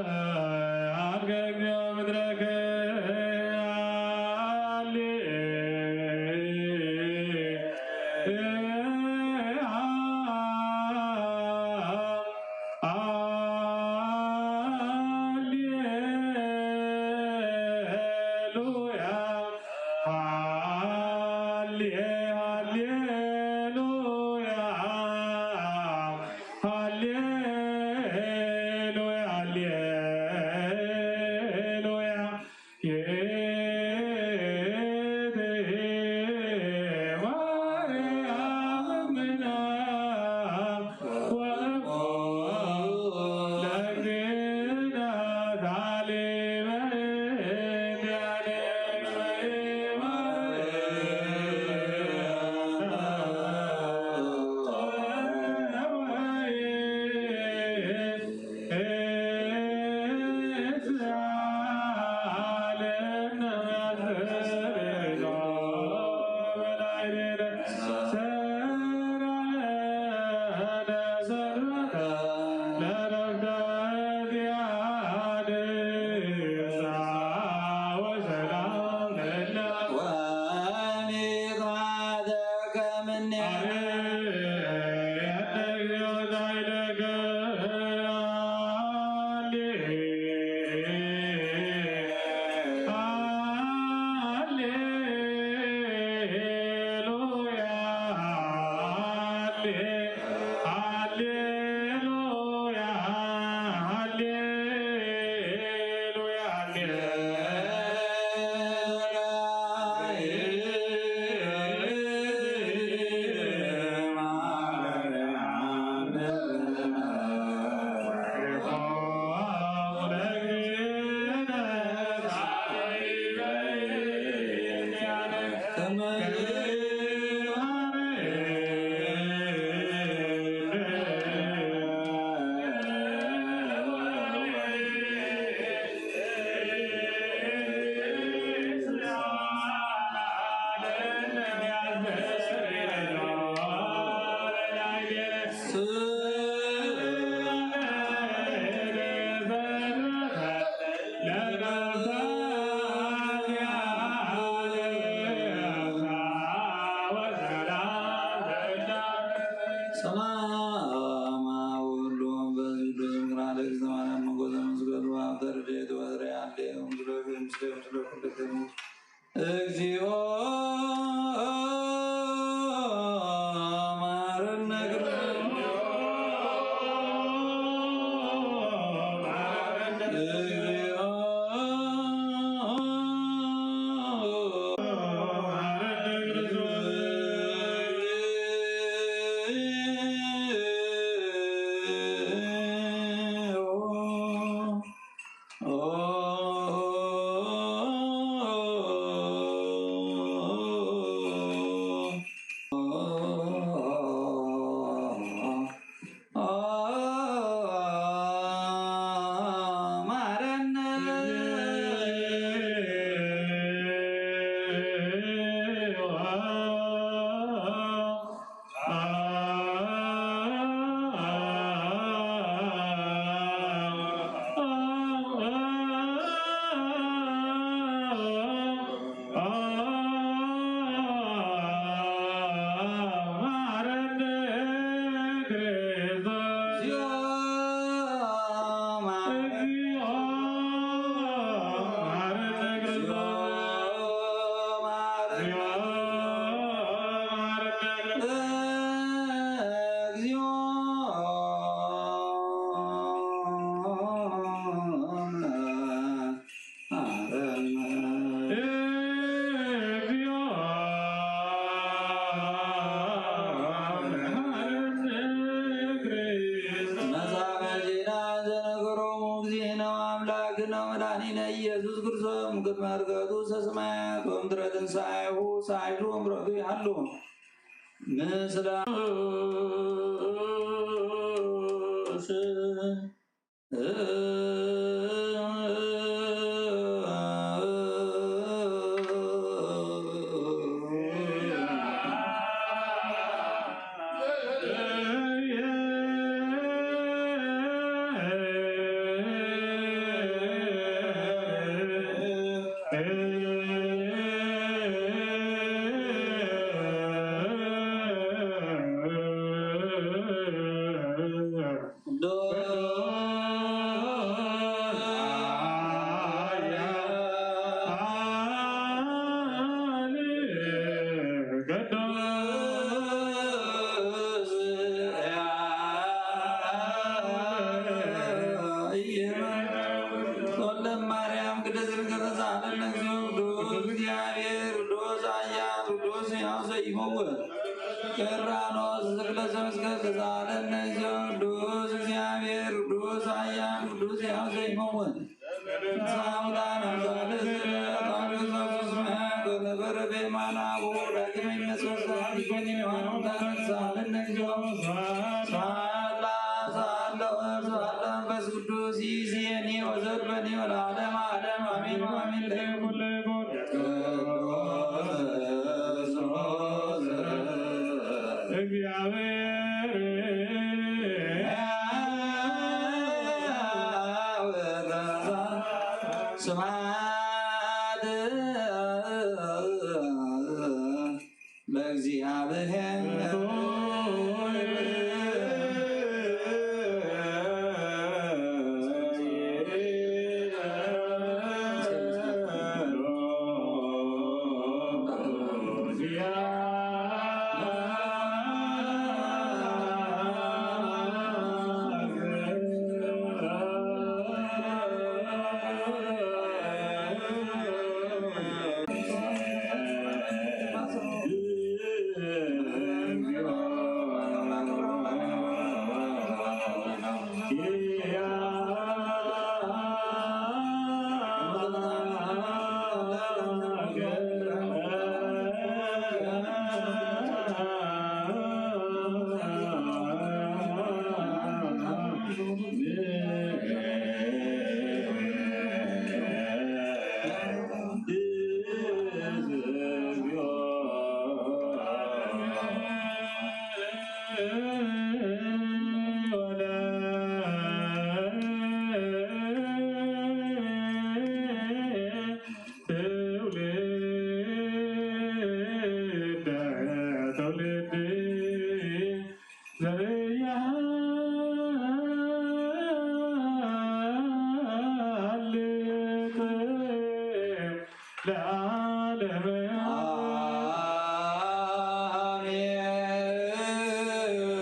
እሰአልከ እግዚኦ ምድረከ አሊ ሃሌ-፣ ሃሌ-፣ ሃሌሉያ፣ ሃሌሉያ፣ ሃሌሉያ። ይእቲ ማርያም እምነ ወእሞ ለእግዚእነ ሳሌመ እንቲአነ ሰላም ወወልድ ወመንፈስ ቅዱስ። እግዚኦ መሐረነ ክርስቶስ። እግዚኦ መሐረነ ክርስቶስ። መጻ በዜና ዘነገሮሙ እግዚእነ አምላክነ መድኃኒነ ኢየሱስ ክርስቶስ እምቅድመ ዕርገቱ ውስተ ሰማያት ወእምድረ ትንሣኤሁ ሳይሉ እምረቱ ይሃሉ ምስለ እግዚአብሔር ቅዱስ ኃያል ቅዱስ ሕያው ዘይመውት። ቄራኖስ ዝክለ ዘመስገን ተሳለነ እግዚኦ። ቅዱስ እግዚአብሔር ቅዱስ ኃያል ቅዱስ ሕያው ዘይመውት። ሳሙዳን አምሳለ ስለ አጣቢው ዛሱ ስምዐ በነበረ በየማነ አቡ ዳግመ ይነሳ። ቅዱስ ይእዜኒ ወዘልፈኒ ወለዓለመ ዓለም አሜን ወአሜን። ለይኩን ለይኩን። ቅዱስ ስሙ እግዚአብሔር ስብሐት ለእግዚአብሔር። ለዓለመ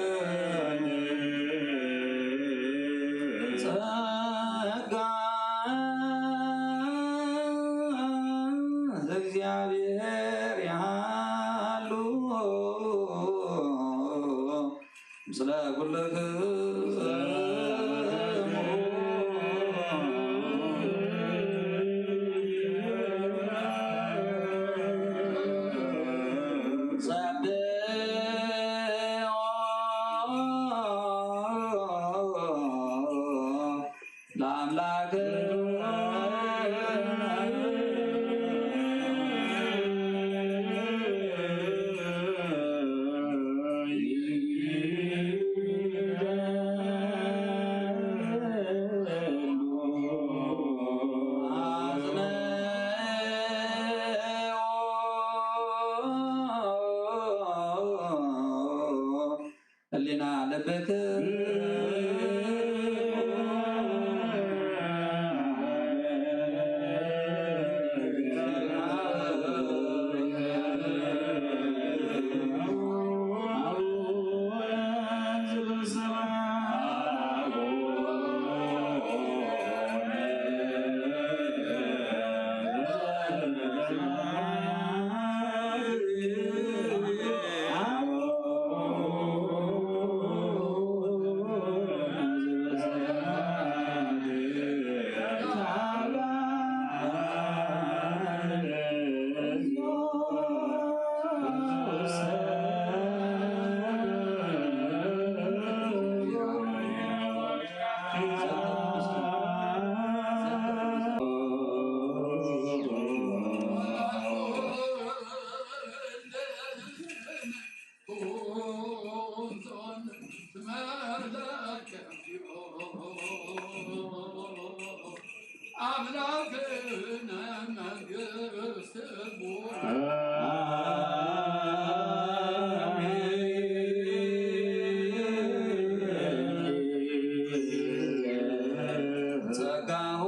አሜን። ጸጋ ዘእግዚአብሔር ያሉ ምስለ ኩልክሙ። ጸብሖ ለአምላክ ህሊና ልብክ አምላክነ መንግስት ጸጋሁ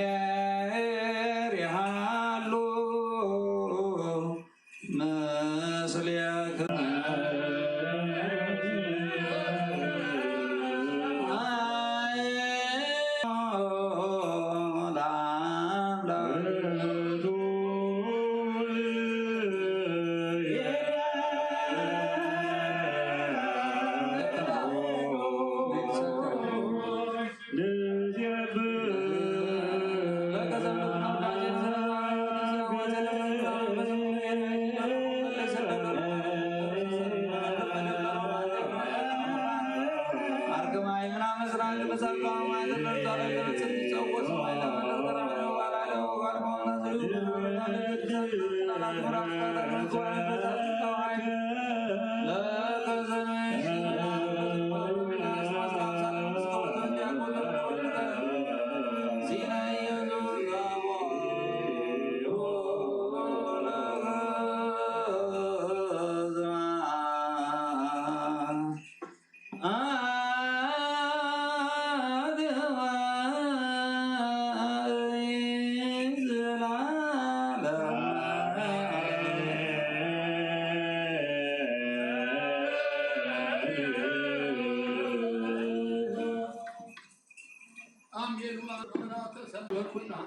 ለእግዚአብሔር ይሃሉ ምስሌክሙ።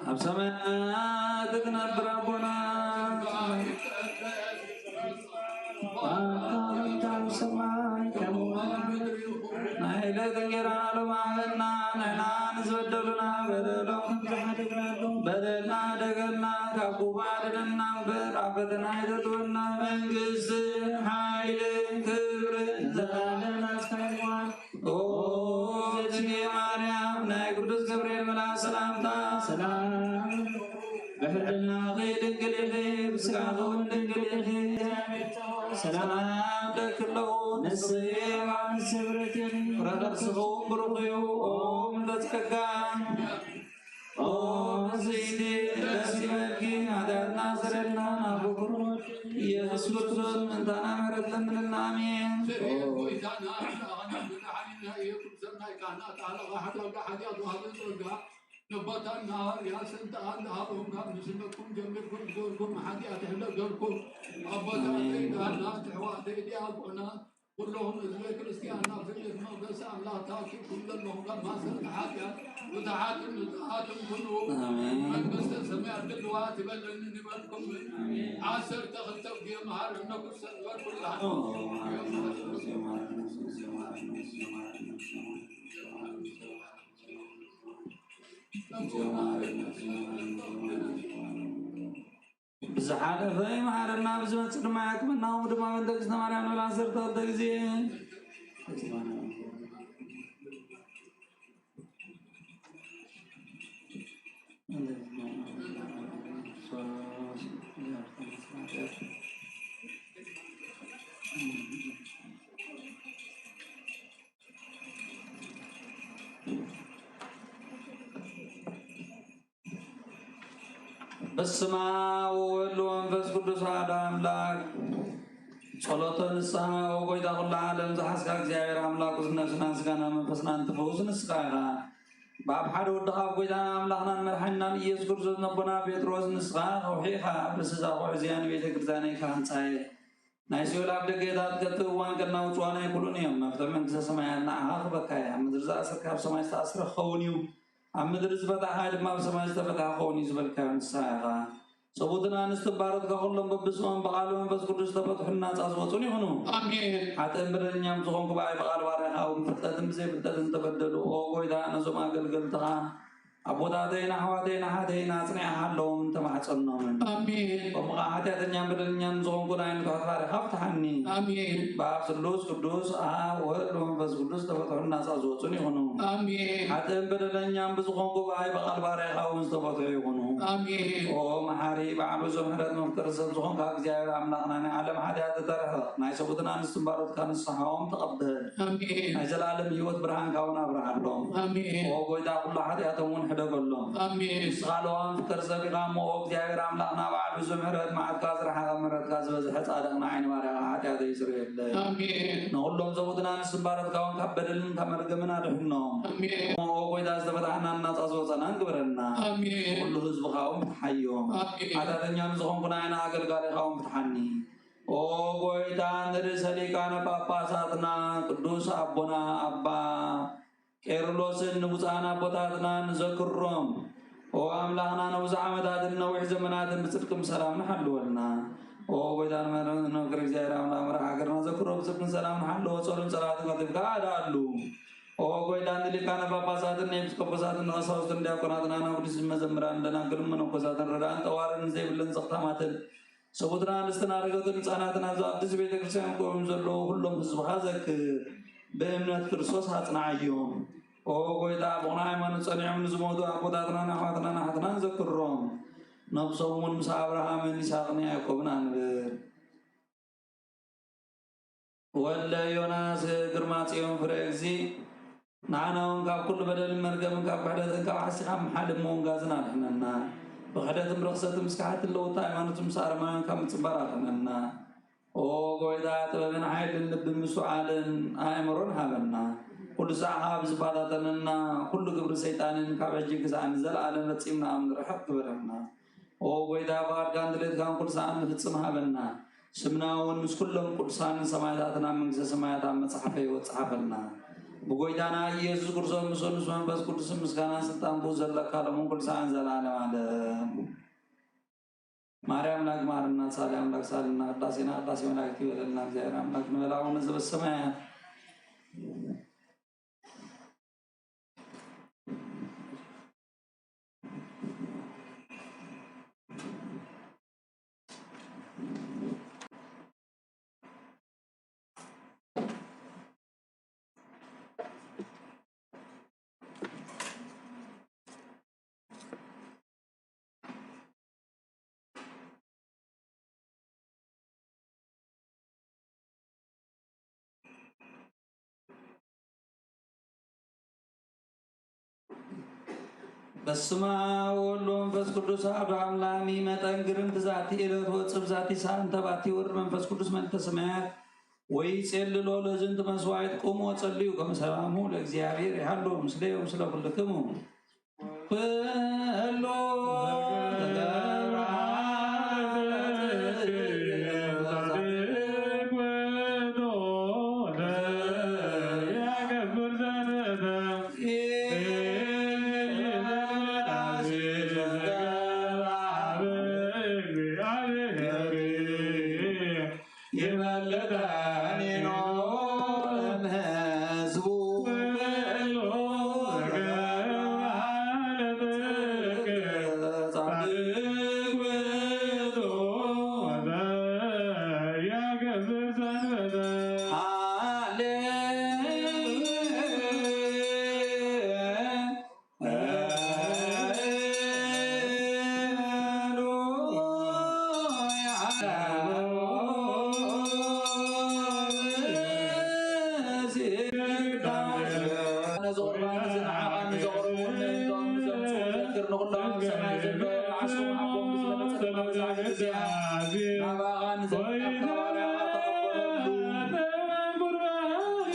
ኣብ ሰማያት እትነብር ኣቦና፣ ኣብ ሰማይ ከምኡ ናይ ዕለት እንጌራና ሎሚ ሃበና። ንሕና ንዝበደሉና በደሎም፣ በደልና ደገልና ካብ ክፉእ ኣድነና እምበር፣ ኣብ ፈተና ኣይተእትወና። መንግስቲ፣ ሓይሊ፣ ክብሪ፣ ዘላለምን ኣስካይዋን ኦ እግዝእትየ ማርያም፣ ናይ ቅዱስ ገብርኤል መልኣክ ሰላምታ፣ ሰላም ብሕልናኺ ድንግል ኢኺ፣ ብስጋኺ እውን ድንግል ኢኺ። ሰላም ለኪ ኣለኹ፣ ንስኺ ኣማን ስብርት ኢኺ፣ ፍረ ከርስኺ እውን ብሩኽ እዩ። ኦ ምልዕተ ጸጋ፣ ኦ እግዝእቲ ደስ ይበልኪ፣ ኃጢአትና ስረልና ናብ ፍቁር ኢየሱስ ክርስቶስ ምእንታና ምሕረት ለምንልና። ኣሜን። ስርየት ጎይታና ኣምላኽና መድኃኒና ኢየሱስ ሰናይ ካህናት ኣለኻ፣ ሓዳጋ ሓጢአት ወሃቢ ጸጋ ነቦታትና ሃዋርያ ስልጣን ዝሃቦም ካብ ንስነኩም ጀሚርኩም ዝገርኩም ሓጢአት ይሕለገርኩም። ኣቦታተይ ካህናት፣ ኣሕዋተይ ዲያቆናት፣ ኩሎም ህዝበ ክርስቲያን ናብ ቤት መቕደስ ኣምላኽ ተኣኪብኩም ዘለኹም ካብ ማእሰርቲ ሓጢኣት ፍትሓትን ንጹሃትን ኩኑ። ኣሜን። መንግስተ ሰማያት ድልዋ ትበለኒ ንበልኩም። ኣሜን። ዓሰርተ ክልተ ግዜ መሃረነ ክሰንበርኩላ። ኦ፣ ብዝሓለፈ ይምሓረና፣ ብዝመጽእ ድማ የዕቁበና። እሞ ድማ በእንተ እግዝእትነ ማርያም ንብል ዓሰርተ ክልተ ግዜ። በስመ አብ ወወልድ ወመንፈስ ቅዱስ አሐዱ አምላክ። ጸሎተ ንስሐ። ኦ ጎይታ ኩሉ ዓለም ዝሓዝካ እግዚኣብሔር ኣምላክ፣ ነፍስና ስጋና መንፈስና እንትፈውስ ንስኻ ኢኻ። ብኣብ ሓደ ወድኻ፣ ኣብ ጎይታና ኣምላኽናን መድሓኒናን ኢየሱስ ክርስቶስ፣ ነቦና ጴጥሮስ፣ ንስኻ ከውሒ ኢኻ። ኣብ ርእሲ እዛ ከውሒ እዚኣ ንቤተ ክርስቲያነይ ክሃንጻ እየ። ናይ ሲኦል ኣፍደገታት ከእትውዋን ከናውጽዋን ኣይክእሉን እዮም። መፍትሒ መንግስተ ሰማያት ንዓኻ ክህበካ እየ። ኣብ ምድሪ ዝኣሰርካ ኣብ ሰማይ ዝተኣስረ ክኸውን እዩ፣ ኣብ ምድሪ ዝፈታሕካ ድማ ኣብ ሰማይ ዝተፈትሐ ክኸውን እዩ ዝበልካዮ ንስኻ ኢኻ። ሰቡትን ኣንስትን ባሮትካ ኩሎም በብስሞም ብቃል መንፈስ ቅዱስ ዝተፈትሑን ናጻ ዝወጹን ይኹኑ። ኣሜን። ሓጥእን በደለኛን ዝኾንኩ ብኣይ ብቃል ባርያኻ እውን ብፍልጠትን ብዘይፍልጠትን ተበደሉ። ኦ ጎይታ፣ ነዞም ኣገልገልትኻ ኣቦታተይን ኣሕዋተይን ኣሓተይን ኣጽኒዕኻ ኣለዎም እንተማሕጸኖምን። ኣሜን። ከምኡ ኸዓ ሓጢኣተኛን በደለኛን ዝኾንኩ ንዓይ ንትሑት ባርያኻ ፍትሓኒ። ኣሜን። ብኣብ ስሉስ ቅዱስ ኣብ ወልድ መንፈስ ቅዱስ ዝተፈትሑን ናጻ ዝወጹን ይኹኑ። ኣሜን። ሓጥእን በደለኛን ብዝኾንኩ ብኣይ ብቃል ባርያኻ እውን ዝተፈትሑ ይኹኑ። ኣሜን። ኦ መሓሪ፣ በዓል ብዙሕ ምሕረት መፍቀሪ ሰብ ዝኾንካ እግዚኣብሔር ኣምላኽና፣ ናይ ዓለም ሓጢኣት ተርሕቕ፣ ናይ ሰቡትን ኣንስትን ባሮትካ ንስሓኦም ተቐበል። ኣሜን። ናይ ዘላለም ህይወት ብርሃንካ እውን ኣብርሃሎም። ኣሜን። ኦ ጎይታ፣ ኩሉ ሓጢኣቶም እውን ሕደገሎም። ኣሜን። ንስኻ ለዋም ፍቅር ሰብ ኢኻ እሞ፣ ኦ እግዚኣብሔር ኣምላኽና፣ በዓል ብዙሕ ምሕረት፣ መዓትካ ዝረሓቐ ምሕረትካ ዝበዝሐ ጻድቕ ንዓይ ንባርያኻ ሓጢኣተይ ይስረየለይ። ኣሜን። ንኹሎም ሰቡትን ኣንስትን ባሮትካ እውን ካብ በደልን ካብ መርገምን ኣድሕኖም። ኣሜን። ኦ ጎይታ፣ ዝተፈታሕናን ናጻ ዝወጸናን ግበረና። ኣሜን። ኩሉ ህዝብኻ እውን ፍትሓዮም። ኣሜን። ሓጢኣተኛ ንዝኾንኩ ንዓይና ኣገልጋሊኻ እውን ፍትሓኒ። ኦ ጎይታ፣ ንርእሰ ሊቃነ ጳጳሳትና ቅዱስ ኣቦና ኣባ ቄርሎስን ንብፁዓን ኣቦታትና ንዘክሮም። ኦ ኣምላኽና፣ ነብዙሕ ዓመታትን ነዊሕ ዘመናትን ብጽድቅን ብሰላምን ሓልወልና። ኦ ጎይታ፣ ንመ-፣ ንመክር እግዚኣብሔር ኣምላኽ መራሒ ሃገርና ዘክሮ ብጽድቅን ሰላምን ሓልዎ፣ ጾርን ጸሎትን ከቲብካ ኣድሃሉ። ኦ ጎይታ፣ ንሊቃነ ጳጳሳትን ንኤጲስቆጶሳትን ንቐሳውስትን ዲያቆናትን ኣናብስ መዘምራን ደናግልን መነኮሳትን ረዳእን ጠዋርን ዘይብለን ዘኽታማትን ሰቡትን ኣንስትን ኣረጋውያንን ህጻናትን ኣብዚ ኣዲስ ቤተ ክርስቲያን ቆይሞም ዘለዉ ኩሎም ህዝብኻ ዘክር። ብእምነት ክርስቶስ ኣጽንዓዮም። ኦ ጎይታ፣ ብቑና ሃይማኖት ጸኒዖም ንዝሞቱ ኣቦታትናን ኣሕዋትናን ኣሓትናን ዘክሮም። ነብሶም እውን ምስ ኣብርሃምን ይስሐቅን ያዕቆብን ኣንብር። ወልደ ዮናስ ግርማ ጽዮን ፍረ እግዚእ፣ ንዓና እውን ካብ ኩሉ በደልን መርገምን ካብ ክሕደትን ካብ ሓሲኻም ሓልም ምውንጋዝን ኣድሕነና። ብክሕደትን ብርኽሰትን ምስ ክሓትን ለውጢ ሃይማኖትን ምስ ኣረማውያን ካብ ምጽባር ኣድሕነና። ኦ ጎይታ፣ ጥበብን ሓይልን ልብን ምስትውዓልን ኣእምሮን ሃበና። ኩሉ ሳዕ ካብ ዝባታተነና ኩሉ ግብሪ ሰይጣንን ካብ ሕጂ ክሳዕ ንዘለኣለም ፈጺምና ኣብ ንርሕቕ ግበረና። ኦ ጎይታ፣ ፍቓድካን ድሌትካን ኩሉ ሳዕ ንፍጽም ሃበና። ስምና እውን ምስ ኩሎም ቅዱሳንን ሰማዕታትን ኣብ መንግስተ ሰማያት ኣብ መጽሓፈ ህይወት ጸሓፈልና። ብጎይታና ኢየሱስ ክርስቶስ ምስኡን ምስ መንፈስ ቅዱስን ምስጋናን ስልጣን ብኡ ዘለካ ሎምን ኩሉ ሳዕን ዘለዓለም ዓለም። ማርያም ኣምላክ ማርና፣ ሳሌ ኣምላክ ሳልና፣ ቅዳሴና ቅዳሴ መላእክት ይበለልና። እግዚኣብሔር ኣምላክ ንበላው ነዘበሰማያት። በስመ አብ ወወልድ ወመንፈስ ቅዱስ አሐዱ አምላክ። መጠን ግርም ብዛቲ ዕለት ወጽብ ዛቲ ሰዓት እንተ ባቲ ወርድ መንፈስ ቅዱስ መልዕልተ ሰማያት ወይ ጼልሎ ለዝንት መስዋዕት ቁሙ ወጸልዩ ከመ ሰላሙ ለእግዚአብሔር ይሃሉ ምስሌ ምስለ ኩልክሙ። ኩሉ ተገብረ ይበልጠኒ ነው እምሕዝቡ። ነዚ ቁርባን እዚ ንዓኻ ንዘቕርቡ ነቶም ዘምጽኡ ዘክር፣ ንኹሎም ኣብ ሰማይ ዘሎ ንዓስቦም ሓቦም ብዝበለጸ ድማ ብዛዕባ ግዜኣ ናባኻ ንዘምጻእካ ባርያኻ ተቐበለሉ።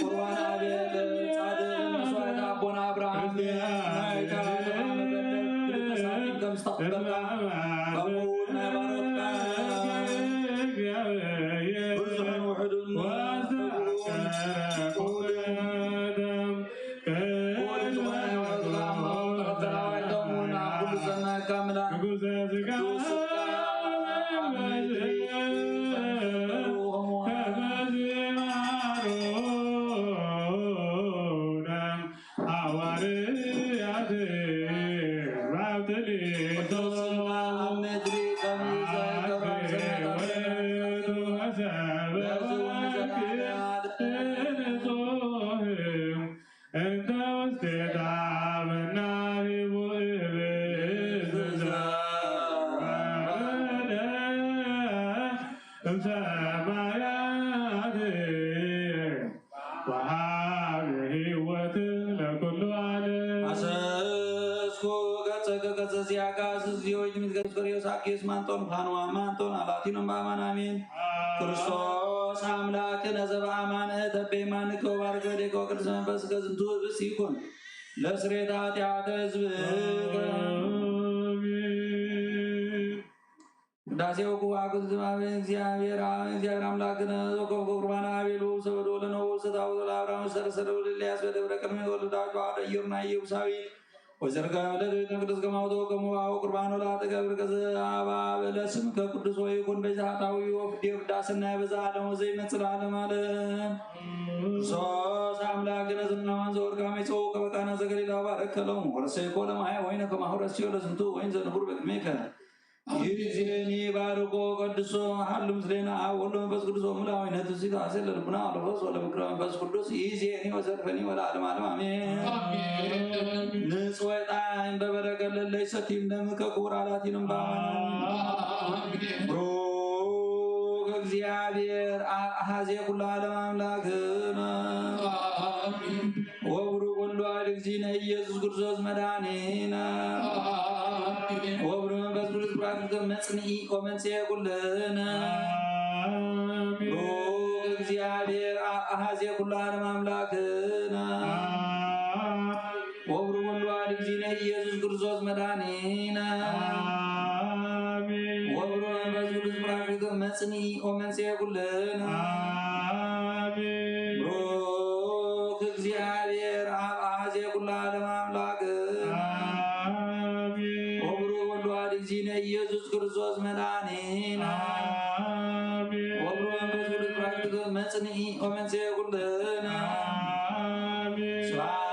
ቁርባን ኣቤል ጻድቅ መስዋዕት ኣቦና ኣብርሃም ናይ ካህን መበለት ክልተ ሳንቲም ከም ዝተቐበልካ ከምኡ እውን ናይ ባሮትካ ብዙሕን ውሑድን ክቡርን ክቡርን ዝኾነ ሕይወትካ እሞ ተቐበል። ኣባይቶም እውን ኣብ ኩሉ ሰናይ ካምላ ቅዱስ ስጋ ኣብ ምድሪ ሃዋርያት ባብትሊቶ ቅዱስ ስጋ ኣብ ምድሪ ከም ዘይገብር ሰማያት በዚ እውን ንዘለዓለም ዓለም። እንተ ውስቴታ መናሂቡ እብዝዛ እምሰማያት ወሃቢ ህይወት ለኩሉ ዓለም። አሰስኩ ገጸከ ገጸ ዚአከ አስስ ዚኦይ ትምክሕት ከርዮስ አኪስ ማንጦን ፋንዋ ማንጦን አላቲኖን በአማን አሜን። ክርስቶስ አምላክነ ዘበአማን እተቤማንከ ወባርከ ወዴከ ወቅዱስ መንፈስከ ዝንቱ ህብስት ይኩን ለስሬታ ኃጢአተ ህዝብከ። ቅዳሴው ክዋ ኩሉ ዝማበ እግዚአብሔር አብ እግዚአብሔር አምላክነ ዘኮብኮ ቁርባን አቤሉ ሰበዶ ለነው ሰታው ለአብርሃም ሰረሰደው ለኤልያስ በደብረ ቅድመ ወልዳጅ ባዶ ኢዮርና ኢየቡሳዊት ወዘርጋ ለደዊት መቅደስ ከማውቶ ከመዋው ቁርባን ወላ ተገብር ከዘ አባ በለስም ከቅዱስ ወይ ኩን በዛ ኃጣዊ ወፍዴ ፍዳስና በዛ ዓለም ወዘይመጽእ ለዓለም ዓለም። ክርስቶስ አምላክነ ዝናማን ዘወርቃ ሜጾ ከበቃና ዘገሊላ ባረከሎም ወረሰይኮ ለማየ ወይነ ከማሁ ረስዮ ለዝንቱ ወይን ዘንቡር በቅሜከ ይእዜኒ ባርኮ ቀድሶ ሓሉ ምስሌና ኣብ ወልድ መንፈስ ቅዱስ ወሙላዊነት እዚ ተዋሴ ለልቡና ለፈስ ወለምክረ መንፈስ ቅዱስ ይእዜኒ ወዘልፈኒ ወለዓለም ዓለም ኣሜን። ንጽወይ ጣይም በበረከት ለለይ ሰቲም ደምከ ክቡር ኣላቲንም ባመኑ ብሩክ እግዚኣብሔር ኣብ ኣሃዜ ኩሉ ዓለም ኣምላክነ ወብሩክ ወልድ ዋሕድ እግዚእነ ኢየሱስ ክርስቶስ መድኃኒነ ወብሩክ መንፈስ ቅዱስ ቡራኬ መጽንዒ ወመንጽሔ ኩልነ ብሩክ እግዚኣብሔር ኣብ ኣሃዜ ኩሉ ዓለም ኣምላክነ ወብሩክ ወልድ ዋሕድ እግዚእነ ኢየሱስ ክርስቶስ መድኃኒነ ወብሩክ መንፈስ ቅዱስ ቡራኬ መጽንዒ ወመንጽሔ ኩልነ ብሩክ እግዚኣብሔር ኣብ ኣሃዜ ኩሉ ዓለም ኣምላክ ወብሩክ ወልድ ዋሕድ እግዚእነ ኢየሱስ ክርስቶስ መድኃኒነ ወብሩክ መንፈስ ቅዱስ ቡራኬ መጽንዒ ወመንጽሔ ኩልነ ስብሐት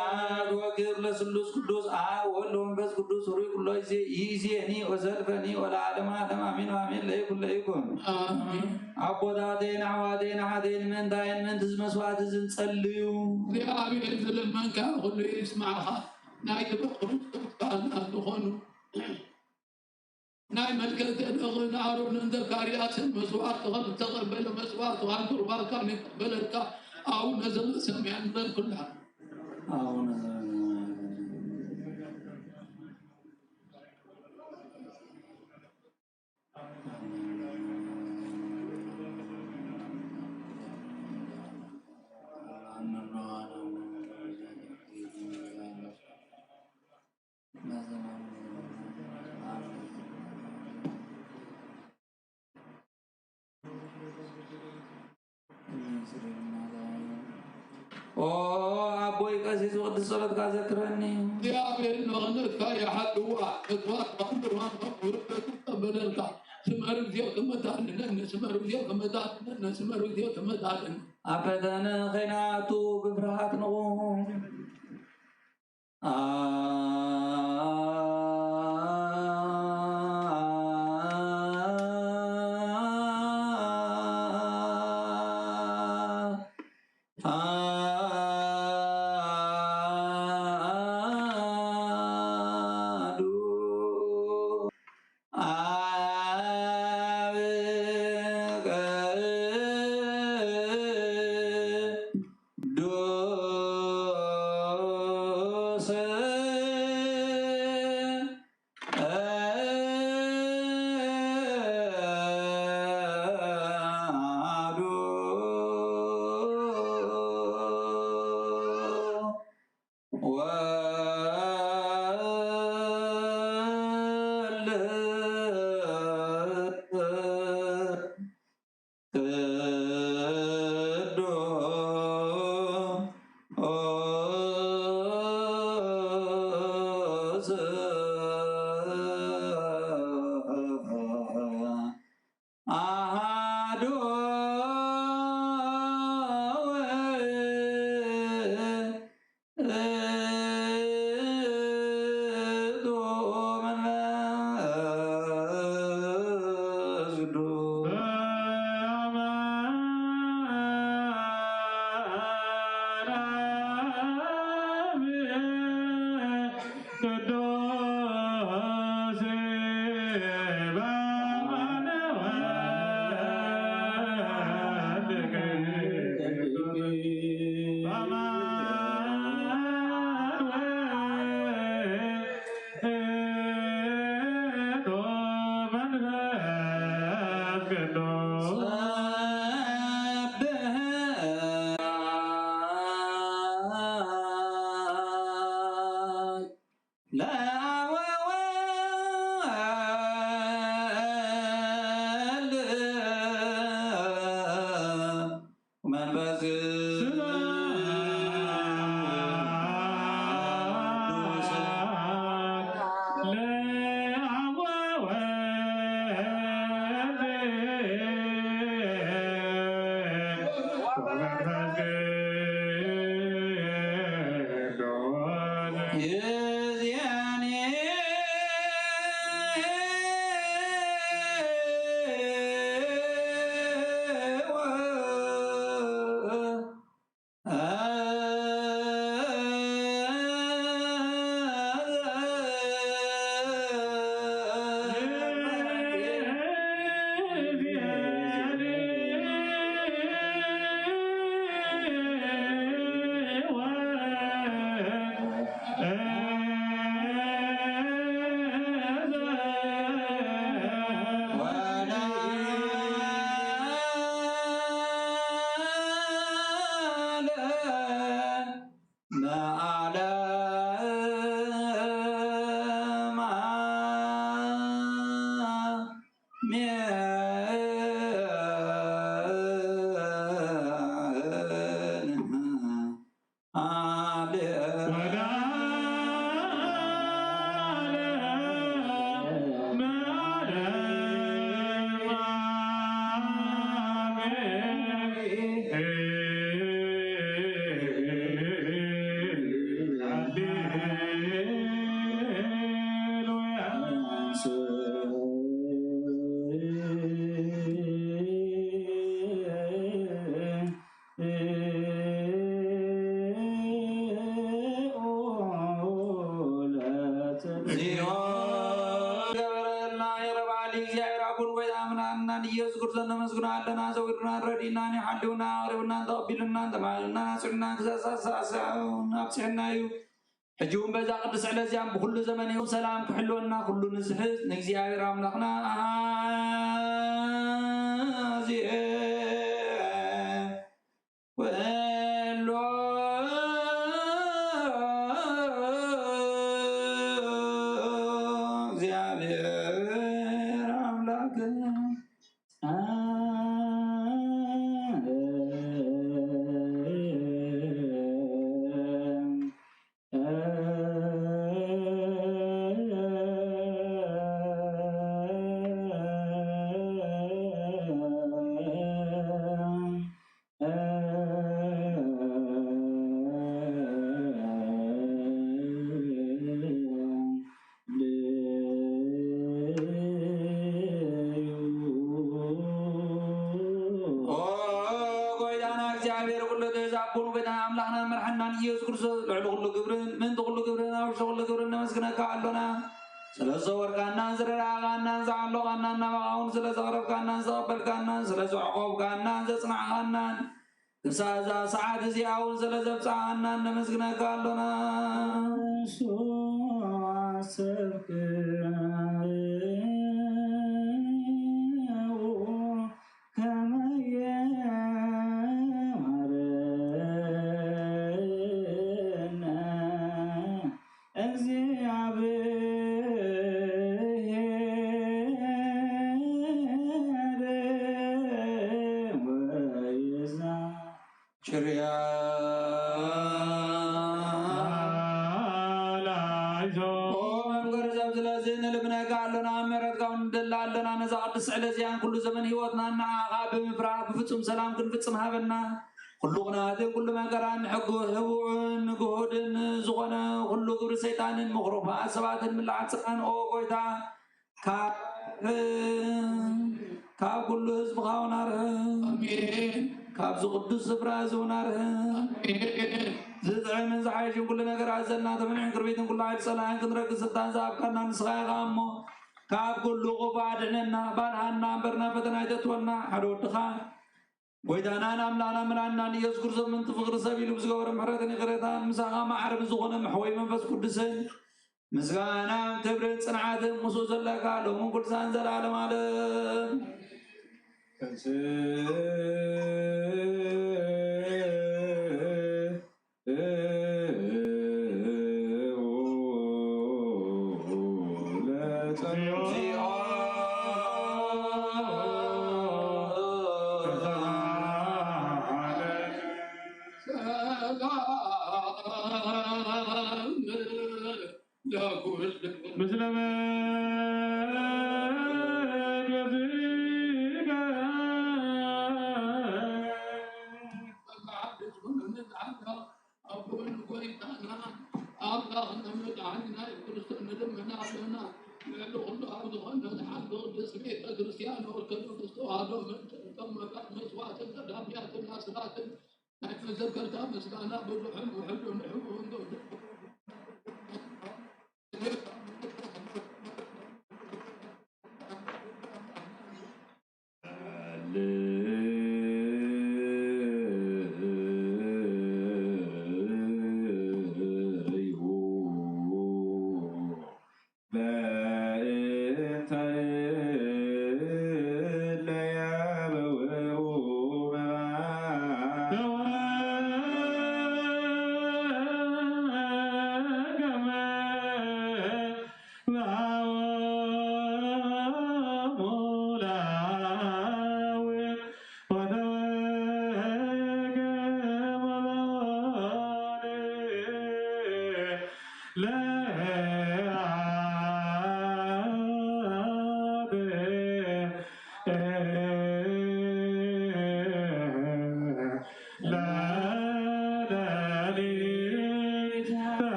ወክብር ለስሉስ ቅዱስ ኣብ ወልድ ወመንፈስ ቅዱስ ሩይ ኩሎ ጊዜ ይእዜኒ ወዘልፈኒ ወለዓለመ ዓለም ኣሜን ወኣሜን ለይኩን ለይኩን። ኣቦታተይን ኣሕዋተይን ኣሓተይን ምእንታይን ምእንቲ እዚ መስዋዕት እዚ ንጸልዩ። እግዚኣብሔር ዝልመንካ ኩሉ ይስማዕኻ። ናይ ክብሪ ክርስቶስ ካህናት ዝኾኑ ናይ መልከ ጼዴቅን ኣሮንን ዘካርያስን መስዋዕት ከም ዝተቐበለ መስዋዕት ኣንቱርባካን ይቀበለካ። ኣቡነ ዘበሰማያት ንበል ኩላ። ኣቡነ ኦ ኣቦይ ቀሲስ ብቅዱስ ጸሎትካ ዘክረኒ። እግዚኣብሔር ንቕነትካ ይሓልዋ፣ እትዋት ባንድራን ውርደቱ ይቀበለልካ። ስመር እግዚኣብሔር ክመታልነን፣ ስመር እግዚኣብሔር ክመታልነን፣ ስመር እግዚኣብሔር ክመታልን። ኣብ ፈተነ ከይንኣቱ ብፍርሃት ንቑም። ገበረልና ይቕረ በሃሊ እግዚኣብሔር ኣቦን ጎይታ ኣምላኽናን ኢየሱስ ክርስቶስ ነመስግኖ ኣለና። ዘዊሩና ረዲእናን ሓሊውና ኣቕሪቡና ተቐቢሉና ተማሂሩና ኣስዒቡና ክሳብ ሳሳሳውን ኣብፅሐና እዩ። ሕጂ እውን በዛ ቅድስቲ ዕለት እዚኣ ብኩሉ ዘመን ይኹን ሰላም ክሕልወና ኩሉ ንዝሕዝ ንእግዚኣብሔር ኣምላኽና ኣሃዜ ኩሉ እግዚኣብሔር ኣምላክ ኦ ጎይታና እግዚኣብሔር ኩሉ ገዛ ኣቦን ጎይታና ኣምላኽናን መርሓናን ኢየሱስ ክርስቶስ ልዕሊ ኩሉ ግብርን ምእንቲ ኩሉ ግብርን ኣብ ውሽጢ ኩሉ ግብርን ነመስግነካ ኣሎና። ስለ ዘወርካናን ዝረዳእካናን ዝዓሎኻናን ናባኻ እውን ስለ ዘቕረብካናን ዝተቐበልካናን ስለ ዘዕቆብካናን ዘጽናዕኻናን ክሳብ እዛ ሰዓት እዚኣ እውን ስለ ዘብጽሓናን ነመስግነካ ኣሎና። እሱ ኣሰብክዎ ከመ የማረነ እግዚአብሔር ወይዛ ችርያ ላይዞ። ኦ መምገር ሰብ ስለዚ ንልምነካ ኣሎና፣ ምሕረትካ እውን ንደሊ ኣሎና። ነዛ ቅድስቲ ዕለት እዚኣን ኩሉ ዘመን ህይወትና ንዓኻ ብምፍራህ ብፍጹም ሰላም ክንፍጽም ሃበና። ኩሉ ቅንኣትን ኩሉ መከራን ሕጉ ህቡዕን ግሁድን ዝኾነ ኩሉ ግብሪ ሰይጣንን ምኽሩፋት ሰባትን ምልዓል ጽንዓን ኦ ጎይታ ካብ ካብ ኩሉ ህዝብኻ እውን ኣርሕቕ። ኣሜን። ካብዚ ቅዱስ ስፍራ እዚ እውን ኣርሕቕ። ኣሜን። ዝጥዕምን ዝሓይሽን ኩሉ ነገር ኣዘልና ተመንዕን ክርቢትን ኩሉ ሓይሊ ጸላእን ክንረግጽ ስልጣን ዝሃብካና ንስኻ ኢኻ እሞ ካብ ኩሉ ክፉእ ኣድሕነና። ባርሃና እምበር ናብ ፈተና ኣይተእትወና። ሓደ ወድኻ ጎይታናን ኣምላኽና መድሓኒናን ኢየሱስ ክርስቶስ ምእንቲ ፍቕሪ ሰብ ኢሉ ብዝገበሮ ምሕረትን ይቕሬታን ምሳኻ ማዕረ ብዝኾነ መሕወይ መንፈስ ቅዱስን ምስጋናን ክብርን ጽንዓትን ምስኡ ዘለካ ሎምን ኩልሳን ዘላለም ዓለም። ምስለ መንፈስከ። ኣቦን ጎይታና ኣምላኽን መድሓኒና የሱስ ክርስቶስ ንልምና ኣለና። ልዕሊ ኩሉ ኣብ ዝኾነት ሓንቲ ቅድስት ቤተ ክርስቲያን ኦርቶዶክስ ተዋህዶ ምእንቲ እቶም መካን መስዋዕትን ቀዳምያትን ኣስራትን ናይ መዘከርታ ምስጋና ብዙሕን ውሑድን ሕቡእን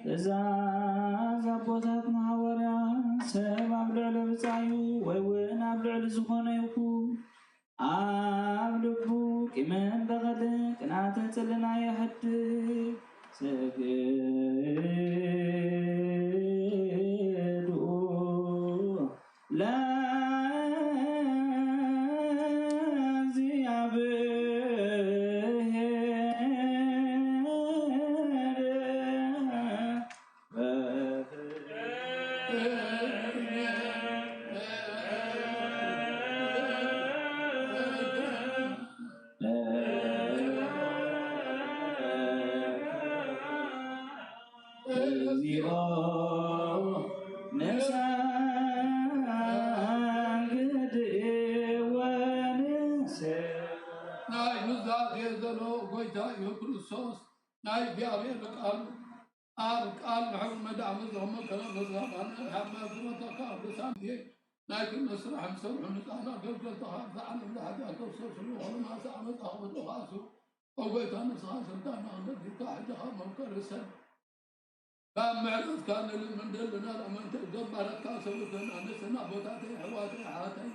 ትእዛዝ ኣቦታትና ሃዋርያ፣ ሰብ ኣብ ልዕሊ ብጻዩ ወይ እውን ኣብ ልዕሊ ዝኾነ ይኹን ኣብ ልቡ ቂምን በቐልን ቅንኣትን ጽልና የሕድግ። ሰግዱ ለእግዚአብሔር። እግዚኦ ንሰግድ ወንስግድ። ናይ ኑዛዜ ዘሎ ጎይታ እዩ ክርስቶስ ናይ እግዚኣብሔር ቃል ኣብ ቃል ንሕቡ መዳዕሚ ዝቕመጥ ከሎ መዝራባን ሓማ ዝመተካ ቅዱሳን እየ። ናይ ክነት ስራሕ ንሰርሑ ንጻና ገልገልተኻ ኣብዚ ዓለም ዝሓጢኣቶ ሰብስሉ ኾኑ ማእሰ ዓመጻ ክበድሉ ከኣሱ። ኦ ጎይታ ንስኻ ስልጣንና ክነግርካ ሕጂ ካብ መምከሪ ሰብ ካብ ምሕረትካ ንልምን ደልና ኣመንቲ ገባረትካ ሰብእተና ንስና ኣቦታተይ ኣሕዋተይ ኣሓተይ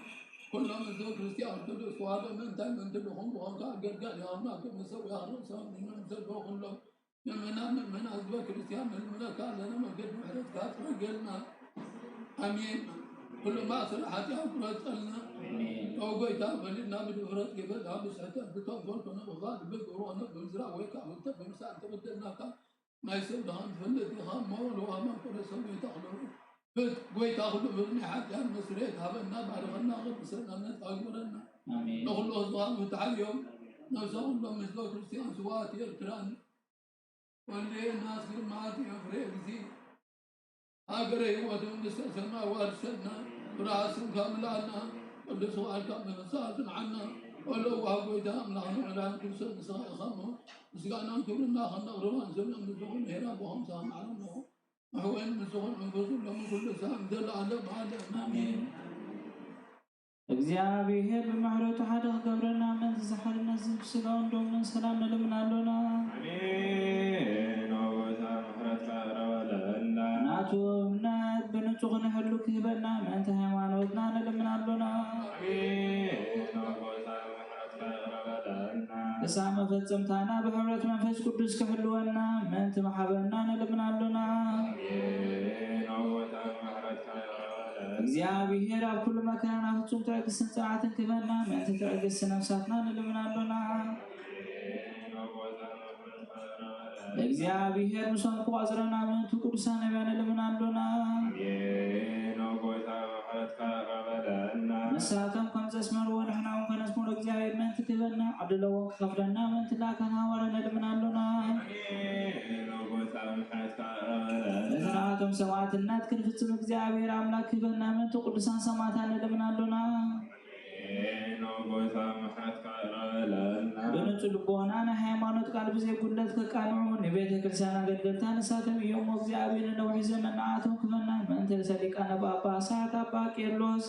ኩሎም ህዝበ ክርስቲያን ኦርቶዶክስ ተዋህዶ ምእንታይ ምእንቲ ድኹም ብኾንካ ኣገልጋሊ ኣምላክ መሰዊያ ክርእሶም ንመንዘሎ ኩሎም ምእመናን ምእመናን ህዝበ ክርስቲያን ንልምነካ ኣለና መገዲ ምሕረትካ ጽረገልና። ኣሜን። ኩሉ ማእሰር ሓጢኣት ቁረጸልና። ኦ ጎይታ በልና ብድፍረት ገበላ ብስሕተት ብተንኮል ኮነ ብኽፋእ ብግብሮ ኮነ ብምዝራብ ወይ ከዓ ብተ ብምሳል ተበደልናካ ናይ ሰብ ድኻ ንፈልጥ ኢኻ እሞ ለዋማ ኮነ ሰብ ጎይታ ኩሉ ፍት ጎይታ ኩሉ ፍርኒ ሓጢኣት መስርየት ሃበና ባርኸና ቅድሰና ነጻ ግበረና። ኣሜን። ንኹሉ ህዝብኻ ምትሓዮም ነብሰ ኩሎም ህዝበ ክርስቲያን ስዋት ኤርትራን ወልደ ናስር ማት ኤፍሬ እግዚ ሃገረ ህይወት መንግስተ ሰማይ ዋርሰና። ብርሃን ስምካ ምላእና። ቅዱስ ቃልካ መንፈስካ ጽንዓና። ወሎ ዋህ ጎይታ ኣምላኽ ንዕዳን ክርስቶስ ንስኻ ኢኻ እሞ ምስጋናን ክብርና ከነቕርብ ኣንሰብሎም ንዝኹን ሄራ ብኸምሳ ማዕረሞ። ኣሕዋን ምስኹም መንፈሱ ሎሚ ኩሉ ሰዓት ዘለዓለም ዓለም ኣሜን። እግዚኣብሔር ብምሕረቱ ሓደ ክገብረና ምእንቲ ዝሓርነት ዝህብ ስጋውን ደሙን ሰላም ንልምን ኣሎና። ኣሜን። ኦ ጎይታ ምሕረትካ ይቕረ በለልና። ናቱ እምነት ብንጹህ ክንሕሉ ክህበና ምእንቲ ሃይማኖትና ንልምን ኣሎና። ኣሜን። ኦ ጎይታ ምሕረትካ ይቕረ በለልና። እሳ መፈጸምታና ብሕብረት መንፈስ ቅዱስ ክሕልወና ምእንቲ መሓበና ንልምን ኣሎና። ኣሜን። ኦ ጎይታ ምሕረትካ ይቕረ በለልና። እግዚኣብሔር ኣብ ኩሉ መከራና ፍጹም ትዕግስትን ጽንዓትን ክህበና ምእንቲ ትዕግስቲ ነፍሳትና ንልምን ኣሎና። ኣሜን። ኦ ጎይታ ምሕረትካ ይቕረ በለልና። እግዚኣብሔር ምሶም ክቆጽረና ምእንቲ ቅዱሳን ነቢያት ንልምን ኣሎና። ኣሜን። ኦ ጎይታ ምሕረትካ ይቕረ በለልና። ንሳቶም ከም ዘስመርዎ ንሕና እውን ከነስምሮ እግዚኣብሔር ምእንቲ ክህበና ዕድለዎም ክኸፍለና ምእንቲ ላእካን ሃዋርያን ንልምን ኣሎና። ኣሜን። ኦ ጎይታ ምሕረትካ ይቕረ በለልና። ነቲ ናቶም ሰማዕትነት ክንፍጽም እግዚኣብሔር ኣምላክ ክህበና ምእንቲ ቅዱሳን ሰማዕታት ንልምን ኣሎና። ኣሜን። ኦ ጎይታ ምሕረትካ ይቕረ በለልና። ብንጹህ ልቦና ናይ ሃይማኖት ቃል ብዘይ ጉድለት ከቃንዑ ንቤተ ክርስቲያን ኣገልገልታ ንሳቶም እዮም። እግዚኣብሔር ነዊሕ ዘመን ንዓቶም ክህበና ምእንቲ ርእሰ ሊቃነ ጳጳሳት ኣባ ቄርሎስ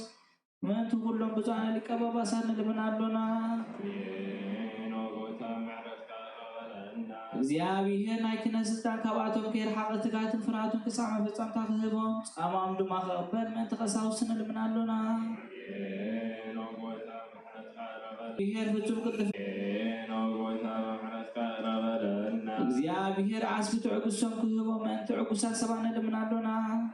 ምእንቲ ኩሎም ብፁዓን ሊቀ ጳጳሳት ንልምን ኣሎና። ኣሜን። ኦ ጎይታ ምሕረትካ ይቕረ በለልና። እግዚኣብሔር ናይ ክህነት ስልጣን ካብኣቶም ከይረሓቐ ትግሃትን ፍርሃትን ክሳዕ መፈጸምታ ክህቦም ጻማኦም ድማ ክቕበል ምእንቲ ቀሳውስት ንልምን ኣሎና። ኣሜን። ኦ ጎይታ ምሕረትካ ይቕረ በለልና። እግዚኣብሔር ፍጹም ቅልጥፍ ኣሜን። ኦ ጎይታ ምሕረትካ ይቕረ በለልና። እግዚኣብሔር ዓስቢ ትዕግስቶም ክህቦም ምእንቲ ዕጉሳት ሰባት ንልምን ኣሎና። ኣሜን።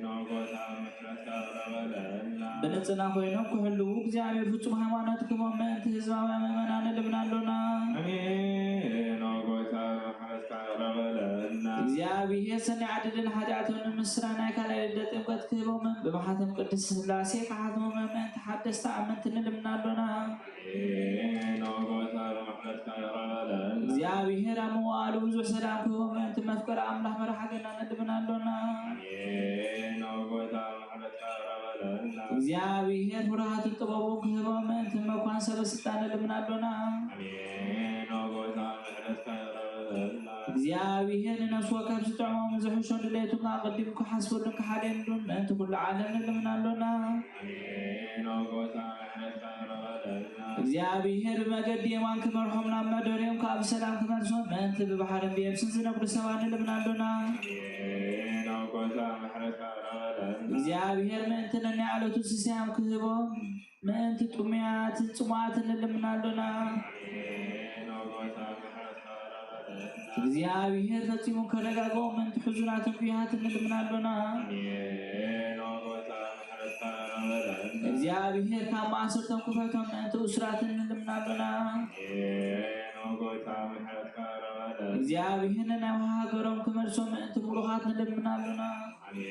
ኦ ጎይታ ምሕረትካ ይቕረ በለልና። ብንጽህና ኮይኖም ክሕልዉ እግዚኣብሔር ፍጹም ሃይማኖት ክህቦም ምእንቲ ህዝባውያን ምእመናን ንልምን ኣሎና። ኣሜን። ኦ ጎይታ ምሕረትካ ይቕረ በለልና። እግዚኣብሔር ሰኒ ዓድልን ሓጢኣቶም ንምስራይ ናይ ካልኣይ ልደት ጥምቀት ክህቦምን ብማሕተም ቅድስት ስላሴ ክሓትሞምን ምእንቲ ሓደስቲ ኣመንቲ ንልምን ኣሎና። ኣሜን። ኦ ጎይታ ምሕረትካ ይቕረ በለልና። እግዚኣብሔር ኣብ መዋዕሉ ብዙሕ ሰላም ክህቦም ምእንቲ መፍቀሪ ኣምላኽ መራሒ ሃገርና ንልምን ኣሎና። ኣሜን። ኦ ጎይታ ምሕረትካ ይቕረ በለልና። እግዚኣብሔር ፍርሃትን ጥበቡን ክህቦም ምእንቲ መኳን ሰበ ስልጣን ንልምን ኣሎና። ኣሜን። ኦ ጎይታ ምሕረትካ ይቕረ በለልና። እግዚኣብሔር ንነፍሲ ወከፍ ዝጥዕሞም ዝሕሾን ድሌቱን ኣቐዲሙ ክሓስበሉን ክሓልየሉን ምእንቲ ኩሉ ዓለም ንልምን ኣሎና። ኣሜን። ኦ ጎይታ ምሕረትካ ይቕረ በለልና። እግዚኣብሔር ብመገዲ የማን ክመርሖም፣ ናብ መደርዮም ከዓ ብሰላም ክመልሶም ምእንቲ ብባሕርን ብየብስን ዝነግዱ ሰባት ንልምን ኣሎና። ኣሜን። ኦ ጎይታ ምሕረትካ ራበለን። እግዚኣብሔር ምእንቲ ነናይ ዕለቱ ስስያም ክህቦም ምእንቲ ጥሙያትን ጽሙኣትን ንልምን ኣሎና። ኣሜን። ኦ ጎይታ ምሕረትካ ራበለን። እግዚኣብሔር ፈጺሙ ከረጋግኦም ምእንቲ ሕዙናትን ጉያትን ንልምን ኣሎና። ኣሜን። ኦ ጎይታ ምሕረትካ ራበለን። እግዚኣብሔር ካብ ማእሰርቶም ክፈቶም ምእንቲ እሱራትን ንልምን ኣሎና። ኣሜን። ኦ ጎይታ ምሕረትካ ራበለን። እግዚኣብሔር ንናይ ሃገሮም ክመልሶም ምእንቲ ምሉኻት ንልምን ኣሎና። ኣሜን።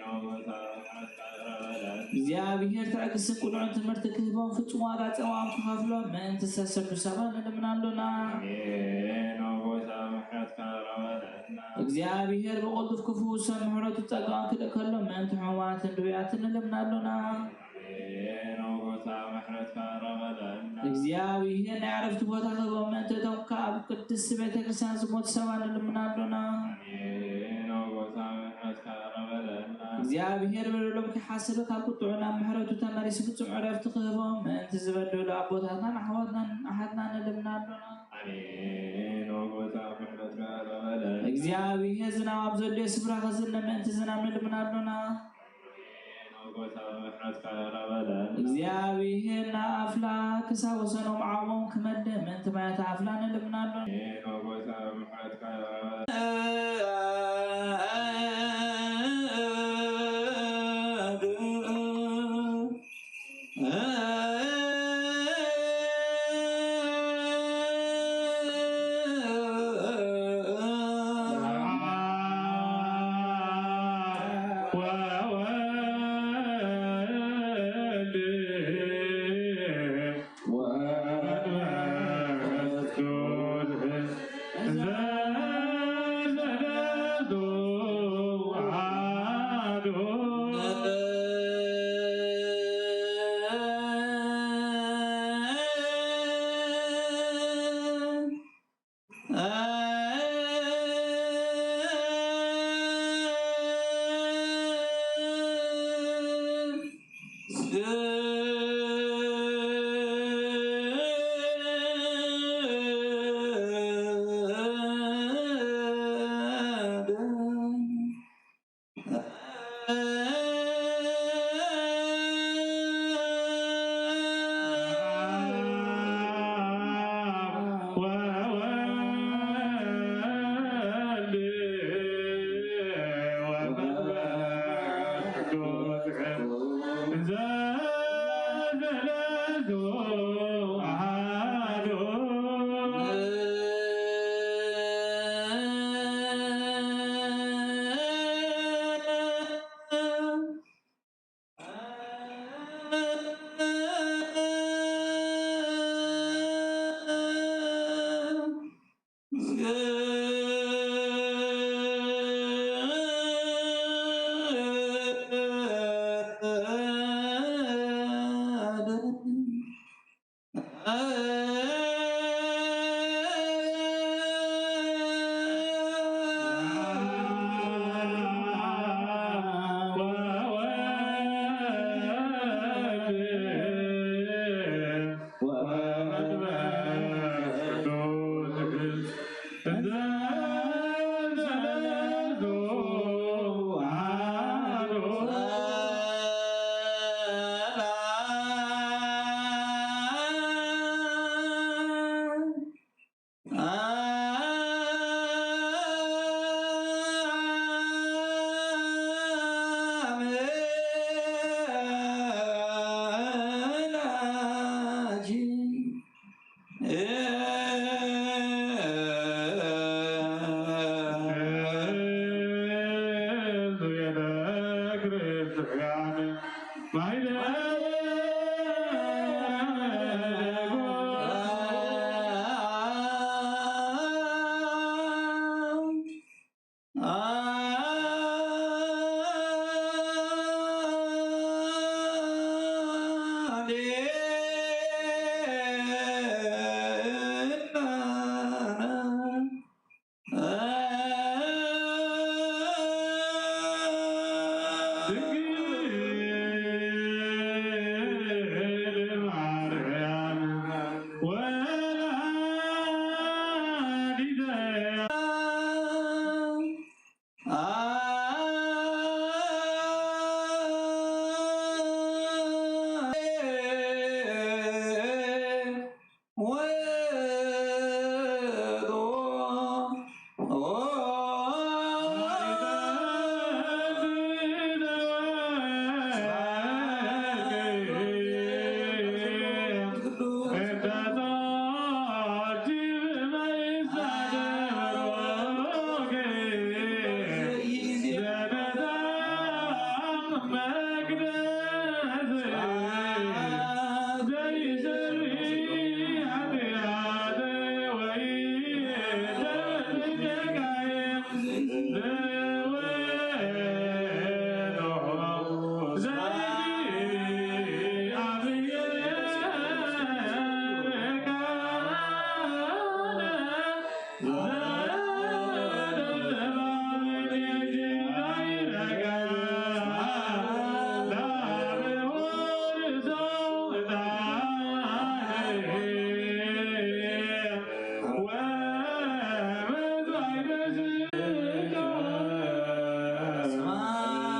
ኦ ጎይታ ምሕረትካ ራበለን። እግዚኣብሔር ትዕግስትን ቅኑዕን ትምህርቲ ክህቦም ፍጹም ዋጋ ጸዋኦም ክኸፍሎም ምእንቲ ዝተሰዱ ሰባት ንልምን ኣሎና። ኣሜን። ኦ ጎይታ ምሕረትካ ራበለና። እግዚኣብሔር ብቕልጡፍ ክፍውሶም ምሕረቱ ጸጋኡ ክልእከሎም ምእንቲ ሕሙማትን ድውያትን ንልምን ኣሎና። ኣሜን። ኦ ጎይታ ምሕረትካ ራበለና። እግዚኣብሔር ናይ ዕረፍቲ ቦታ ክህቦም ምእንቲ እቶም ካብ ቅድስቲ ቤተ ክርስቲያን ዝሞቱ ሰባት ንልምን ኣሎና። ኣሜን። ኦ ጎይታ ምሕረትካ ራበለና። እግዚኣብሔር በደሎም ከይሓሰበ ካብ ቁጥዑ ናብ ምሕረቱ ተመሊሱ ፍጹም ዕረፍቲ ክህቦም ምእንቲ ዝበደሉ ኣቦታትናን ኣሕዋትናን ኣሓትናን ንልምን ኣሎና። ኣሜን። ኦ ጎይታ ምሕረትካ ራበለና። እግዚኣብሔር ዝናብ ኣብ ዘድልዮ ስፍራ ከዝንብ ምእንቲ ዝናብ ንልምን ኣሎና። ኣሜን። ኦ ጎይታ ምሕረትካ ራበለና። እግዚኣብሔር ንኣፍላ ክሳብ ወሰኖም ዓቕሞም ክመልእ ምእንቲ ማያት ኣፍላ ንልምን ኣሎና። ኣሜን። ኦ ጎይታ ምሕረትካ ራበለና።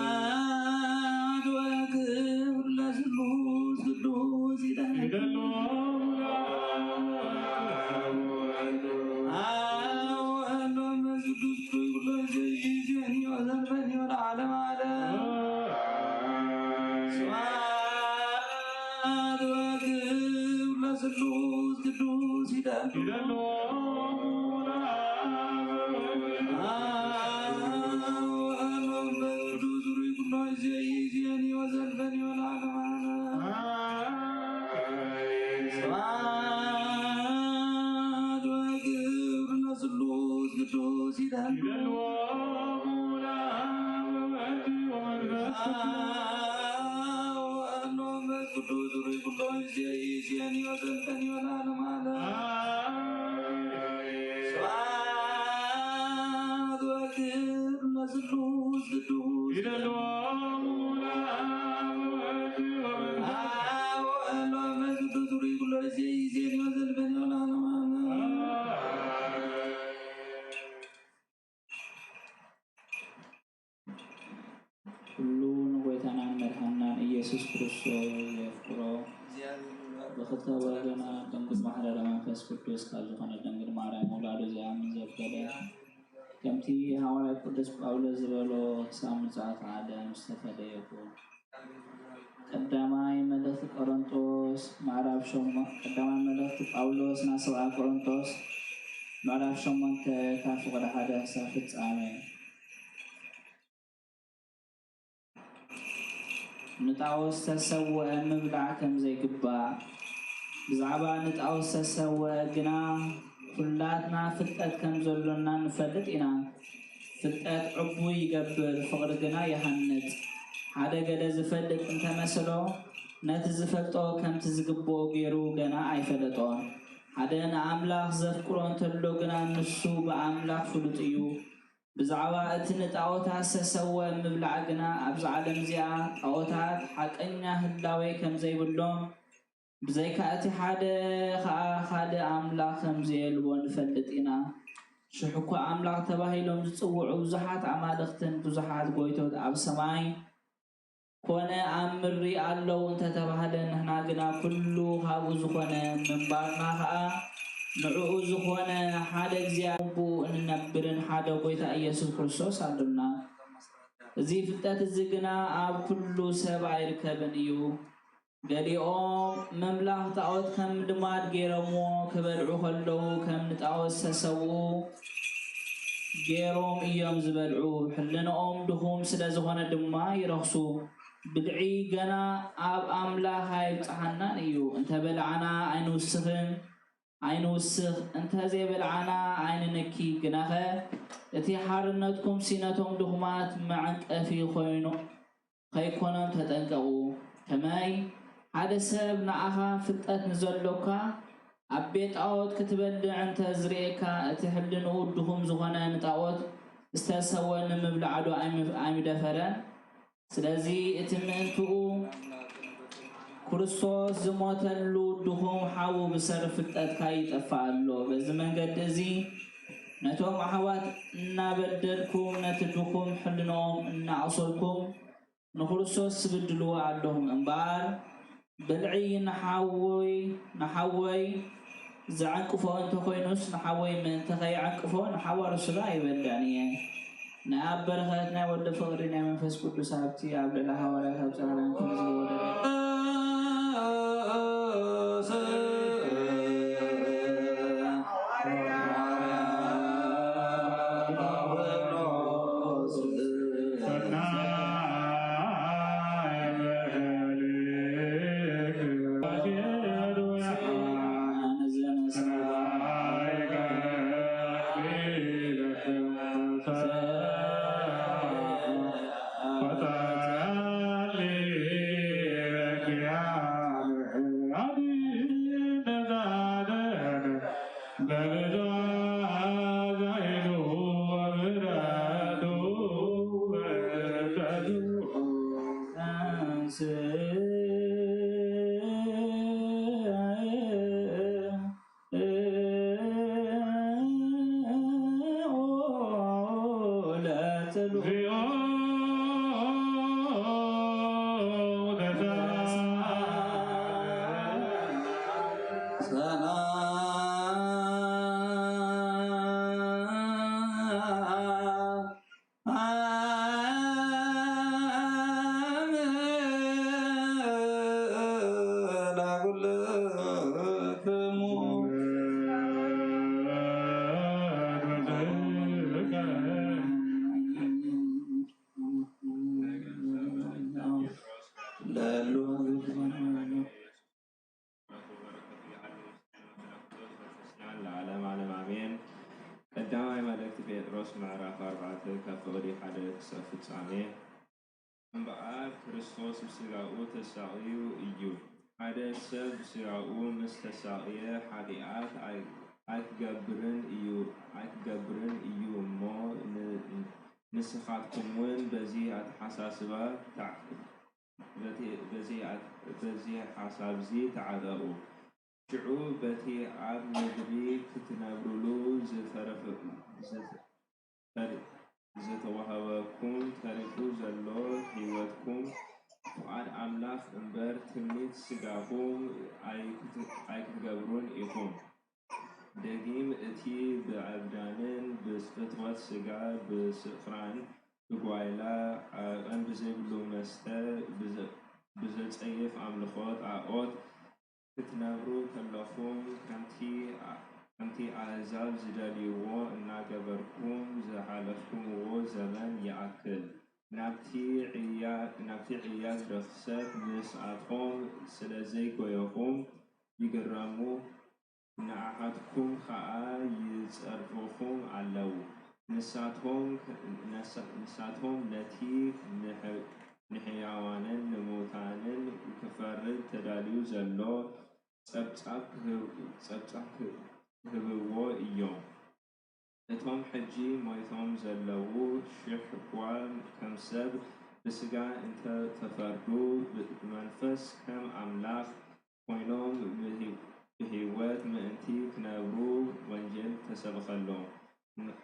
ስብሐት ወክብር ለስሉስ ቅዱስ ይደሉ። አብ ወወልድ ወመንፈስ ቅዱስ ኩሉ ጊዜ ይእዜኒ ወዘልፈኒ ወለዓለመ ዓለም። ስብሐት ወክብር ለስሉስ ቅዱስ ይደሉ። አብ ወወልድ ወመንፈስ ቅዱስ ሩይ ኩሎ ጊዜ ይእዜኒ ወዘልፈኒ ወለዓለመ ዓለም። ስብሐት ወክብር ለስሉስ ቅዱስ ይደሉ። አብ ወወልድ ወመንፈስ ቅዱስ ሩይ ኩሎ ጊዜ ይእዜኒ ወዘልፈኒ ወለዓለመ ዓለም። ስብሐት ወክብር ለስሉስ ቅዱስ ይደሉ። አብ ወወልድ ወመንፈስ ቅዱስ ሩይ ኩሎ ጊዜ ይእዜኒ ወዘልፈኒ ወለዓለመ ዓለም። ኩሉ ንጎይታናን መድሓንናን ኢየሱስ ክርስቶስ ዘየፍቅሮ፣ ብኽልተ ወገና ድንግል ማሕደረ መንፈስ ቅዱስ ካብ ዝኾነ ድንግል ማርያም ምውላዱ ዘይኣምን ዘበለ፣ ከምቲ ሃዋርያ ቅዱስ ጳውሎስ ዝበሎ፣ ክሳብ ምጽኣት ዓለም ዝተፈለየ ይኹን። ቀዳማይ መልእኽቲ ቆሮንጦስ ምዕራፍ ሸሞ-፣ ቀዳማይ መልእኽቲ ጳውሎስ ናብ ሰብዓ ቆሮንጦስ ምዕራፍ ሸሞንተ ካብ ፍቕዲ ሓደ ክሳብ ፍጻሜ። ንጣኦት ዝተሰውአ ምብላዕ ከም ዘይግባእ፣ ብዛዕባ ንጣኦት ዝተሰውአ ግና ኩላትና ፍልጠት ከም ዘሎና ንፈልጥ ኢና። ፍልጠት ዕቡይ ይገብር፣ ፍቕሪ ግና ይሃንጽ። ሓደ ገለ ዝፈልጥ እንተመሰሎ፣ ነቲ ዝፈልጦ ከምቲ ዝግብኦ ገይሩ ገና ኣይፈለጦን። ሓደ ንኣምላኽ ዘፍቅሮ እንተሎ ግና፣ ንሱ ብኣምላኽ ፍሉጥ እዩ። ብዛዕባ እቲ ንጣኦታት ዝተሰወ ምብላዕ ግና፣ ኣብዛ ዓለም እዚኣ ጣኦታት ሓቀኛ ህላዌ ከም ዘይብሎም፣ ብዘይካ እቲ ሓደ ኸኣ ካልእ ኣምላኽ ከም ዘየልቦ ንፈልጥ ኢና። ሽሕ እኳ ኣምላኽ ተባሂሎም ዝጽውዑ ብዙሓት ኣማልኽትን ብዙሓት ጐይቶት ኣብ ሰማይ ኮነ ኣብ ምድሪ ኣለዉ እንተተባህለ፣ ንሕና ግና ኩሉ ካብኡ ዝኾነ፣ ምንባርና ኸኣ ንዕኡ ዝኾነ ሓደ እግዚኣብሔር፣ ብኡ እንነብርን ሓደ ጐይታ ኢየሱስ ክርስቶስ ኣሎና። እዚ ፍልጠት እዚ ግና ኣብ ኩሉ ሰብ ኣይርከብን እዩ። ገሊኦም ምምላኽ ጣኦት ከም ልማድ ገይሮምዎ፣ ክበልዑ ከለዉ ከም ንጣኦት ዝተሰውኡ ገይሮም እዮም ዝበልዑ። ሕልንኦም ድኹም ስለ ዝኾነ ድማ ይረኽሱ። ብልዒ ገና ኣብ ኣምላኽ ኣይብጽሓናን እዩ። እንተ በላዕና ኣይንውስኽን፣ ኣይንውስኽ፣ እንተ ዘይበላዕና ኣይንንኪ። ግናኸ እቲ ሓርነትኩምሲ ነቶም ድኹማት መዐንቀፊ ኮይኑ፣ ከይኮኖም ተጠንቀቑ። ከመይ ሓደ ሰብ ንኣኻ ፍልጠት ንዘሎካ ኣብ ቤት ጣኦት ክትበልዕ እንተ ዝርእየካ፣ እቲ ሕልንኡ ድኹም ዝኾነ ንጣኦት ዝተሰወ ንምብላዕ ዶ ኣይም-፣ ኣይምደፈረን? ስለዚ እቲ ምእንትኡ ክርስቶስ ዝሞተሉ ድኹም ሓዉ ብሰሪ ፍልጠትካ ይጠፍእ ኣሎ። በዚ መንገዲ እዚ ነቶም ኣሕዋት እናበደልኩም፣ ነቲ ድኹም ሕልንኦም እናኣቑሰልኩም ንክርስቶስ ትብድልዎ ኣለኹም እምበኣር፣ ብልዒ ንሓወይ፣ ንሓወይ ዘዕንቅፎ እንተኾይኑስ፣ ንሓወይ ምእንቲ ከየዕንቅፎ ንሓዋሩ ስጋ ኣይበልዕን እየ። ናይ ኣብ በረኸት ናይ ወልደ ፍቕሪ ናይ መንፈስ ቅዱስ ሃብቲ ኣብ ልዕሊ ሃዋርያት ኣብ ጸላልያን ክምዚ ወረደ። ለሉ ለዓለም ዓለም ኣሜን። ቀዳማይ መልእክቲ ጴጥሮስ ምዕራፍ ኣርባዕተ ካብ ፍቕዲ ሓደ ክሳብ ፍጻሜ። እምበኣር ክርስቶስ ብስጋኡ ተሳቕዩ እዩ። ሓደ ሰብ ብስጋኡ ምስ ተሳቕየ ሓጢኣት ኣይ-፣ ኣይክገብርን እዩ፣ ኣይክገብርን እዩ እሞ ን-፣ ንስኻትኩምውን በዚ ኣተሓሳስባ ተዓ-፣ በቲ-፣ በዚ ኣት-፣ በዚ ሓሳብዚ ተዓጠቑ። ሽዑ በቲ ኣብ ምድሪ ክትነብሩሉ ዝተረፈ-፣ ዝተወሃበኩም ተሪፉ ዘሎ ህይወትኩም፣ ፍቓድ ኣምላኽ እምበር ትምኒት ስጋኹም ኣይክት-፣ ኣይክትገብሩን ኢኹም። ደጊም እቲ ብዕብዳንን ብፍትወት ስጋ ብስኽራን ብጓይላ ዓቐን ብዘይብሉ መስተ ብዘ-፣ ብዘጸይፍ ኣምልኾ ጣዖት ክትነብሩ ከለኹም፣ ከምቲ ኣ-፣ ከምቲ ኣህዛብ ዝደልይዎ እናገበርኩም ዝሓለፍኩምዎ ዘመን ይኣክል፣ ናብቲ ዕያ-፣ ናብቲ ዕያግ ርኽሰት ምስኣቶም ስለ ዘይጎየኹም ይግረሙ፣ ንዓኻትኩም ኸኣ ይጸርፉኹም ኣለዉ። ንሳቶም፣ ንሳ-፣ ንሳቶም ነቲ ንሕ-፣ ንሕያዋንን ንሙታንን ክፈርድ ተዳልዩ ዘሎ ጸብጻብ ክህብ-፣ ጸብጻብ ክህብዎ እዮም። እቶም ሕጂ ሞይቶም ዘለዉ ሽሕ እኳ ከም ሰብ ብስጋ እንተ ተፈርዱ፣ ብ-፣ ብመንፈስ ከም ኣምላኽ ኮይኖም ብህ-፣ ብህይወት ምእንቲ ክነብሩ ወንጌል ተሰብኸሎም። ን-፣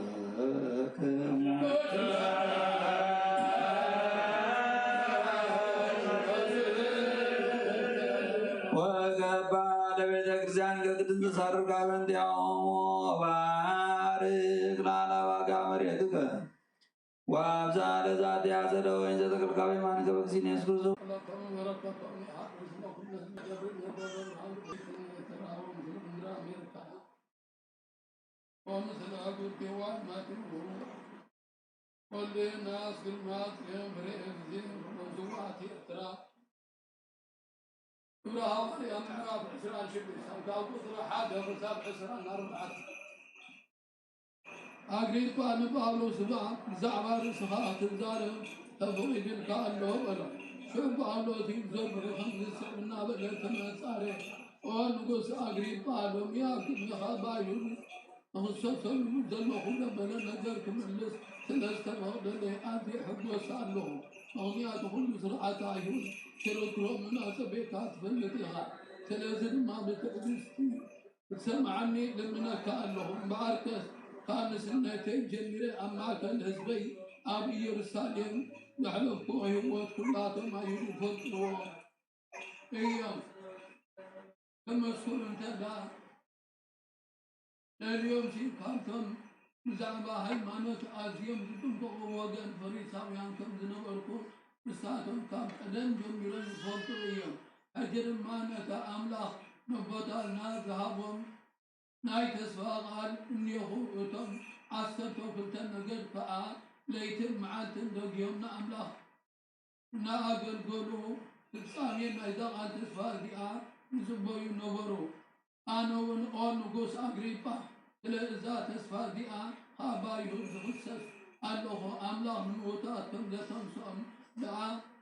ለኩልክሙ። ወገባ ለቤተ ክርስቲያን ከቅድስት ሳርጋ በእንቲአሆሙ ባርክ ላዕለ ዋጋ መሬትከ ወአብዛ ለዛቲ አጸደ ወይን ዘተክልካዊ ማንከ በክሲን የሱስ ክርስቶስ። ወምስለ አግብርቲዋ ማቲው ወልድና እስክልማት የንብሬ ጊዜ ወመንስዋት ኤርትራ ሃዋርያ ምዕራፍ ዕስራን ሽዱሽተን ካብ ቁጽሪ ሓደ ክሳብ ዕስራን ኣርባዕተን። ኣግሪጳ ንጳውሎስ እባ ብዛዕባ ርእስኻ ክትዛረብ ተፈቒዱልካ ኣሎ በሎ። ሽዑ ጳውሎስ ይዞም ከምዚ ስዕብ እናበለ ተመጻረ። ኦ ንጉስ ኣግሪጳ፣ ሎሚ ኣብ ቅድሜኻ ብኣይሁድ ንኽሰሰሉ ዘለኹ ዘበለ ነገር ክምልስ ስለ ዝተፈቕደለይ ኣዝየ ሕጎስ ኣለኹ። ምኽንያቱ ኩሉ ስርዓት ኣይሁድ ክርክሮምን ኣጸቢቕካ ትፈልጥ ኢኻ። ስለዚ ድማ ብትዕግስቲ ክትሰምዓኒ ልምነካ ኣለኹ። እምበኣርከስ ካብ ንስነተይ ጀሚረ ኣብ ማእከል ህዝበይ ኣብ ኢየሩሳሌም ዘሕለፍኩዎ ህይወት ኩላቶም ኣይሁድ ይፈልጥዎ እዮም። ክመስክሩ እንተ ደኣ ደልዮምሲ ካብቶም ብዛዕባ ሃይማኖት ኣዝዮም ዝጥንቀቑ ወገን ፈሪሳውያን ከም ዝነበርኩ ንሳቶም ካብ ቀደም ጀሚሮም ይፈልጡ እዮም። ሕጂ ድማ ነቲ ኣምላኽ ነቦታትና ዝሃቦም ናይ ተስፋ ቃል እኔኹ። እቶም ዓሰርተ ክልተ ነገድ ከኣ ለይትን መዓልትን ደጊሆም ንኣምላኽ እናኣገልገሉ ፍጻሜ ናይዛ ቃል ተስፋ እዚኣ ይጽበዩ ነበሩ። ኣነ እውን ኦ ንጉስ ኣግሪጳ፣ ስለ እዛ ተስፋ እዚኣ ካብ ኣይሁድ ዝኽሰስ ኣለኹ። ኣምላኽ ንምዉታት ከም ዘተንስኦም ደኣ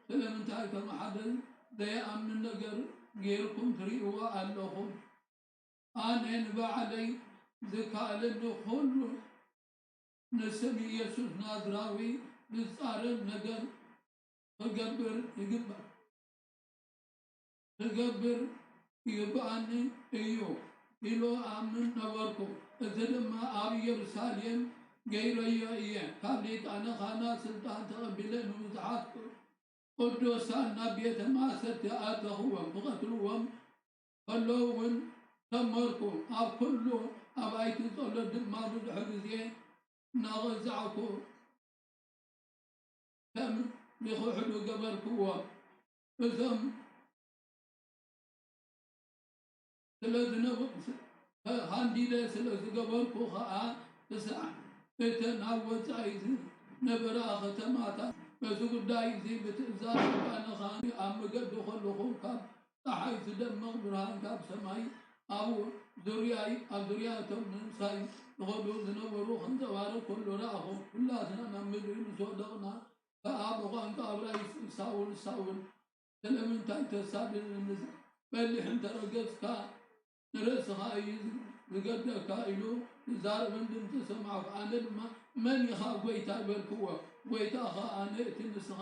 ስለምንታይ ከም ሓደ ዘይኣምን ነገር ገይርኩም ትርእይዎ ኣለኹም? ኣነ ንባዕለይ ዝከኣለኒ ኩሉ ንስም ኢየሱስ ናዝራዊ ዝጻረር ነገር ክገብር ይግባእ፣ ክገብር ይግብኣኒ እዩ ኢሉ ኣምን ነበርኩ። እዚ ድማ ኣብ ኢየሩሳሌም ገይረዮ እየ። ካብ ሊቃነ ካህናት ስልጣን ተቐቢለ ንብዙሓት ቅዱሳን ናብ ቤተ ማእሰርቲ ኣእተኽዎም፣ ክቐትልዎም ከለዉ እውን ሰመርኩ። ኣብ ኩሉ ኣባይቲ ጸሎት ድማ ብዙሕ ግዜ እናቐዛዕኩ ከም ይኽሕዱ ገበርክዎም። እዞም ስለ ዝነበ-፣ ሃንዲደ ስለ ዝገበርኩ ኸኣ፣ ክሳዕ እተን ኣብ ወጻኢ ዝነበራ ኸተማታት በዚ ጉዳይ እዚ ብትእዛዝ ስልጣነ ኻህን ኣብ መገዲ ኸለኹ፣ ካብ ጸሓይ ዝደምቕ ብርሃን ካብ ሰማይ ኣብ ዙርያይ፣ ኣብ ዙርያ እቶም ንምሳይ ዝኸዱ ዝነበሩ ኸንጸባርቕ ከሎ ረኣኹ። ኩላትና ናብ ምድሪ ምስ ወደቕና ከኣ ብቋንቋ እብራይስጢ፣ ሳውል፣ ሳውል፣ ስለምንታይ ተሳድደኒ? በሊሕ እንተ ረገጽካ ንርእስኻ እዩ ዝገደካ ኢሉ ዝዛረበኒ ድምጺ ሰማዕኩ። ኣነ ድማ፣ መን ኢኻ ጐይታ? በልክዎ። ጐይታ ኸኣ ኣነ እቲ ንስኻ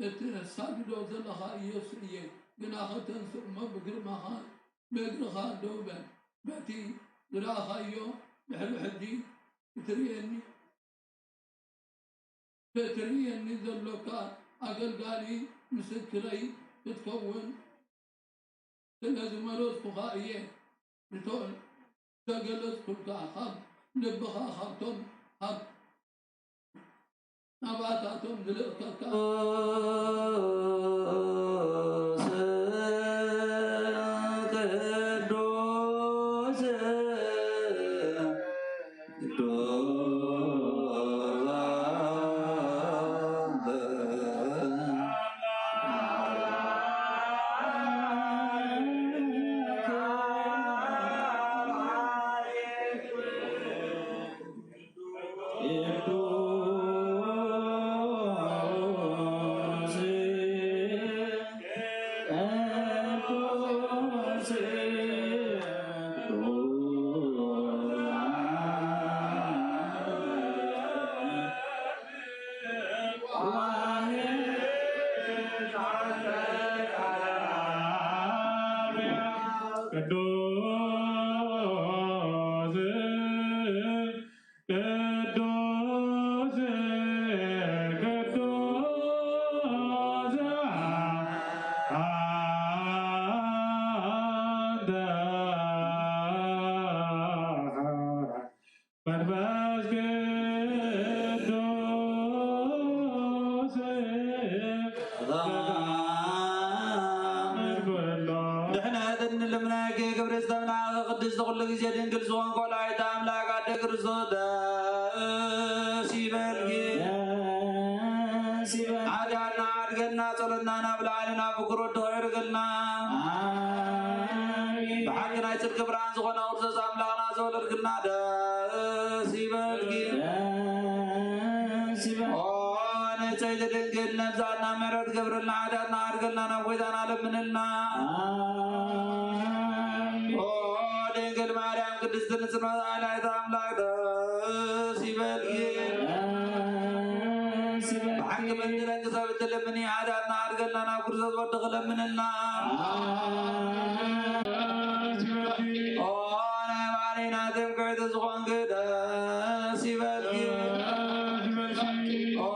እተሳድዶ ዘለኻ ኢየሱስ እየ። ግና ኽተንስእ እሞ ብግርማኻ፣ ብእግርኻ ደው በል። በቲ ዝረኣኻዮ ድሕሪ ሕጂ ክትርእየኒ ክትርእየኒ ዘሎካ ኣገልጋሊ ምስክረይ ክትከውን ስለ ዝመረጽኩኻ እየ። እቶ-፣ ዝተገለጽኩልካ ካብ ልብኻ፣ ካብቶም ካብ ናባታቶም ዝልእከካ ቅዱስ ቅዱስ ቅዱስ ቅዱስ አንተ መንፈስ ቅዱስ። ድሕነትን ልምናኪ ክብሪ ዝተመልኣኺ ቅድስቲ ኩሉ ግዜ ድንግል ዝኾንኪ ወላዲተ ኣምላክ ኣደ ክርስቶስ ደስ ይበልኪ። ደስ ይበልኪ። ሓጢኣትና ሓድገልና፣ ጸሎትና ናብ ላዕሊ ናብ ምኩር ወዲ ከዕርግልና። ክብራን ዝኾነ ክርስቶስ ኣምላኽና ዘወለድክልና ደስ ይበልኪ። ደስ ይበል። ኦ ንጽሕቲ ድንግል ነብሳትና ምሕረት ገብርልና ሓጢኣትና ኣርገልና ናብ ጎይታና ለምንልና። ኣሜን። ኦ ድንግል ማርያም ቅድስት ንጽሕቲ ኣላይት ኣምላኽ ደስ ይበልኪ። ደስ ይበል። ብሓቂ መንዝረን ክሰብ እትልምኒ ሓጢኣትና ኣርገልና ናብ ክርስቶስ ወዲ ክለምንልና። ኦ ናይ ማርያና ትምክሕቲ ዝኾንኪ ደስ ይበልኪ። ኦ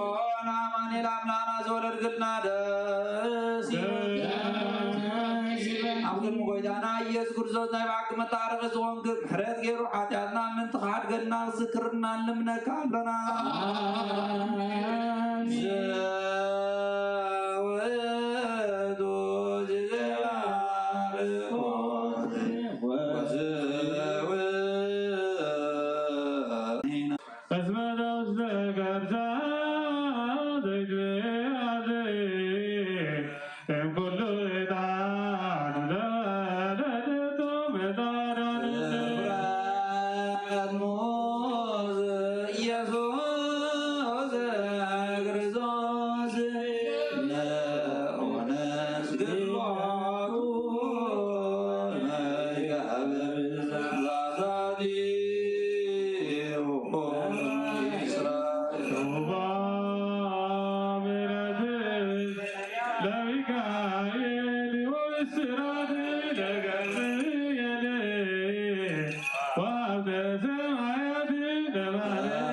ንኣማኑኤል ኣምላኽና ዘወለድክልና ደስ ይበልኪ። ኣብ ቅድሚ ጎይታና ኢየሱስ ክርስቶስ ናይ ብሓቂ መታረቂ ዝኾንኪ ምሕረት ገይሩ ሓጢኣትና ምእንቲ ክሓድገልና ክዝክርና ንልምነካ ኣለና። ዘወቱ ዝባርኮ ወዘወ እስመ ዘውስተ ከርሳ ዘይትቤ እምኩሉ ዕጣን ዘወለደቶ መታራን። ኢየሱስ ክርስቶስ ነኡነስ ግንባሩ መጋብር ዛዛቲ ለሚካኤል ወብስራት ለገብርኤል ወሀብተ ሰማያት ለማርያም።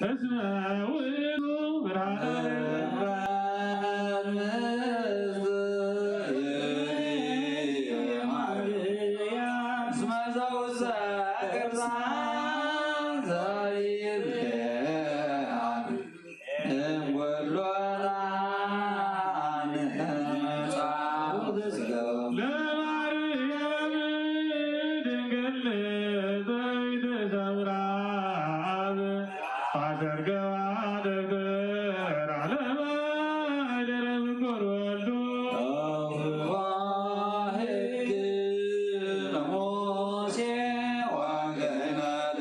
እስመ ውእቱ ብርሃነ ለማርያም ድንግል ንጽሕት ሰምራ አብ አሰርገዋ ደብተር ዓለማ አይደለም ጎር ወልዱ። ለሙሴ ወገነደ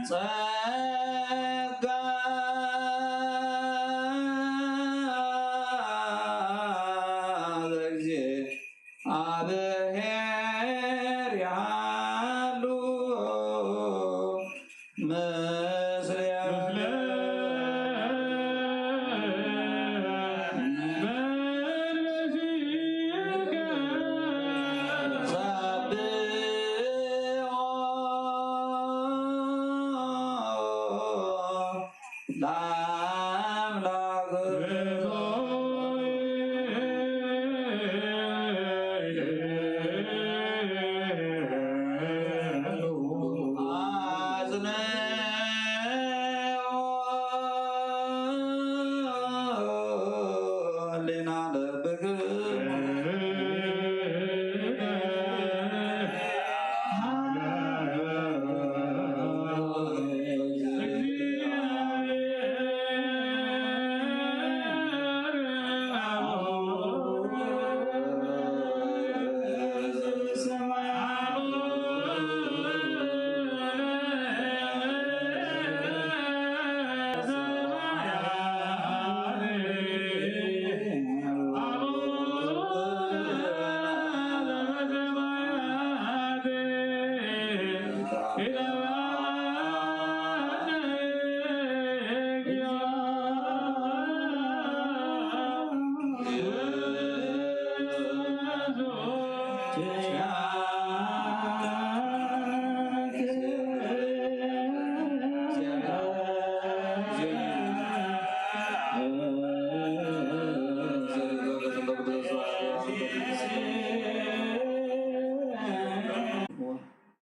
ጸጋ ዘእግዚኣብሔር ይሃሉ ምስሌ ለአምላክ አጽንኦ ህሊና ለብክ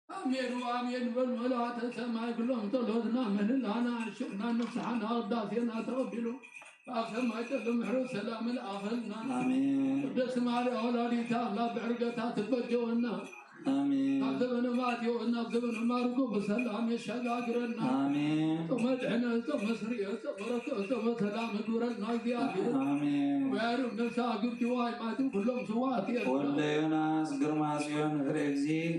ኣሜን ወኣሜን በሉ። መልኣተ ሰማይ ኩሎም ጸሎትና ምህልላና ሽቕና ንስሓና ቅዳሴና ተቐቢሉ ኣብ ሰማይ ጠሎ ምሕረት ሰላም ልኣኸልና። ኣሜን። ቅድስት ማርያም ወላዲተ ኣምላክ ብዕርገታ ትበጀወና። ኣሜን። ካብ ዘበነ ማቴዎስ ናብ ዘበነ ማርቆስ ብሰላም የሸጋግረና። ኣሜን። ጾመ ድሕነት፣ ጾመ ስርየት፣ ጾመ በረከት፣ ጾመ ሰላም ይግበረልና እግዚኣብሔር። ኣሜን። ወያርም ነፍሳ ግብቲ ዋይ ማቲ ኩሎም ስዋት የርና። ወልደ ዮናስ ግርማ ጽዮን ፍሬ እግዚእ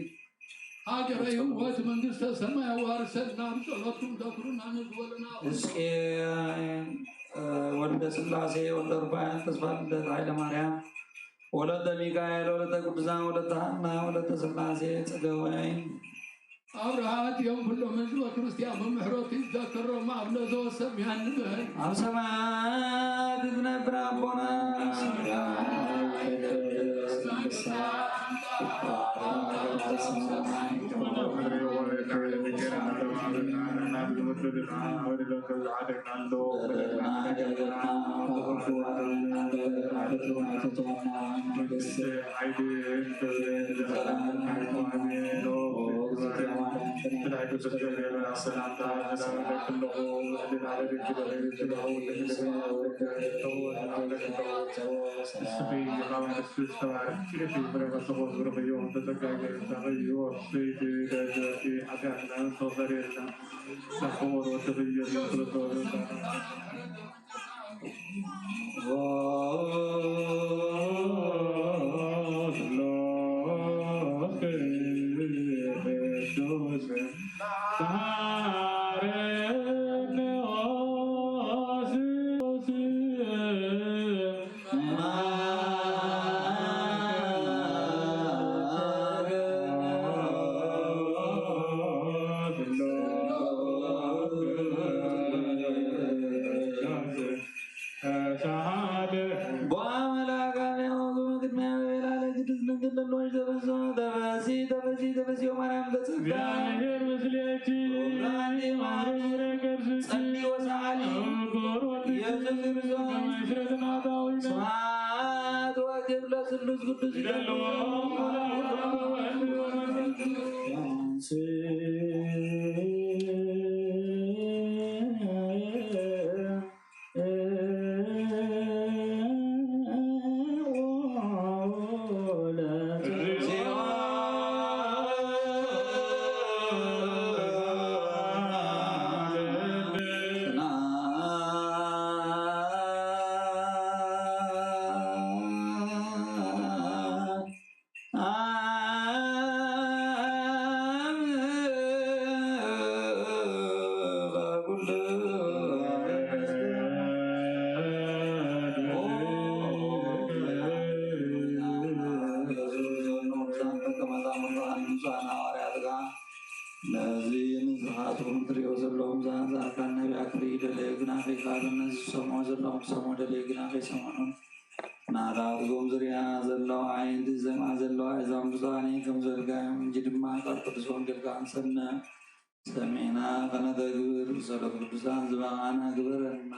ሃገረ ህይወት መንግስተ ሰማይ ኣዋርሰና። ብጸሎትኩም ዘክሩና ንዝወለና ሕዝቅኤል፣ እ፣ ወልደ ስላሴ፣ ወልደ ሩፋኤል፣ ተስፋ ልደት፣ ኃይለ ማርያም፣ ወለተ ሚካኤል፣ ወለተ ቅዱሳን፣ ወለተ ሃና፣ ወለተ ስላሴ፣ ጸገወይ። ኣብርሃት እዮም ኩሎም ህዝበ ክርስቲያን ብምሕረቱ ይዘከሮም ኣብ ነዘወሰም ያንበል። ኣብ ሰማያት እትነብር ኣቦና ቦአ መልአክ ኣርያም ቅድሚያ በቤላ ለቅድስት ድንግል ለሎች ተበሶ ተበሲ ተበሲ ተበሲ ማርያም ተጸጋ እግዚአብሔር ምስሌኪ። ጸሊ ወሰዓሊ ኢየሱስ ክርስቶስ ስብሐት ወክብር ለስሉስ ቅዱስ ይደሉ። ግና ከይከኣሎም፣ ነዚ ዝሰምዑ ዘለዉ ክሰምዑ ደለዩ ግና ከይሰምዑ፣ ናታትኩም ዝሪኣ ዘለዋ ዓይንቲ ዝሰምዓ ዘለዋ እዞም ብፁዓን ከም ዘልጋዮም እንጂ ድማ ካብ ቅዱስ ወንጌልካ ክንሰምዕ ሰሚዕና ከነተግብር ብጸሎት ቅዱሳን ዝበቓዕና ግበረና።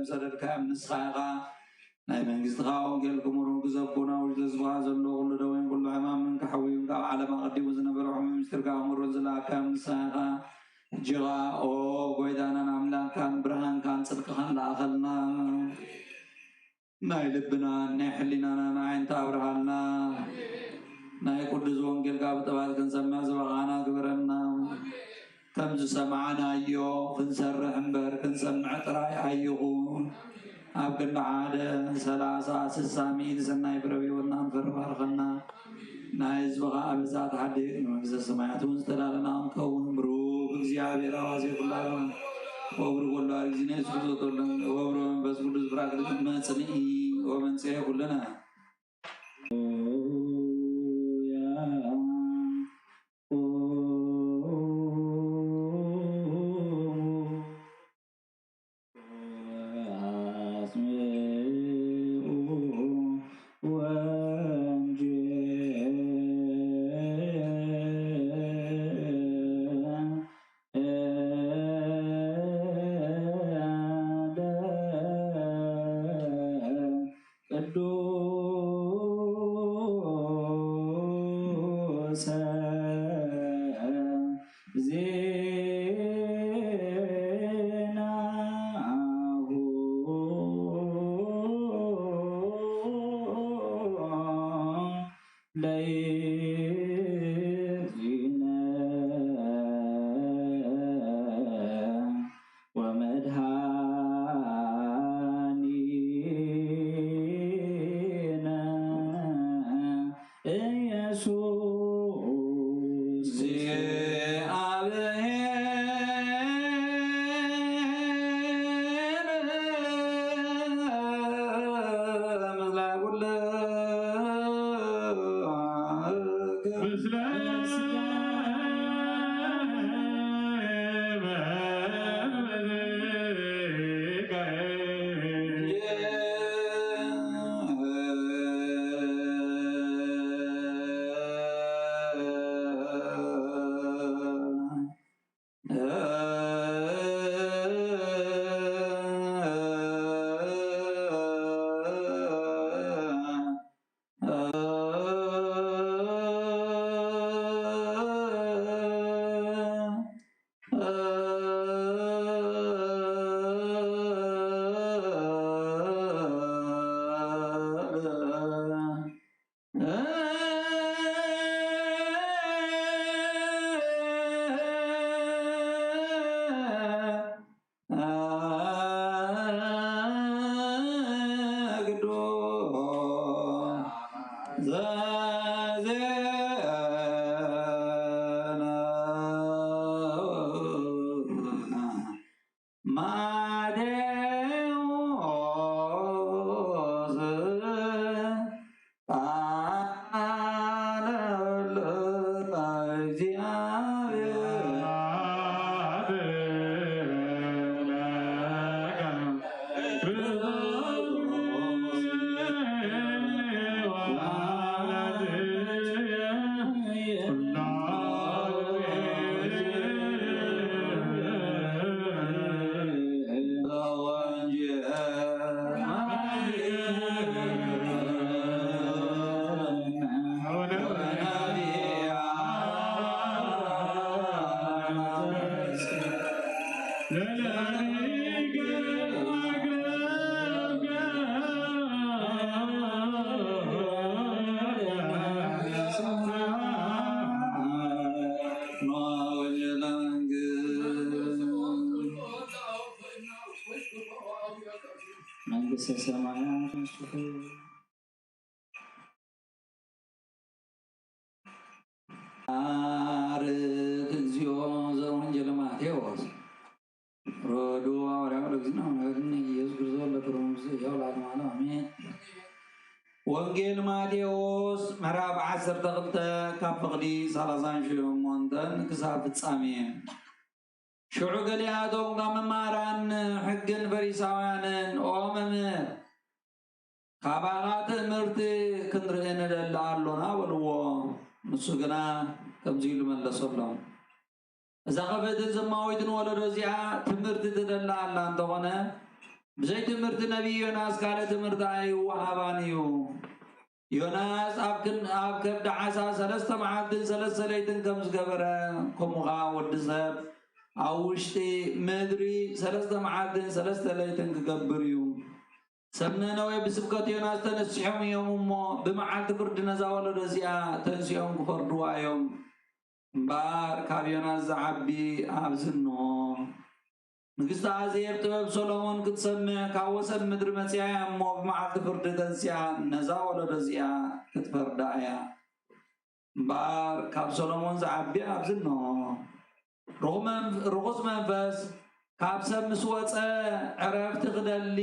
ሰደድካዮም ንስኻ ኢኻ። ናይ መንግስትኻ ወንጌል ክሙሩን ክዘብኩን ኣብ ውሽጢ ህዝብኻ ዘሎ ኩሉ ደዌን ኩሉ ሕማምን ክሕውዩን ካብ ዓለም ኣቐዲሙ ዝነበረ ሕሙም ምስጢርካ ክምሩን ዝለኣካ ንስኻ ኢኻ። ሕጂ ኸኣ ኦ ጎይታናን ኣምላኽካን ብርሃንካን ጽድቅኻን ለኣኸልና። ናይ ልብናን ናይ ሕሊናናን ዓይንታ ኣብርሃልና። ናይ ቅዱስ ወንጌልካ ብጥባት ክንሰምዕ ዝበቓና ግበረና። ከም ዝሰማዕናዮ ክንሰርሕ እምበር ክንሰምዕ ጥራይ ኣይኹን። ኣብ ክንዲ ሓደ፣ ሰላሳ፣ ስሳ፣ ሚእቲ ሰናይ ፍረ ብህይወትና ንፈሪ ባርኸና። ናይ ህዝብኻ ኣበሳ ትሓድግ፣ ንመንግስተ ሰማያት እውን ዝተዳለና ክንከውን ብሩክ እግዚኣብሔር ኣዋዜ ኩሉ ዓለም ወብሩ ኩሉ ኣርጊዝነ የሱስ ክርስቶስ ተወልደ ወብሩ መንፈስ ቅዱስ ብራክሊት መጽንኢ ወመንጽሔ ኩልነ። ቅዱሰ ዜናሁ ለእግዚእነ ወመድኃኒነ ኢየሱስ። መንግስተ ሰማያት ምስጢር አርክ እግዚኦ ዘወንጌለ ማቴዎስ። ረዱ ሐዋርያው ለእግዚእነ ወመድኃኒነ ኢየሱስ ክርስቶስ ለክብረ መንግስቱ ይሕያው ለዓለመ ዓለም አሜን። ወንጌል ማቴዎስ ምዕራፍ ዓሰርተ ክልተ ካብ ፍቕዲ ሰላሳን ሸሞንተን ክሳብ ፍጻሜ። ሽዑ ገሊኣቶም ካብ መማራን ሕግን ፈሪሳውያንን ኦ መምህር ካባኻ ትእምርቲ ክንርኢ ንደሊ ኣሎና በልዎ። ንሱ ግና ከምዚ ኢሉ መለሰሎም። እዛ ኸፍእትን ዘማዊትን ወለዶ እዚኣ ትምህርቲ ትደሊ ኣላ እንተኾነ ብዘይ ትምህርቲ ነቢይ ዮናስ ካልእ ትምህርቲ ኣይወሃባን እዩ። ዮናስ ኣብ ክን-፣ ኣብ ከብዲ ዓሳ ሰለስተ መዓልትን ሰለስተ ለይትን ከም ዝገበረ፣ ከምኡ ኸዓ ወዲ ሰብ ኣብ ውሽጢ ምድሪ ሰለስተ መዓልትን ሰለስተ ለይትን ክገብር እዩ። ሰብ ነነዌ ብስብከት ዮናስ ተነሲሖም እዮም እሞ፣ ብመዓልቲ ፍርዲ ነዛ ወለዶ እዚኣ ተንሲኦም ክፈርድዋ እዮም። እምበኣር ካብ ዮናስ ዝዓቢ ኣብዚ እንሆ። ንግስቲ ኣዜብ ጥበብ ሰሎሞን ክትሰምዕ ካብ ወሰን ምድሪ መጺኣ እያ እሞ፣ ብመዓልቲ ፍርዲ ተንሲኣ ነዛ ወለዶ እዚኣ ክትፈርዳ እያ። እምበኣር ካብ ሰሎሞን ዝዓቢ ኣብዚ እንሆ። ርኹ-፣ መንፍ-፣ ርኹስ መንፈስ ካብ ሰብ ምስ ወጸ፣ ዕረፍቲ ክደሊ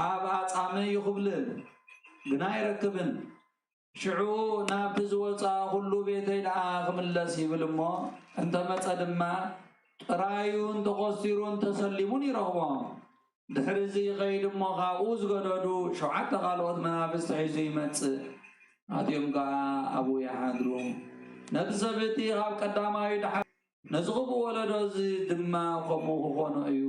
ኣብ ኣጻምእ እዩ ክብልል፣ ግና ኣይረክብን። ሽዑ ናብቲ ዝወጽኣ ኩሉ ቤተይ ደኣ ክምለስ ይብል እሞ፣ እንተ መጸ ድማ ጥራዩን ተኾስቲሩን ተሰሊሙን ይረኽቦ። ድሕሪ እዚ ይኸይድ እሞ፣ ካብኡ ዝገደዱ ሸውዓተ ካልኦት መናፍስቲ ሒዙ ይመጽእ። ኣትዮም ከኣ ኣብኡ ይሓድሩ። ነቲ ሰብ እቲ ካብ ቀዳማዩ ደሓር፣ ነዚ ክፉእ ወለዶ እዚ ድማ ከምኡ ክኾኖ እዩ።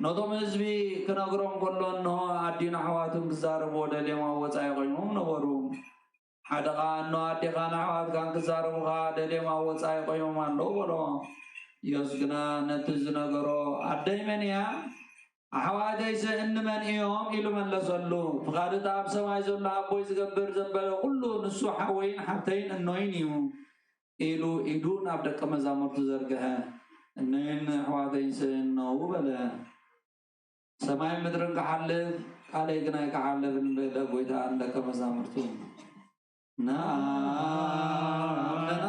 ነቶም ህዝቢ ክነግሮም ከሎ፣ እንሆ፣ ኣዲን ኣሕዋቱን ክዛረብዎ ደልዮም ኣብ ወጻኢ ቆይሞም ነበሩ። ሓደ ኸኣ፣ እንሆ፣ ኣዴኻን ኣሕዋትካን ክዛረቡኻ ደልዮም ኣብ ወጻኢ ቆይሞም ኣለዉ፣ በሎ። ኢየሱስ ግና ነቲ ዝነገሮ፣ ኣደይ መን እያ? ኣሕዋተይስ እንመን እዮም? ኢሉ መለሰሉ። ፍቓድ እቲ ኣብ ሰማይ ዘሎ ኣቦይ ዝገብር ዘበለ ኩሉ ንሱ ሓወይን ሓብተይን እኖይን እዩ፣ ኢሉ ኢዱ ናብ ደቀ መዛሙርቱ ዘርግሐ። እነይን ኣሕዋተይን ስእነዉ በለ። ሰማይን ምድርን ክሓልፍ፣ ቃለይ ግን ኣይክሓልፍን በለ ጐይታ ንደቀ መዛሙርቱ። ነአምን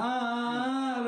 አብ።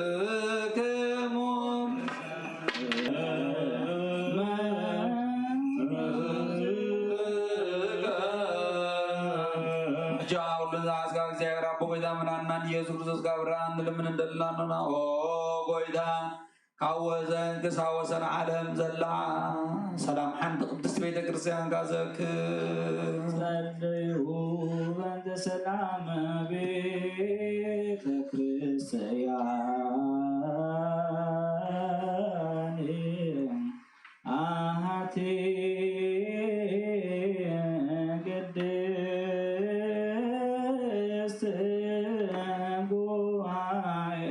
ለኩልክሙ። እጃ ሁሉ ዝሓዝካ እግዚኣብሔር ኣቦ፣ ጎይታ መድኃኒና ኢየሱስ ክርስቶስ፣ ካብ ርኣ እንልምን እንደልና ነና። ኦ ጎይታ፣ ካብ ወሰን ክሳብ ወሰን ዓለም ዘላ ሰላም ሓንቲ ቅድስት ቤተ ክርስቲያንካ ዘክር። ጸልዩ በእንተ ሰላም ቤተ ክርስቲያን አሐቲ ቅድስት ጉባኤ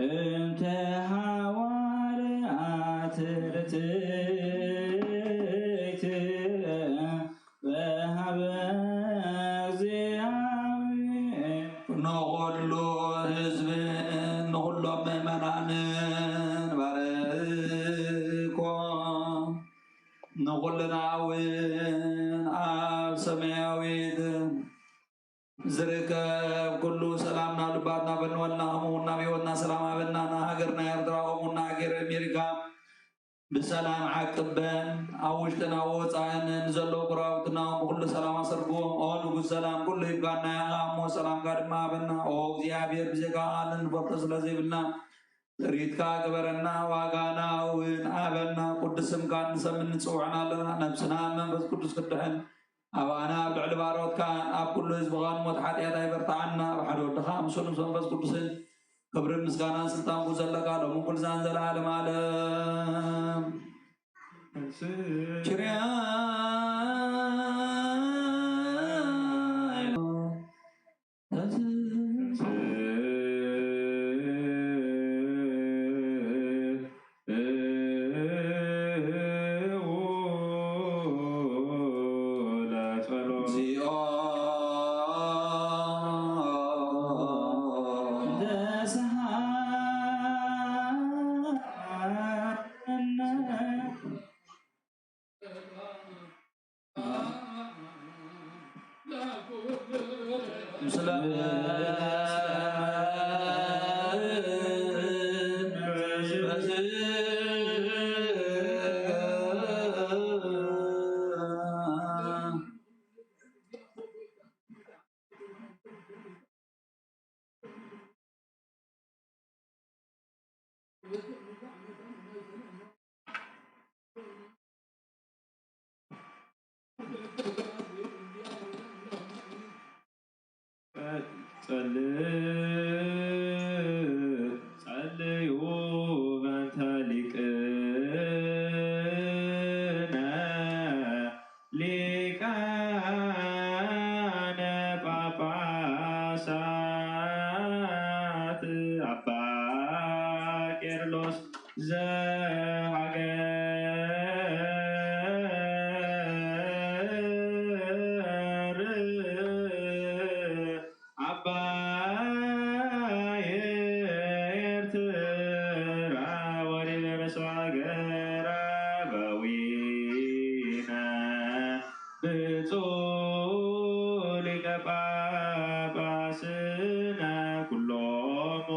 እንተ ሐዋርያት ርትዕት በሀበ እግዚኣብሔር። ንኹሉ ህዝብን ንኹሎም ምእመናንን ባርኮ። ንኹልና እውን ኣብ ሰማያዊት ዝርከብ ኩሉ ሰላም ናብ ልባትና በንወልና፣ ከምኡ እውን ናብ ህይወትና ሰላም ሃበና። ንሃገርና ኤርትራ ከምኡ እውን ንሃገር ኣሜሪካ ብሰላም ዓቅበን፣ ኣብ ውሽጥን ኣብ ወጻእን ንዘለዉ ጎረባብትና ብኹሉ ሰላም ኣሰርግዎም። ኦ ንጉስ ሰላም፣ ኩሉ ይብቃና ኢኻ እሞ ሰላምካ ድማ ሃበና። ኦ እግዚኣብሔር፣ ብዘይካ ቃል እንፈልጦ ስለ ዘይብልና ጥሪትካ ግበረና፣ ዋጋና እውን ሃበና። ቅዱስ ስምካ ንሰምን ንጽውዕን ኣለና። ነብስና መንፈስ ቅዱስ ክትድሕን ኣባና ኣብ ልዕሊ ባሮትካ ኣብ ኩሉ ህዝብኻን ሞት ሓጢኣት ኣይበርትዓና። ብሓደ ወድኻ ምስኡ ምስ መንፈስ ቅዱስን ክብርን ምስጋናን ስልጣን ዘለካ ሎምን ኩሉ ዛን ዘለዓለም ዓለም። ችርያ ጸልዩ በእንተ ሊቅነ ሊቃነ ጳጳሳት ኣባ ቄርሎስ ዘሃገር ዓባይ ኤርትራ ወዲበ ርእሱ ሃገረ በዊነ ብፁዕ ሊቀ ጳጳስነ ኩሎሙ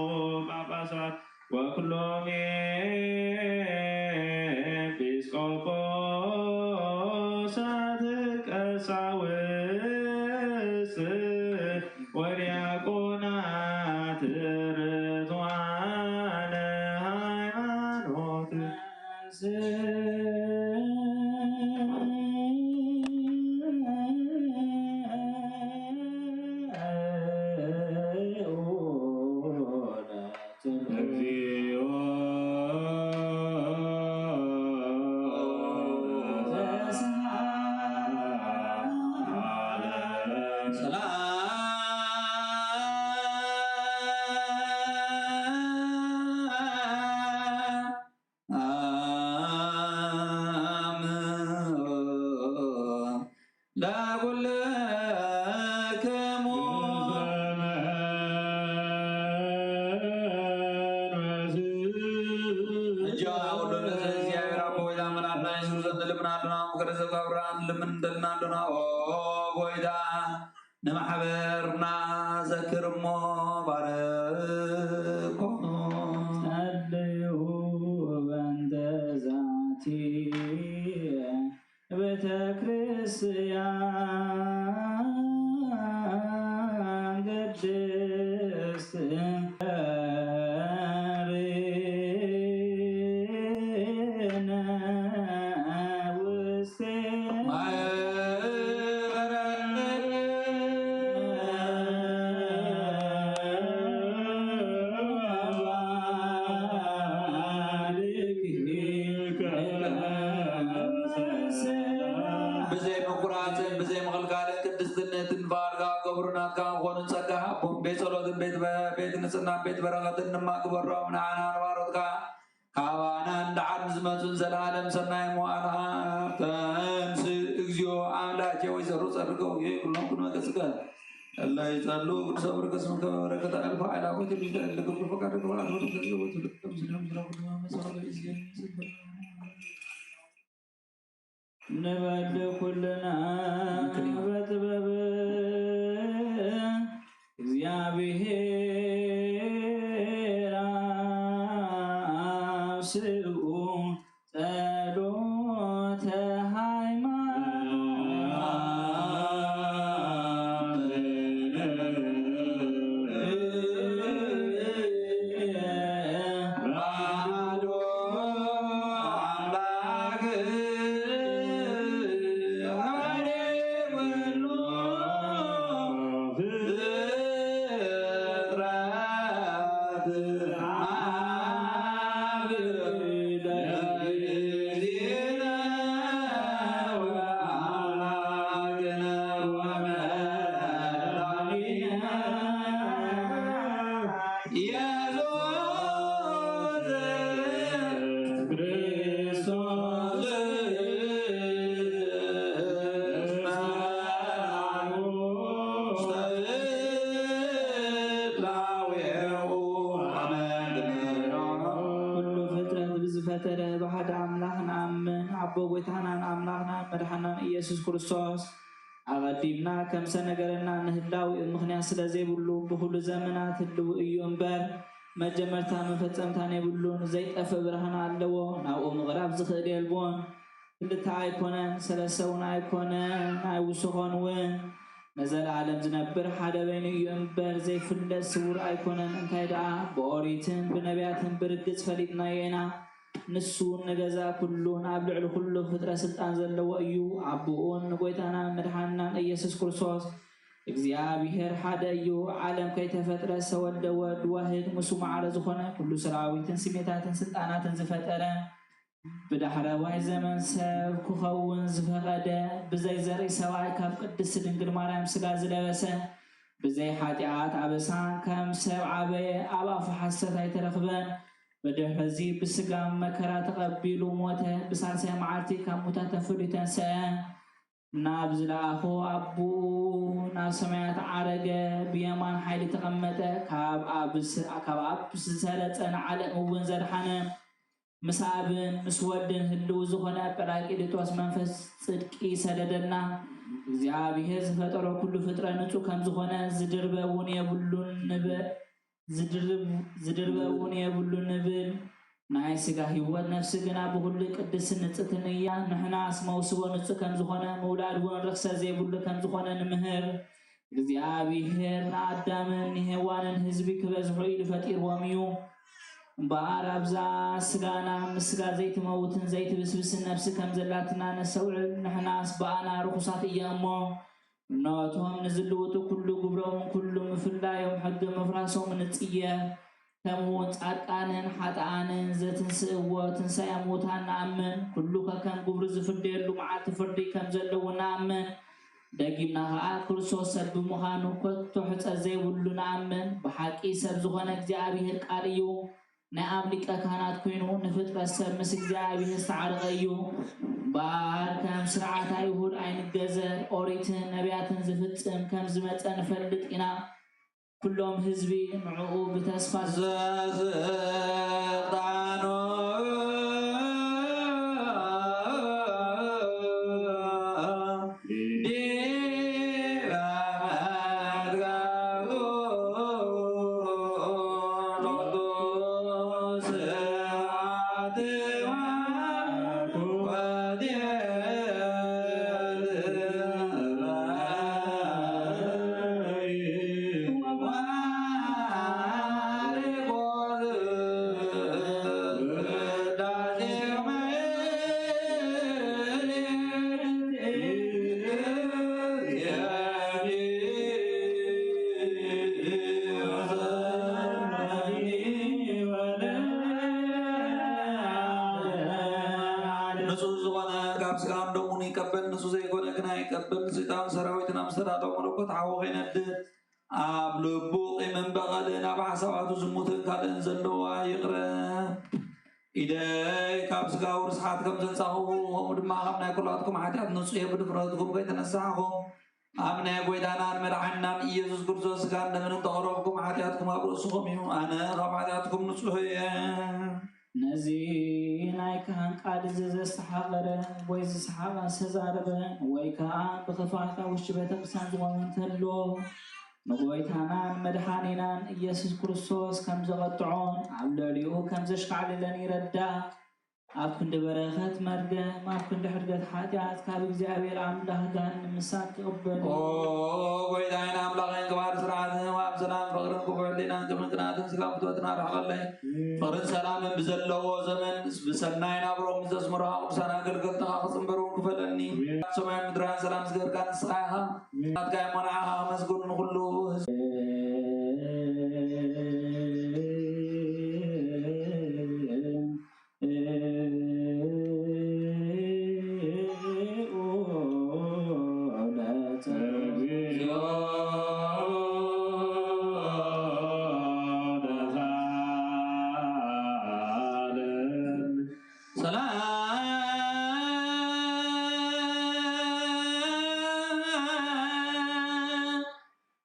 ጳጳሳት ወኩሎም ኤጲስቆጶሳት ቀሳውስት ወዲያቆናት ርቱዓነ ሃይማኖት እግዚኦ ለኩልክሙ እጃ ሁሉ ለዘ እግዚኣብሔር አብ ሆይ ላመናና የሱስ ዘንድ ልምና ኣሎና ምክር ዘጋብራን ልምን ደልና ኣሎና ኦ ሆይታ ንማሕበርና ዘክር እሞ ባርኮ ጸልዩ በእንተ ዛቲ ቤተ ክርስቲያን ቅድስት ርነ ውስቴ ማህበረ ብዘይ ምቁራጽን ብዘይ ምኽልካልን ቅድስትን ንእትን ፍቓድካ ክገብሩ ናትካ ክኾኑ ጸጋ ሃቦም። ቤት ጸሎትን ቤት በ-፣ ቤት ንጽህናን ቤት በረኸትን ድማ ግበሮም። ንዓና ንባሮትካ ካባና ንደሓር ንዝመጹን ዘለዓለም ሰናይ መዋዕልኻ። ተንስ እግዚኦ ኣምላኬ ወይዘሮ ጸድቀው ኩሎም ቅድመ ገጽከ እለ ይጸሉ ቅዱስ በረከት ስምከ በረከት ኣልፋ ኣእላፎት የሚዘል ለገብሩ ፈቃድ ከማለት ወደ ገንዘብ ወትልቅ ከምስለ ምድረ ኩሉ መመሰለ በኢዝን ስልበ ንበል ኩልና በጥበብ እግዚኣብሔር ኣብ ስኡ ጸሎተ ሃይማኖት ኩሉ ፍጥረት ብዝፈጠረ ብሓደ ኣምላኽ ንኣምን፣ ኣቦ ጎይታናን ኣምላኽናን መድሓናን ኢየሱስ ክርስቶስ ኣቐዲምና ከም ዝተነገረና ንህላዊኡ ምኽንያት ስለ ዘይብሉ ብኹሉ ዘመናት ህልው እዩ እምበር መጀመርታ መፈጸምታን የብሉን። ዘይጠፍእ ብርሃን ኣለዎ። ናብኡ ምቕራብ ዝኽእል የልቦን። ክልተ ኣይኮነን፣ ሰለስተ እውን ኣይኮነን፣ ኣይውስኾን እውን። ንዘለኣለም ዝነብር ሓደ በይኑ እዩ እምበር ዘይፍለጥ ስውር ኣይኮነን። እንታይ ደኣ ብኦሪትን ብነቢያትን ብርግጽ ፈሊጥናዮ ኢና። ንሱ ንገዛ ኩሉን ኣብ ልዕሊ ኩሉ ፍጥረት ስልጣን ዘለዎ እዩ። ኣቦኡን ንጎይታናን መድሓንናን ኢየሱስ ክርስቶስ እግዚኣብሔር ሓደ እዩ። ዓለም ከይተፈጥረ ዝተወልደ ወድ ዋህድ፣ ምስ ማዕረ ዝኾነ ኩሉ ሰራዊትን ስሜታትን ስልጣናትን ዝፈጠረ፣ ብዳሕረዋይ ዘመን ሰብ ክኸውን ዝፈቐደ፣ ብዘይ ዘርኢ ሰብኣይ ካብ ቅድስቲ ድንግል ማርያም ስጋ ዝለበሰ፣ ብዘይ ሓጢኣት ኣበሳ ከም ሰብ ዓበየ፣ ኣብ ኣፉ ሓሰት ኣይተረኽበን። ብድሕርዚ ብስጋ መከራ ተቐቢሉ ሞተ፣ ብሳልሳይ መዓልቲ ካብ ሙታት ተፈልዩ ተንስአ። ናብ ዝለኣኾ ኣቦኡ ናብ ሰማያት ዓረገ፣ ብየማን ሓይሊ ተቐመጠ። ካብ ኣብ ስ-፣ ካብ ኣብ ዝሰረጸ ንዓለም እውን ዘድሓነ፣ ምስ ኣብን ምስ ወድን ህልው ዝኾነ ጰራቅሊጦስ መንፈስ ጽድቂ ሰደደልና። እግዚኣብሔር ዝፈጠሮ ኩሉ ፍጥረ ንጹህ ከም ዝኾነ ዝድርበ እውን የብሉን ንብል፣ ዝድርብ-፣ ዝድርበ እውን የብሉን ንብል። ናይ ስጋ ህይወት፣ ነፍሲ ግና ብኹሉ ቅድስትን ንጽሕትን እያ። ንሕናስ መውስቦ ንጹህ ከም ዝኾነ፣ ምውላድ እውን ርኽሰት ዘይብሉ ከም ዝኾነ ንምህር። እግዚኣብሔር ንኣዳምን ንሄዋንን ህዝቢ ክበዝሑ ኢሉ ፈጢርዎም እዩ። እምበኣር ኣብዛ ስጋና ምስ ስጋ ዘይትመውትን ዘይትብስብስን ነፍሲ ከም ዘላትና ነስተውዕል። ንሕናስ ብኣና ርኹሳት እያ እሞ፣ ነቶም ንዝልውጡ ኩሉ ግብሮምን ኩሉ ምፍላዮም ሕጊ ምፍራሶምን ንጽየፍ። ከምኡ እውን ጻድቃንን ሓጥኣንን ዘትንስእዎ ትንሳኤ ሙታን ንኣምን። ኩሉ ከከም ግብሩ ዝፍደየሉ መዓልቲ ፍርዲ ከም ዘለዉ ንኣምን። ደጊምና ኸኣ ክርስቶስ ሰብ ብምዃኑ ከቶ ሕጸት ዘይብሉ ንኣምን። ብሓቂ ሰብ ዝኾነ እግዚኣብሔር ቃል እዩ። ናይ ኣብ ሊቀ ካህናት ኮይኑ ንፍጥረት ሰብ ምስ እግዚኣብሔር ዝተዓረቐ እዩ። እምበኣር ከም ስርዓት ኣይሁድ ኣይንገዘር፣ ኦሪትን ነቢያትን ዝፍጽም ከም ዝመጸ ንፈልጥ ኢና። ኩሎም ህዝቢ ንዕኡ ብተስፋ ዘስልጣኖ ዲበ መትከሉ ሎቱ ስብሐት ወትቤት ንጹህ ዝኾነ ካብ ስጋን ደሙን ይቀበል፣ ንጹህ ዘይኮነ ግን ኣይቀበል። ሰይጣን ሰራዊትን ኣብ ዝተዳለወ መለኮት ሓዊ ከይነድድ ኣብ ልቡ ቂምን በቐልን ኣብ ሓሳባቱ ዝሙትን ካልእን ዘለዋ ይቕረ። ኢደይ ካብ ስጋዊ ርስሓት ከም ዘንጻኹ፣ ከምኡ ድማ ካብ ናይ ኩላትኩም ሓጢኣት ንጹህ እየ። ብድፍረትኩም ከይተነሳሕኹም ኣብ ናይ ጎይታናን መድሓኒናን ኢየሱስ ክርስቶስ ስጋን ደምን እንተቐረብኩም፣ ሓጢኣትኩም ኣብ ርእስኹም እዩ። ኣነ ካብ ሓጢኣትኩም ንጹህ እየ። ነዚ ናይ ካህን ቃል እዚ ዘስተሓቐረ ወይ ዝሰሓቐ ዝተዛረበ ወይ ከኣ ብኽፍኣት ኣብ ውሽጢ ቤተ ክርስቲያን ዝቖመ እንተሎ፣ ንጎይታናን መድሓኒናን ኢየሱስ ክርስቶስ ከም ዘቐጥዖን ኣብ ልዕሊኡ ከም ዘሽካዕልለን ይረዳእ። ኣብ ክንዲ በረኸት መርገም፣ ኣብ ክንዲ ሕድገት ሓጢኣት ካብ እግዚኣብሔር ኣምላኽ ጋን ንምሳት ክቕበል ኦ ጎይታይን ኣምላኽን፣ ክባር ስርዓትን ኣብ ሰላም ፍቕርን ክፉእ ሕሊናን ክብርን ቅንኣትን ስጋን ፍትወትን ኣርሕቐለይ። ፍቕርን ሰላምን ብዘለዎ ዘመን ብሰናይ ናብርኦም ምስ ዘስመሩኻ ቅዱሳን ኣገልገልትኻ ክጽንበሩ ክፈለኒ። ሰማይን ምድራን ሰላም ዝገርካ ንስኻ ኢኻ። ናትካ እዮም፣ ንዓኻ ከመስግኑ ንኹሉ ህዝቢ።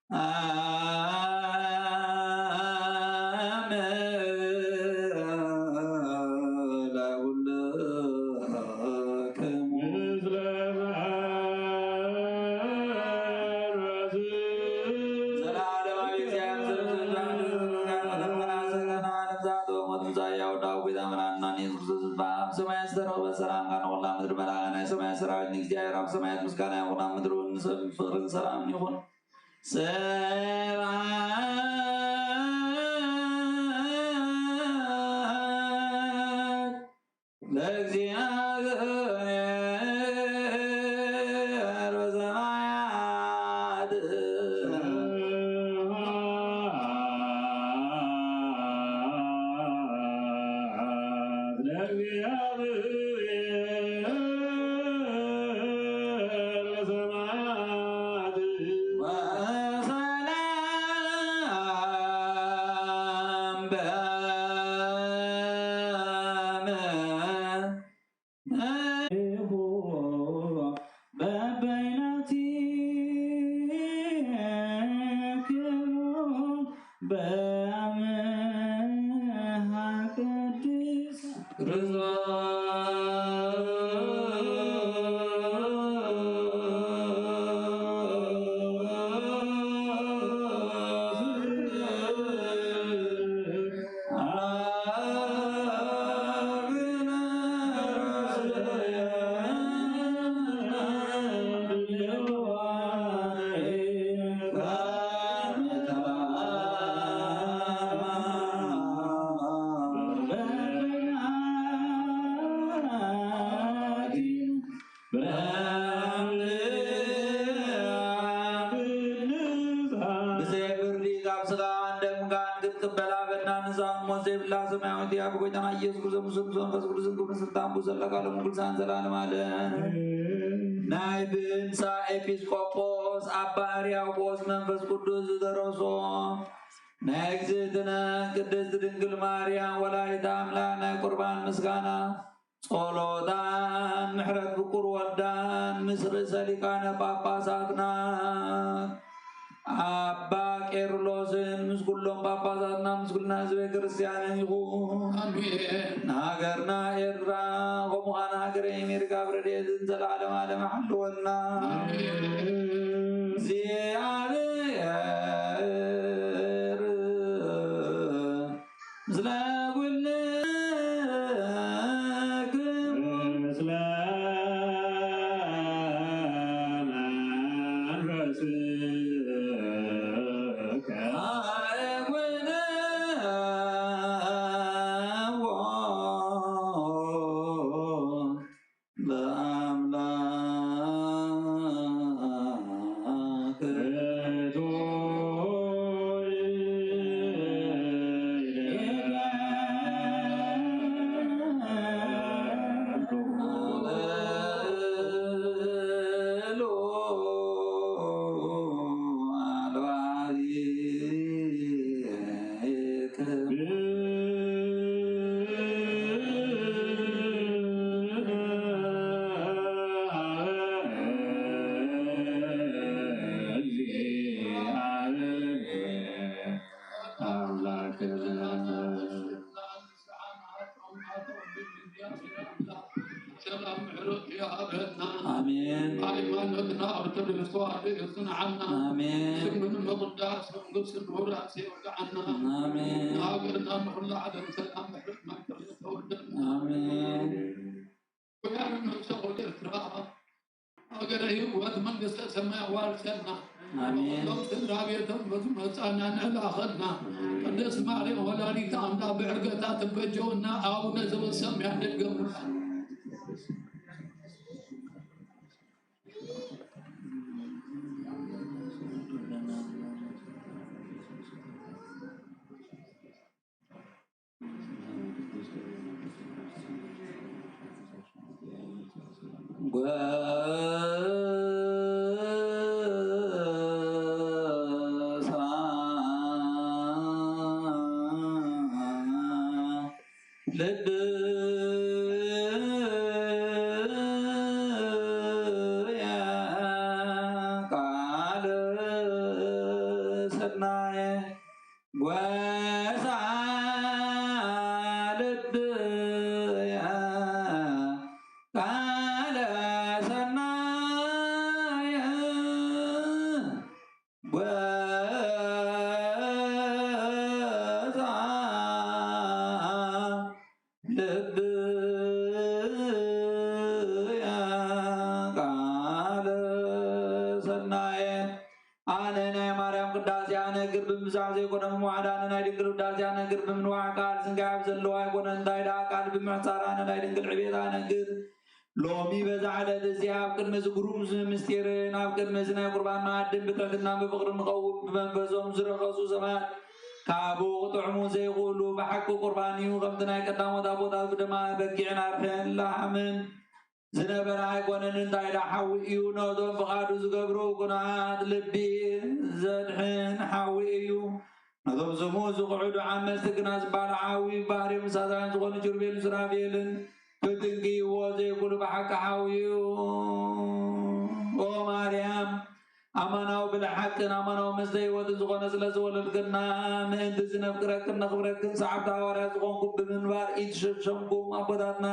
ሰላም ዛያው ዳው ቤዛ መድኃኒና ኢየሱስ ክርስቶስ በአብ ሰማያት ዝተረኽበ ሰላም ካብ ንኹላ ምድሪ መላእክት ናይ ሰማያት ሰራዊት ንእግዚኣብሔር ኣብ ሰማያት ምስጋና ይኹን፣ ኣብ ምድሪ እውን ንሰብ ፍቕርን ሰላምን ይኹን። ስብሐት ለእግዚኣብሔር በሰማያት። ወሰላም በምድር በበይናቲክሙ በአምሃ ቅዱስ ብዘይ ፍርዲ ካብ ስጋን ደምካን ክትቅበል ኣበና ንሳን ሞት ዘይብላ ሰማያዊት እያ። ብጎይታና ኢየሱስ ክርስቶስ ምስሉ ምስ መንፈስ ቅዱስን ክብርን ስልጣን ብኡ ዘለካ ሎም ቅዱሳን ዘላለም ዓለም። ናይ ብንሳ ኤጲስቆጶስ ኣባ ሕርያቆስ መንፈስ ቅዱስ ዝደረሶ ናይ እግዝእትነ ቅድስት ድንግል ማርያም ወላዲተ ኣምላክ ናይ ቁርባን ምስጋና ጸሎታን ምሕረት ፍቁር ወልዳን ምስ ርእሰ ሊቃነ ጳጳሳትና ኣባ ቄርሎስን ምስ ኩሎም ጳጳሳትና ምስ ኩልና ህዝበ ክርስቲያንን ይኹን። ኣሜን። ንሃገርና ኤርትራ ከምኡ ኸኣ ንሃገረ ኣሜሪካ ብረድኤትን ዘላለም ዓለም ሓልወና። ኣሜን። እግዚኣብሔር ምስለ ኩልክሙ። ምስለ መንፈስከ። ለአምላክ ሰላም ምሕረት ይሃበና። ኣሜን። ሃይማኖትና ኦርቶዶክስ ተዋህዶ የጽንዓና። ኣሜን። ስሙ ንምቕዳስ መንግስቱ ንውራስ የብቅዓና። ኣሜን። ንሃገርና ንኹላ ዓለም ሰላም ምሕረት ማይ ተወርደልና። ኣሜን። ወያነ ነብሰ ወደ ኤርትራ ሃገረ ህይወት መንግስተ ሰማይ ኣዋርሰልና። ኣሜን። ኩሎም ስድራ ቤቶም በዚ መጻና ንዕላኸልና። ቅድስት ማርያም ወላዲተ ኣምላክ ብዕርገታ ትበጀወና። ኣቡነ ዘበሰማያት ንድገምላ። ጎሳ ልብየ ቃለ ሰናየ ጎሳ ልብየ ቃለ ሰናየ ጎሳ ልብያ ቃለ ሰናየ። ኣነ ናይ ማርያም ቅዳሴ ኣነግር ብምብዛሕ ዘይኮነ ብምውዓል፣ ኣነ ናይ ድንግል ውዳሴ ኣነግር ብምንዋሕ፣ ቃል ስንካይ ኣብ ዘለዋ ኣይኮነ እንታይ ደኣ ቃል ብምሕጻር፣ ኣነ ናይ ድንግል ዕቤት ኣነግር። ሎሚ በዛ ዕለት እዚኣ ኣብ ቅድሚ እዚ ግሩም ምስጢርን ኣብ ቅድሚ እዚ ናይ ቁርባን መኣድን ብትሕትና ብፍቕሪ ንኸውን። ብመንፈሶም ዝረኸሱ ሰባት ካብኡ ክጥዕሙ ዘይኽእሉ ብሓቂ ቁርባን እዩ። ከምቲ ናይ ቀዳሞት ኣቦታት ብደማ በጊዕን ኣርሕን ላሕምን ዝነበረ ኣይኮነን፣ እንታይ ኢላ ሓዊ እዩ። ነዞም ፍቓዱ ዝገብሩ ቅኑዓት ልቢ ዘድሕን ሓዊ እዩ። ነቶም ስሙ ዝኽዕዱ ዓመፅቲ ግና ዝበሃል ሓዊ ባህርዮም እሳታውያን ዝኾኑ ኪሩቤል ሱራፌልን ክትንክይዎ ዘይብሉ ብሓቂ ሓዊ እዩ። ኦ ማርያም፣ ኣማናዊ ብልሓቅን ኣማናዊ መስተ ህይወትን ዝኾነ ስለ ዝወለድክና፣ ምእንቲ ዝነፍቅረክን ነኽብረክን ሰዓብቲ ሃዋርያት ዝኾንኩ ብምንባር ኢትሸሸምኩም ኣቦታትና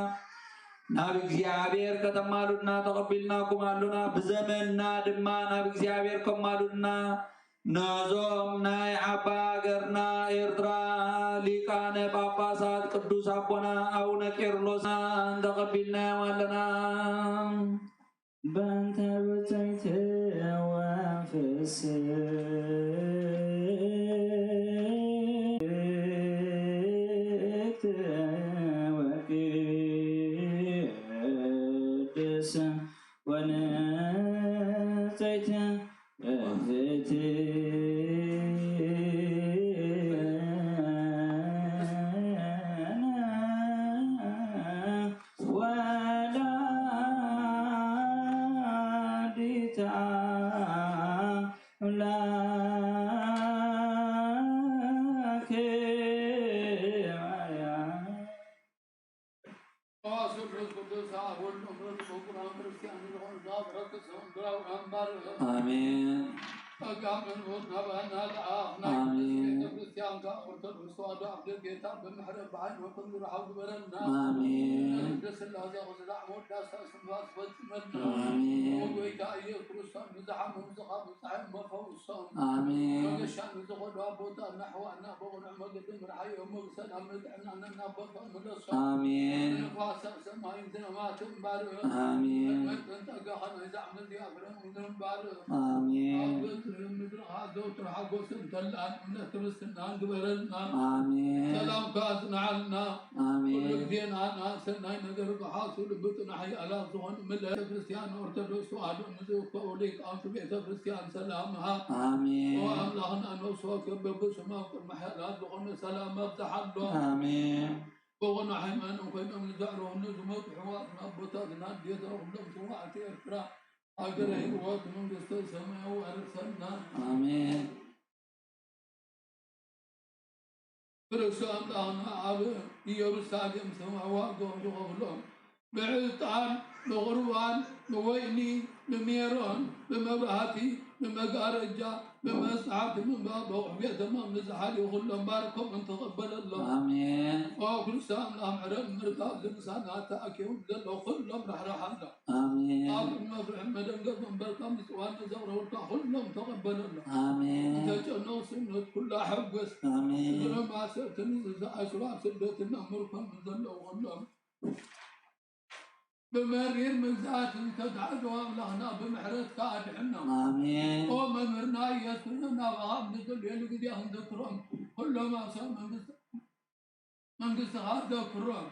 ናብ እግዚኣብሔር ከተማሉድና ተቐቢልናኩም ኣሎና። ብዘመንና ድማ ናብ እግዚኣብሔር ከማሉድና ነዞም ናይ ዓባ ሃገርና ኤርትራ ሊቃነ ጳጳሳት ቅዱስ ኣቦና ኣቡነ ቄርሎስ ተቐቢልናዮም ኣለና። በእንተ ብፅዕቲ ወፍስሕቲ ወቅድስቲ ወንጽሕቲ እህትነ ወላዲተ አምላክ ማርያም። ሰዋስው መንፈስ ቅዱስ አብ ወልድ ወመንፈስ ቅዱስ ክርስቲያን ንዝኾኑ ዛብረክ ሰው ብራው አምባር አሜን። ጸጋ መንፈስ ናባና ለአፍ ናይ አሜን። ቤተ ክርስቲያን ከ ኦርቶዶክስ ተዋሕዶ አብ ጌታ ብምሕረት ብሓይል ወክብሪ ዝረሓው ግበረልና። አሜን። እንደ ስላሴ ክስላዕ መወዳሳ ስንፋስ ፈጽመልና። አሜን። ኦ ጎይታ ኢየሱስ ክርስቶስ ንዝሓመሙ ዝኻ ብፀሐይ መፈውሶም። አሜን። መገሻ ንዝኸዱ አቦታትና ኣሕዋትና ብቕኑዕ መገዲ ምርሓዮም። ሰላም ንጥዕናና ናብ ቦታኡ ምለሶም። አሜን። ንፋሳት ሰማይን ዝናማትን ባርኽ። አሜን። መጠን ጸጋኻ ናይዛ ምድሪ ኣፍረም ምድርን ባርኽ። አሜን። ኣብ ገጽ ምድርኻ ዘውትር ሓጎስን ተላን እምነት ክርስትናን ግበረልና። አሜን። ሰላምካ ኣጽንዓልና። አሜን። ኩሉ ግዜ ንኣና ሰናይ ነገር ክሓሱ ልቢ ጽኑዕ ኃያላት ዝኾኑ ምለ ቤተ ክርስቲያን ኦርቶዶክስ ተዋሕዶ ንዝእከቡ ሊቃውንቲ ቤተ ክርስቲያን ሰላም ሃብ። አሜን። ኦ ኣምላኽና ነፍሲ ወከፍ በብስሙ ኣብ ቅድሚ ኃያላት ዝኾኑ ሰላም ኣብዝሓሎም። አሜን። ብቕኑዕ ሃይማኖት ኮይኖም ንዘዕርፉ ንዝሞቱ ኣሕዋትና ኣቦታትና ኣዴታትና ኩሎም ስዋዕቲ ኤርትራ ሃገረ ህይወት መንግስተ ሰማይ ኣዋርሰና። አሜን። ክርስቶስ ኣምላኽና ኣብ ኢየሩሳሌም ሰማይ ዋጋ ዝኸፍሎም ብዕጣን፣ ብቑርባን፣ ብወይኒ፣ ብሜሮን፣ ብመብራህቲ፣ ብመጋረጃ፣ ብመጽሓፍ፣ ብምንባብ፣ ብኣቑሑ ቤተ መቕደስ ዝሓልዩ ኩሎም ባርኮም ተቐበለሎም። አሜን። ኦ ክርስቶስ ኣምላኽ ምሕረት ምርካብ ዝምሳና ተኣኪቡ ዘለዉ ኩሎም ራሕራሓሎም። አሜን። ኣብ መፍርሒ መደንገጽ መንበርካ ምጽዋን ዘቕረቡልካ ኩሎም ተቐበለሎም። አሜን። ዝተጨነቑ ስእነት ኩሉ ኣሐጉስ። አሜን። እዞም ኣሰብትን ዝሰኣስሩ ኣብ ስደትን ኣብ ምርኮም ዘለዉ ኩሎም ብመሪር መግዛእቲ ዝተታሕዙ ኣምላኽና ብምሕረትካ ኣድሕኖም። አሜን። ኦ መምህርና ኢየሱስ ናባኻ ኣብ ንጽልየሉ ግዜ ክንዘክሮም ኩሎም ኣብ ሰብ መንግስቲ መንግስትኻ ዘክሮም።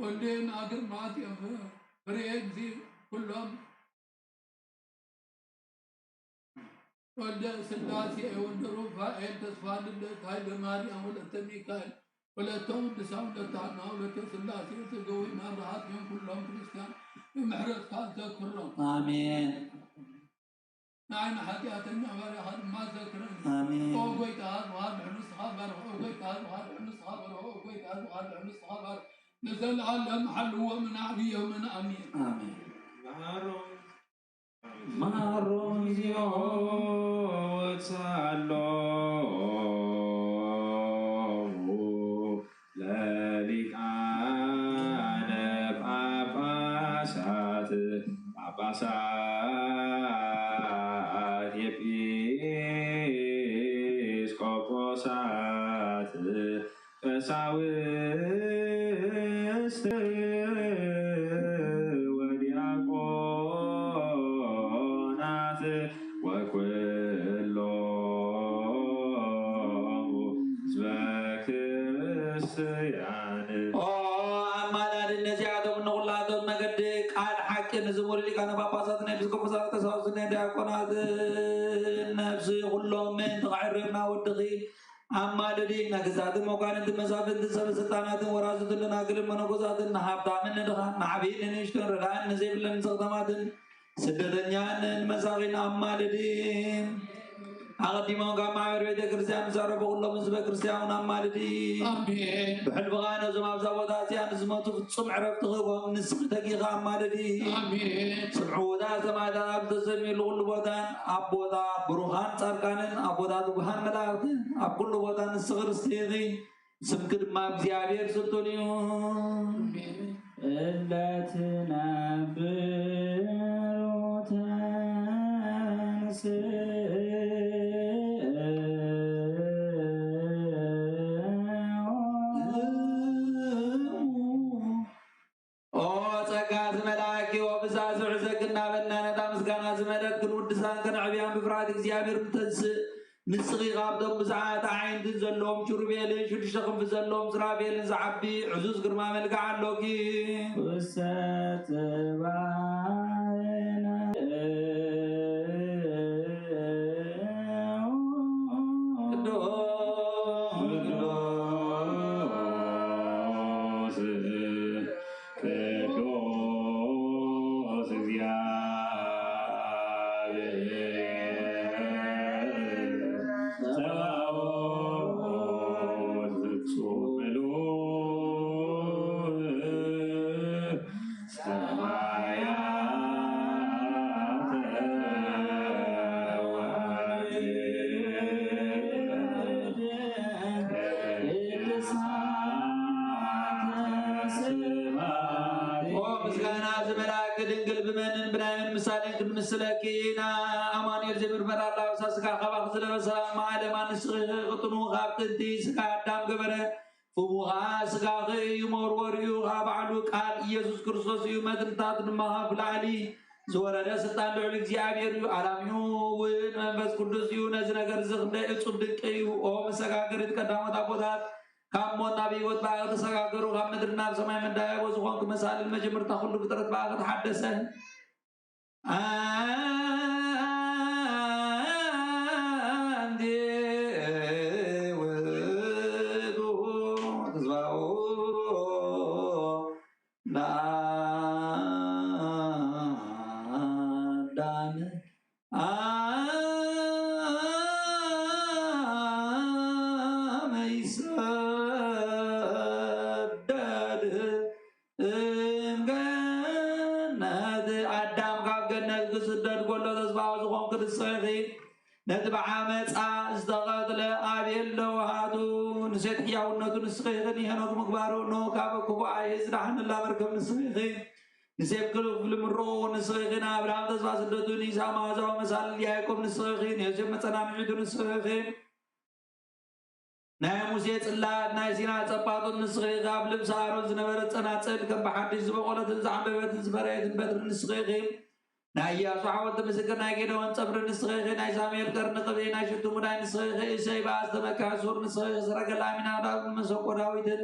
ወልድና ግርማ ጽዮን ፍሬ እግዚእ ኩሎም ወልደ ስላሴ ወልደ ሩፋኤል ተስፋ ልደት ኃይለ ማርያም ወለተ ሚካኤል ወለተ ቅዱሳን ወለተ ሐና ወለተ ስላሴ ሥጋዌ መብርሃት እዮም ኩሎም ክርስቲያን ብምሕረትካ ዘክሮም። አሜን። ንዓይ ንሓጢኣተኛ ባርያኻ ድማ ዘክረኒ። ኣሜን። ኦ ጐይታ፣ ዝባርኽ ንስኻ ባርኽ። ኦ ጐይታ፣ ዝባርኽ ንስኻ ባርኽ። ኦ ጐይታ፣ ዝባርኽ ንስኻ ባርኽ። ንዘለኣለም ሓልዎም ንዓብዮምን። ኣሜን። ኣሜን። መሃሮም፣ መሃሮም እግዚኦ ወትሳሎ ለሊቃነ ጳጳሳት፣ ጳጳሳት፣ ኤጲስቆጶሳት፣ ቀሳውስት፣ ወዲያቆናት ወኩሎሙ ህዝበ ክርስቲያን። ኦ ኣማላዲ ነዚኣቶም ንኹላቶም መገዲ ቃል ሓቂ ንዝመሩ ሊቃነ ጳጳሳትን ኤጲስቆጶሳትን ቀሳውስትን ዲያቆናትን ነፍሲ ኩሎም ምእንቲ ከዕርና ወድኺ ኣማልዲ። ነገስታትን መኳንንትን መሳፍንትን ሰበ ስልጣናትን ወራዙትን ደናግልን መነኮሳትን ንሃብታምን ንድኻን ንዓብይን ንንእሽቶን ረዳእን ንዘይብለን ንጸቕጠማትን ስደተኛን ንመሳኺን ኣማልዲ። ኣቐዲሞም ካብ ማሕበር ቤተ ክርስቲያን ምስ ኣረፉ ኩሎም ህዝበ ክርስቲያን ኣማልዲ። ኣሜን። ብሕልፍኻ ነዞም ኣብዛ ቦታ እዚኣ ንዝሞቱ ፍጹም ዕረፍቲ ክህቦም ንስኺ ተጊኻ ኣማልዲ። ኣሜን። ስምዕውታ ሰማዕታት ኣብ ዝተሰምየሉ ኩሉ ቦታን ኣብ ቦታ ብሩኻን ጻድቃንን ኣብ ቦታ ትጉሃን መላእኽትን ኣብ ኩሉ ቦታ ንስኺ ርስቲ ኢኺ። ስምኪ ድማ እግዚኣብሔር ስልጡን እዩ። እለ ትነብሩ ተንሥኡ። ኦ ጸጋ ዝመልኣኪ፣ ኦ ብዛ ዝዕዘኪ እናበልና ነታ ምስጋና ዝመለእት ክንውድሳን ከነዕብያን ብፍርሃት እግዚኣብሔር ንተንስእ። ንስኺ ካብቶም ብዙሓት ኣዒንትን ዘለዎም ኪሩቤልን ሽዱሽተ ክንፊ ዘለዎም ሱራፌልን ዝዓቢ ዕዙዝ ግርማ መልክዕ ኣሎኪ። ውሰት ጽባሕ ቅዱስ ቅዱስ እግዚአብሔር ጸባኦት ፍጹም ምሉእ ሰማያተ ወምድር ቅድሳተ ስምኪ። ኦ ምስጋና ዝመልኣኪ ድንግል፣ ብመንን ብናይ መን ምሳሌን ክንምስለኪ ኢና? ኣማኑኤል ዘይምርመር ኣላውሳ ስጋ ካባኺ ዝለበሰ ኣማለማ ንስኺ ቅጥኑ ካብ ጥንቲ ስጋ ኣዳም ገበረ። ፍሙ ኸዓ ስጋኺ እዩ፣ መወርወሪኡ ኸዓ ባዕሉ ቃል ኢየሱስ ክርስቶስ እዩ፣ መትንታቱ ድማ ካብ ላዕሊ ዝወረደ ስልጣን ልዑል እግዚኣብሔር እዩ፣ ኣላሚኡ እውን መንፈስ ቅዱስ እዩ። ነዚ ነገር እዚ ክንደይ እጹብ ድንቂ እዩ። ኦ መሰጋገሪት ቀዳሞት ኣቦታት፣ ካብ ሞት ናብ ህይወት ብኣኺ ተሰጋገሩ፣ ካብ ምድሪ ናብ ሰማይ መዳየቦ ዝኾንኪ መሳልል መጀመርታ ኩሉ ፍጥረት ብኣኺ ተሓደሰ። ኣንቲ ውእቱ ተስፋሁ ለአዳም አመ ይሰደድ እምገነት። ኣዳም ካብ ገነት ክስደድ ከሎ ተስፋ ዝኾንኪ ንስኺ ኢኺ። ነቲ ብዓመፃ ዝተቐትለ ኣቤል ለውሃቱ ንሴት ሕያውነቱ ንስኺ ኢኺ። ንሄኖክ ምግባሩ እነሆ ካብ ክፉእ ኣየ ዝደሓነላ መርከብ ንስኺ ኢኺ። ንሴት ክፍሊ ምርቑ ንስኺ ኢኺ። ንኣብርሃም ተስፋ ስደቱ፣ ንይስሐቅ መሓዛዊ መሳልል ያዕቆብ ንስኺ ኢኺ። ንዮሴፍ መፀናንዒቱ ንስኺ ኢኺ። ናይ ሙሴ ጽላት፣ ናይ ሲና ጸባጦት ንስኺ ኢኺ። ኣብ ልብሲ ኣሮን ዝነበረት ጸናጽል፣ ከም ብሓድሽ ዝበቖለትን ዝዓምበበትን ዝፈረየትን በትሪ ንስኺ ኢኺ። ናይ ኢያሱ ሓወልቲ ምስክር፣ ናይ ጌዴዎን ጸፍሪ ንስኺ ኢኺ። ናይ ሳሙኤል ቀርኒ ቅብኢ፣ ናይ ሽቱ ሙዳይ ንስኺ ኢኺ። እሴይ ብኣዝተ መካሕ ሱር ንስኺ ኢኺ። ሰረገላ ኣሚናዳብ ንመሰንቆ ዳዊትን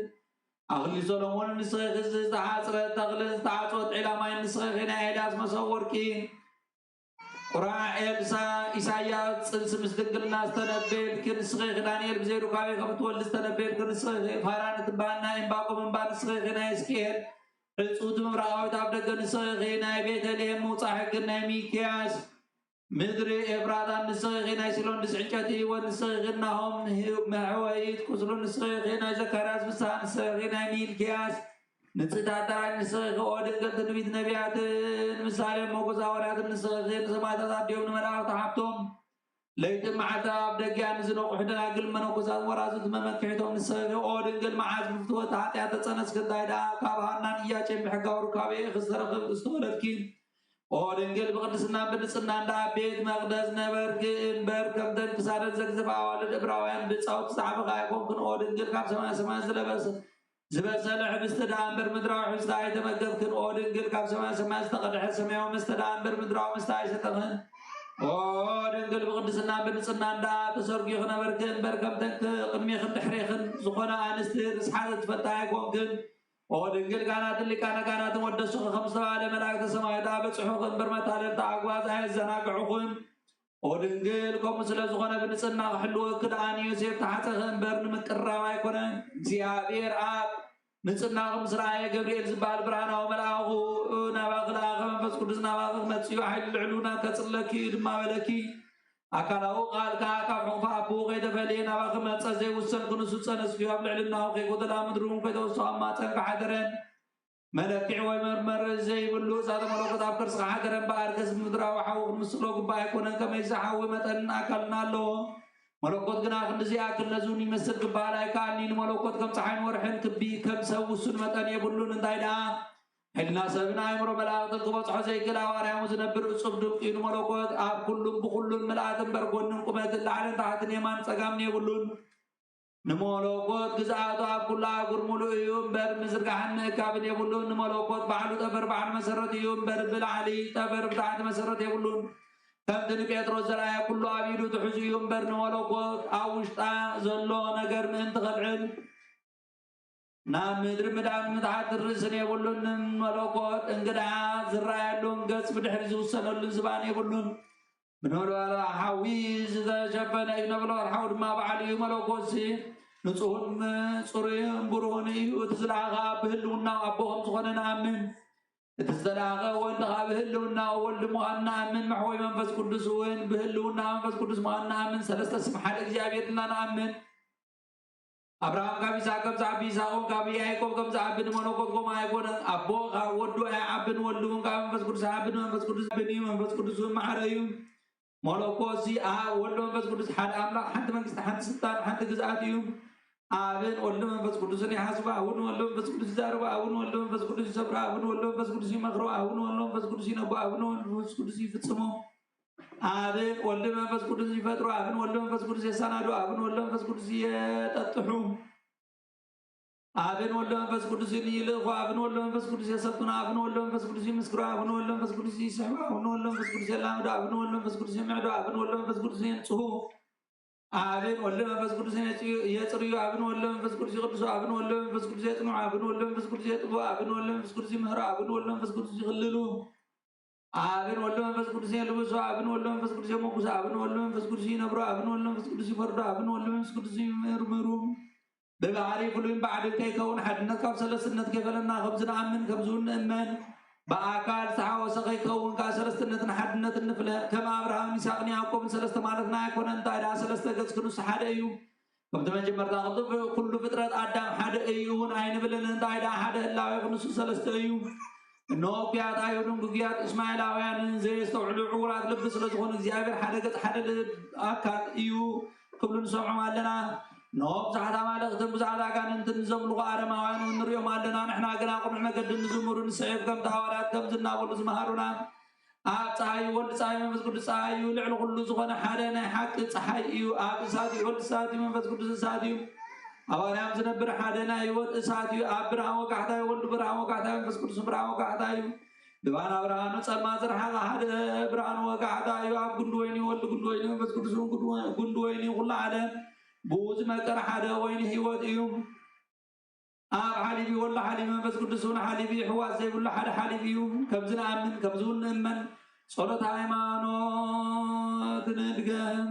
ኣኽሊል ሰሎሞንን ንስኺ ኢኺ። ዝተሓጽረት ተኽልን ዝተዓጽወት ዒላ ማይን ንስኺ ኢኺ። ናይ ኤልያስ መሶብ ወርቂ ቁራዕ ኤልሳ፣ ኢሳያስ፣ ጽንሲ ምስ ድንግልና ዝተነበየልኪ ንስኺ ኢኺ። ዳንኤል ብዘይ ሩካቤ ከም እትወልዲ ዝተነበየልኪ ንስኺ ኢኺ። ፋራን እትበሃል ናይ ዕንባቆም እምባ ንስኺ ኢኺ። ናይ ሕዝቅኤል ዕጽውቲ ምብራቓዊት ኣፍ ደገ ንስኺ ኢኺ። ናይ ቤተልሔም ምውጻእ ሕግን ናይ ሚክያስ ምድሪ ኤፍራታን ንስኺ ኢኺ። ናይ ሲሎን ድስቲ ዕንጨይቲ ህይወት ንስኺ ኢኺ። ናሆም ህው-፣ መሕወይት ቁስሉ ንስኺ ኢኺ። ናይ ዘካርያስ ፍስሃ ንስኺ ኢኺ። ናይ ሚልክያስ ንጽህቲ ኣዳራሽ ንስኺ ኢኺ። ኦ ድንግል፣ ትንቢት ነቢያትን ምሳሌ ሞጎስ ሃዋርያትን ንስኺ ኢኺ። ንሰማዕታት ኣዲኦም ንመላእኽቲ ሓብቶም ለይትን መዓልትን ኣብ ደጊኣ ንዝነቕሑ ደናግል መነኮሳት ወራዙት መመክሒቶም ንስኺ ኢኺ። ኦ ድንግል፣ መዓዝ ብፍትወት ሓጢኣት ተጸነስኪ፣ እንታይ ደኣ ካብ ሃናን ኢያቄም ብሕጋዊ ሩካቤ ኢኺ ዝተረኽብ-፣ ዝተወለድኪ። ኦ ድንግል፣ ብቅድስናን ብንጽህናን ደኣ ኣብ ቤት መቕደስ ነበርኪ እምበር፣ ከምተን ክሳደን ዘግዘፋ ኣዋልድ ዕብራውያን ብጻውቲ ዝዓበኻ ኣይኮንክን። ኦ ድንግል፣ ካብ ሰማይ ሰማይ ዝለበሰ ዝበሰለ ሕብስቲ ደኣ እምበር ምድራዊ ሕብስቲ ኣይተመገብክን። ኦ ድንግል፣ ካብ ሰማይ ሰማይ ዝተቐድሐ ሰማያዊ መስተ ደኣ እምበር ምድራዊ መስተ ኣይሰተኽን። ኦ ድንግል፣ ብቕድስና ብንጽህና እንዳ ተሰርጊ ክነበርክ እምበር፣ ከምተን ክ-፣ ቅድሜኽን ድሕሬኽን ዝኾነ ኣንስቲ ርስሓት ትፈልጣ ኣይኮንክን። ኦ ድንግል፣ ካህናትን ሊቃነ ካህናትን ወደሱኺ ከም ዝተባህለ መላእክተ ሰማይ ደኣ በጽሑኺ እምበር፣ መታለልቲ ኣግባዝ ኣየዘናግዑኽን። ኦ ድንግል፣ ከምኡ ስለ ዝኾነ ብንጽህና ክሕልወኪ ደኣ ንዮሴፍ ተሓጸኺ እምበር ንምቅርራብ ኣይኮነን። እግዚኣብሔር ኣብ ንጽህናኺ ምስ ረኣየ፣ ገብርኤል ዝበሃል ብርሃናዊ መልኣኹ ናባኺ ለኣኸ። መንፈስ ቅዱስ ናባኺ ክመጽእ እዩ፣ ሓይሊ ልዕሉና ከጽለኪ እዩ ድማ በለኪ። ኣካላዊ ቃል ከኣ ካብ ሕቑፊ ኣቦኡ ከይተፈልየ ናባኺ መጸ። ዘይውሰን ክንሱ ጸነስክዮ፣ ኣብ ልዕልናኡ ከይጎደላ፣ ምድሪ እውን ከይተወስኾ ኣብ ማጸንኪ ሓደረን። መለክዒ ወይ መርመሪ ዘይብሉ እሳተ መለኮት ኣብ ከርስኻ ሓደረ እምበኣር፣ ከዚ ምድራዊ ሓዊ ክንምስሎ ግቡእ ኣይኮነን። ከመይሲ ሓዊ መጠንን ኣካልን ኣለዎ። መለኮት ግና ክንድዚ ይኣክል ነዚ እውን ይመስል ክበሃል ኣይከኣልን እዩ። ንመለኮት ከም ጸሓይን ወርሕን ክቢ ከም ሰብ ውሱን መጠን የብሉን። እንታይ ደኣ ሕልና ሰብን ኣእምሮ መላእኽትን ክበጽሖ ዘይክእል ኣብ ኣርያሙ ዝነብር እጹብ ድንቅ እዩ። ንመለኮት ኣብ ኩሉን ብኹሉን ምልኣት እምበር፣ ጎንን ቁመትን ላዕልን ታሕትን የማን ጸጋምን የብሉን። ንመለኮት ግዝኣቱ ኣብ ኩሉ ኣህጉር ምሉእ እዩ እምበር፣ ምዝርጋሕን ምእካብን የብሉን። ንመለኮት ባዕሉ ጠፈር ባሕሪ መሰረት እዩ እምበር፣ ብላዕሊ ጠፈር ብታሕቲ መሰረት የብሉን። ከምቲ ንጴጥሮስ ዘርኣየ፣ ኩሉ ኣብ ኢዱ ትሑዝ እዩ እምበር፣ ንመለኮት ኣብ ውሽጣ ዘሎ ነገር ምእንቲ ከልዕል፣ ናብ ምድሪ ምድሃብ ምትሓት ርእስን የብሉን። ንመለኮት እንግዳ ዝረኣየሉን ገጽ ብድሕሪ ዝውሰነሉን ዝባን የብሉን። ብነበልባል ሓዊ ዝተሸፈነ እዩ። ነበልባል ሓዊ ድማ ባዕሉ እዩ። መለኮትሲ ንጹህን ጽሩይን ብሩህን እዩ። እቲ ዝለኣኸ ኣብ ብህልውናው ኣቦ ከም ዝኾነ ንኣምን። እቲ ዝተላእኸ ወልድ ኸዓ ብህልውናኡ ወልድ ምዃኑ ንኣምን። መሕወይ መንፈስ ቅዱስ እውን ብህልውና መንፈስ ቅዱስ ምዃኑ ንኣምን። ሰለስተ ስም ሓደ እግዚኣብሔር ኢልና ንኣምን። ኣብርሃም ካብ ይስሐቅ ከም ዝዓቢ፣ ይስሐቅ እውን ካብ ያዕቆብ ከም ዝዓቢ፣ ንመለኮት ከምኡ ኣይኮነን። ኣቦ ካብ ወዱ ኣይዓብን፣ ወልድ እውን ካብ መንፈስ ቅዱስ ኣይዓብን። መንፈስ ቅዱስ ዓብን እዩ፣ መንፈስ ቅዱስ እውን መሓረ እዩ። መለኮት እዚ ኣብ ወልድ መንፈስ ቅዱስ ሓደ ኣምላኽ፣ ሓንቲ መንግስቲ፣ ሓንቲ ስልጣን፣ ሓንቲ ግዝኣት እዩ። ኣብን ወልድ መንፈስ ቅዱስን ይሓስቡ፣ ኣብን ወልድ መንፈስ ቅዱስ ይዛረቡ፣ ኣብን ወልድ መንፈስ ቅዱስ ይሰብሩ፣ ኣብን ወልድ መንፈስ ቅዱስ ይመኽሩ፣ ኣብን ወልድ መንፈስ ቅዱስ ይነቡ፣ ኣብን ወልድ መንፈስ ቅዱስ ይፍጽሙ። ኣብን ወልድ መንፈስ ቅዱስ ይፈጥሩ፣ ኣብን ወልድ መንፈስ ቅዱስ የሰናዱ፣ ኣብን ወልድ መንፈስ ቅዱስ የጠጥሑ፣ ኣብን ወልድ መንፈስ ቅዱስ ይልእኹ፣ ኣብን ወልድ መንፈስ ቅዱስ የሰልጥኑ፣ ኣብን ወልድ መንፈስ ቅዱስ ይምስክሩ፣ ኣብን ወልድ መንፈስ ቅዱስ ይስሕቡ፣ ኣብን ወልድ መንፈስ ቅዱስ የላምዱ፣ ኣብን ወልድ መንፈስ ቅዱስ ይምዕዱ፣ ኣብን ወልድ መንፈስ ቅዱስ የንጽሁ። ኣብን ወልድ መንፈስ ቅዱስ የጽዩ-፣ የጽርዩ፣ ኣብን ወልድ መንፈስ ቅዱስ ይቅድሱ፣ ኣብን ወልድ መንፈስ ቅዱስ የጽንዑ፣ ኣብን ወልድ መንፈስ ቅዱስ የጥቡ፣ ኣብን ወልድ መንፈስ ቅዱስ ይምህሩ፣ ኣብን ወልድ መንፈስ ቅዱስ ይክልሉ። ኣብን ወልድ መንፈስ ቅዱስ የልብሱ፣ ኣብን ወልድ መንፈስ ቅዱስ የሞግሱ፣ ኣብን ወልድ መንፈስ ቅዱስ ይነብሩ፣ ኣብን ወልድ መንፈስ ቅዱስ ይፈርዱ፣ ኣብን ወልድ መንፈስ ቅዱስ ይምርምሩ። ብባህሪ ፍሉይን ባዕድን ከይከውን ሓድነት ካብ ሰለስትነት ከይፈለና ከም ዝንኣምን ከምዚ እውን ንእመን። ብኣካል ዝተሓወሰ ከይከውን ከኣ ሰለስትነትን ሓድነትን ንፍለ። ከም ኣብርሃምን ይስሐቅን ያዕቆብን ሰለስተ ማለትና ኣይኮነን። እንታይ ደኣ ሰለስተ ገጽ ክንሱ ሓደ እዩ። ከምቲ መጀመርታ ክጥፍእ ኩሉ ፍጥረት ኣዳም ሓደ እዩ እውን ኣይንብልን። እንታይ ደኣ ሓደ ህላዌ ክንሱ ሰለስተ እዩ። እነሆ እኩያት ኣይሁድን ግጉያት እስማኤላውያንን ዘየስተውዕሉ ዕዉራት ልቢ ስለ ዝኾኑ እግዚኣብሔር ሓደ ገጽ ሓደ ልብ ኣካል እዩ ክብሉ ንሰምዖም ኣለና። እነሆ ብዙሓት ኣማልኽትን ብዙሓት ኣጋንንትን ዘምልኹ ኣረማውያን እውን ንሪኦም ኣለና። ንሕና ግና ቅኑዕ መገዲ ንዝምሩ ንስዕብ ከምቲ ሃዋርያት ከምዚ እናበሉ ዝመሃሩና ኣብ ጸሃዩ ወልድ ጸሃዩ መንፈስ ቅዱስ ጸሃዩ ልዕሊ ኩሉ ዝኾነ ሓደ ናይ ሓቂ ጸሓይ እዩ። ኣብ እሳት እዩ ወልድ እሳት እዩ መንፈስ ቅዱስ እሳት እዩ። ኣብ ኣርያም ዝነብር ሓደ ናይ ህይወት እሳት እዩ። ኣብ ብርሃን ወጋሕታ እዩ ወልድ ብርሃን ወጋሕታ እዩ መንፈስ ቅዱስ ብርሃን ወጋሕታ እዩ። ብባና ብርሃኑ ጸልማ ዝረሓቐ ሓደ ብርሃን ወጋሕታ እዩ። ኣብ ጉንዲ ወይኒ ወልድ ጉንዲ ወይኒ መንፈስ ቅዱስ እውን ጉንዲ ወ-፣ ጉንዲ ወይኒ ኩሉ ዓለም ብኡ ዝመቀረ ሓደ ወይኒ ህይወት እዩ። ኣብ ሓሊብ እዩ ወልድ ሓሊብ መንፈስ ቅዱስ እውን ሓሊብ እዩ። ሕዋስ ዘይብሉ ሓደ ሓሊብ እዩ። ከምዚ ንኣምን ከምዚ እውን ንእመን። ጸሎት ሃይማኖት ንድገም።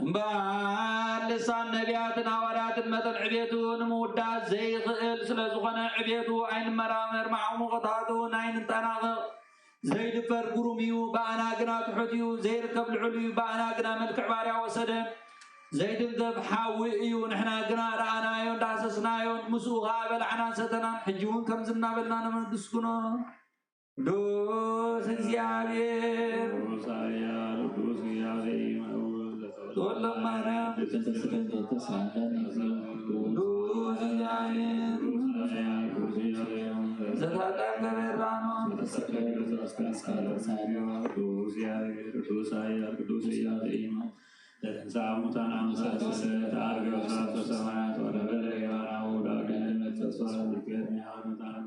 እምበኣር ልሳን ነቢያትን ሃዋርያትን መጠን ዕቤቱ ንምውዳስ ዘይኽእል ስለ ዝኾነ ዕቤቱ ኣይንመራመር፣ መዓሙቕታቱ ኣይንጠናቐቕ። ዘይድፈር ግሩም እዩ፣ ብኣና ግና ትሑት እዩ። ዘይርከብ ልዑል እዩ፣ ብኣና ግና መልክዕ ባርያ ወሰደ። ዘይትንከፍ ሓዊ እዩ፣ ንሕና ግና ረኣናዮን ዳሰስናዮን፣ ምስኡ ኸዓ በላዕናን ሰተናን። ሕጂ እውን ከምዚ እናበልና ነመስግኖ። ቅዱስ እግዚኣብሔር ቅዱስ ኃያል ቅዱስ እግዚአብሔር ይመውት ለዘለዓለሙ። ተወልደ ማርያም ቅዱስ ኃያል ቅዱስ እግዚአብሔር ዘታላም ገበራኖ። ቅዱስ እግዚአብሔር ቅዱስ ኃያል ቅዱስ እግዚአብሔር ይመውት። ለተንሥአ እሙታን አምሳለ ተአርገ ውስተ ሰማያት ወነበረ የማናሁ ዳግም ተንሥአ እምውታን።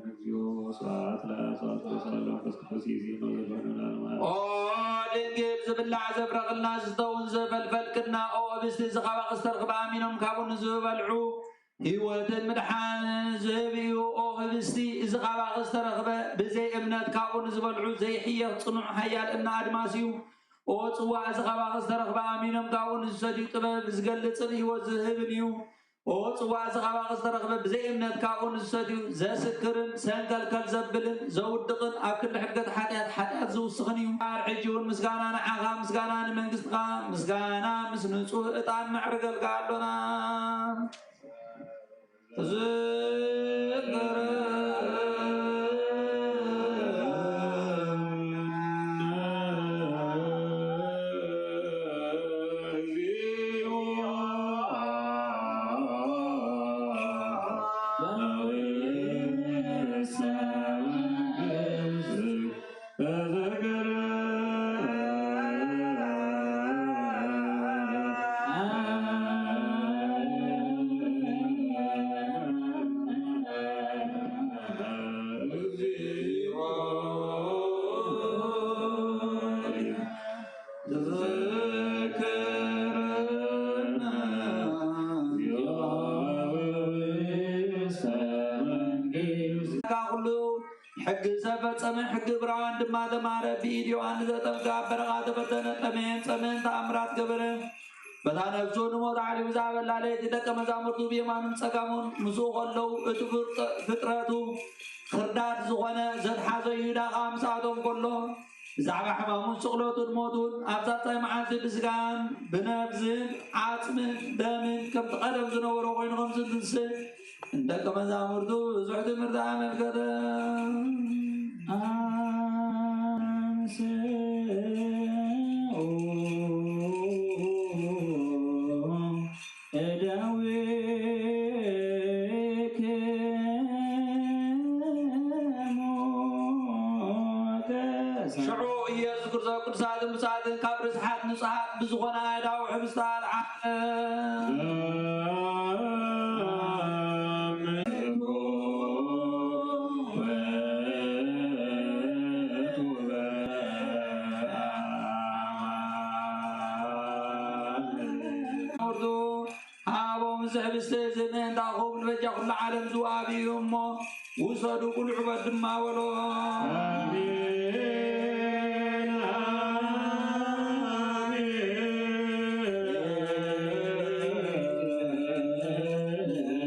እግዚኦ ስብሐት ለአብ ወስብሐት ለመንፈስ ቅዱስ ይእዜኑ ወዘልፈኑ ለዓለመ ዓለም። ኦ ድንግል ዝብላዕ ዘፍረኽልና ዝስተውን ዘፈልፈልክና ኦ ህብስቲ እዚ ካባኺ ዝተረኽበ ኣሚኖም ካብኡ ንዝበልዑ ህይወትን ምድሓንን ዝህብ እዩ። ኦ ህብስቲ እዚ ካባኺ ዝተረኽበ ብዘይ እምነት ካብኡ ንዝበልዑ ዘይሕየኽ ጽኑዕ ሓያል እምነ ኣድማስ እዩ። ኦ ጽዋ እዚ ካባኺ ዝተረኽበ ኣሚኖም ካብኡ ንዝሰትዩ ጥበብ ዝገልጽን ህይወት ዝህብን እዩ። ኦ ጽዋ እዚ ካባኺ ዝተረኽበ ብዘይ እምነት ካብኡ ንዝሰትዩ ዘስክርን ሰንከልከል ዘብልን ዘውድቕን ኣብ ክንዲ ሕድገት ሓጢኣት ሓጢኣት ዝውስኽን እዩ። እምበኣር ሕጂ እውን ምስጋና ንዓኻ፣ ምስጋና ንመንግስትኻ፣ ምስጋና ምስ ንጹህ ዕጣን ነዕርገልካ ኣሎና። ዝክር ኩሉ ሕጊ ዘፈጸመ፣ ሕጊ ዕብራውያን ድማ ተማህረ። ብኢድ ዮሃንስ ዘጠምቀ፣ ኣብ በረኻ ተፈተነ፣ ጠመየን ጸመየን፣ ተኣምራት ገበረ። በታ ነፍሱ ንሞት ኣሕሊፉ ዝሃበላ ለይቲ ደቀ መዛሙርቱ ብየማኑን ጸጋሙን ምስኡ ከለዉ፣ እቲ ፍርጠ-፣ ፍጥረቱ ክርዳድ ዝኾነ ዘትሓዞ ይሁዳ ኸኣ ምስኣቶም ከሎ፣ ብዛዕባ ሕማሙን ስቕለቱን ሞቱን ኣብ ሳልሳይ መዓልቲ ብስጋን ብነፍስን ዓጽምን ደምን ከምቲ ቀደም ዝነበሮ ኮይኑ ከም ዝትንስእ ንደቀ መዛሙርቱ ብዙሕ ትምህርቲ ኣመልከተ። ኣንስኡ እደዊክሙ ተሳ- ሽዑ ኢየሱስ ክርስቶስ ቅዱሳትን ብፁዓትን ካብ ርስሓት ንጹሓት ብዝኾነ ኣእዳው ሕብስቲ ኣልዓለ። ሃቦም፣ እዚ ሕብስቲ እዚ ምእንታኹም ንበጃ ኩሉ ዓለም ዝወሃብ እዩ እሞ ውሰዱ፣ ብልዑ በሉ ድማ በሎ። ኣሜን፣ ኣሜን።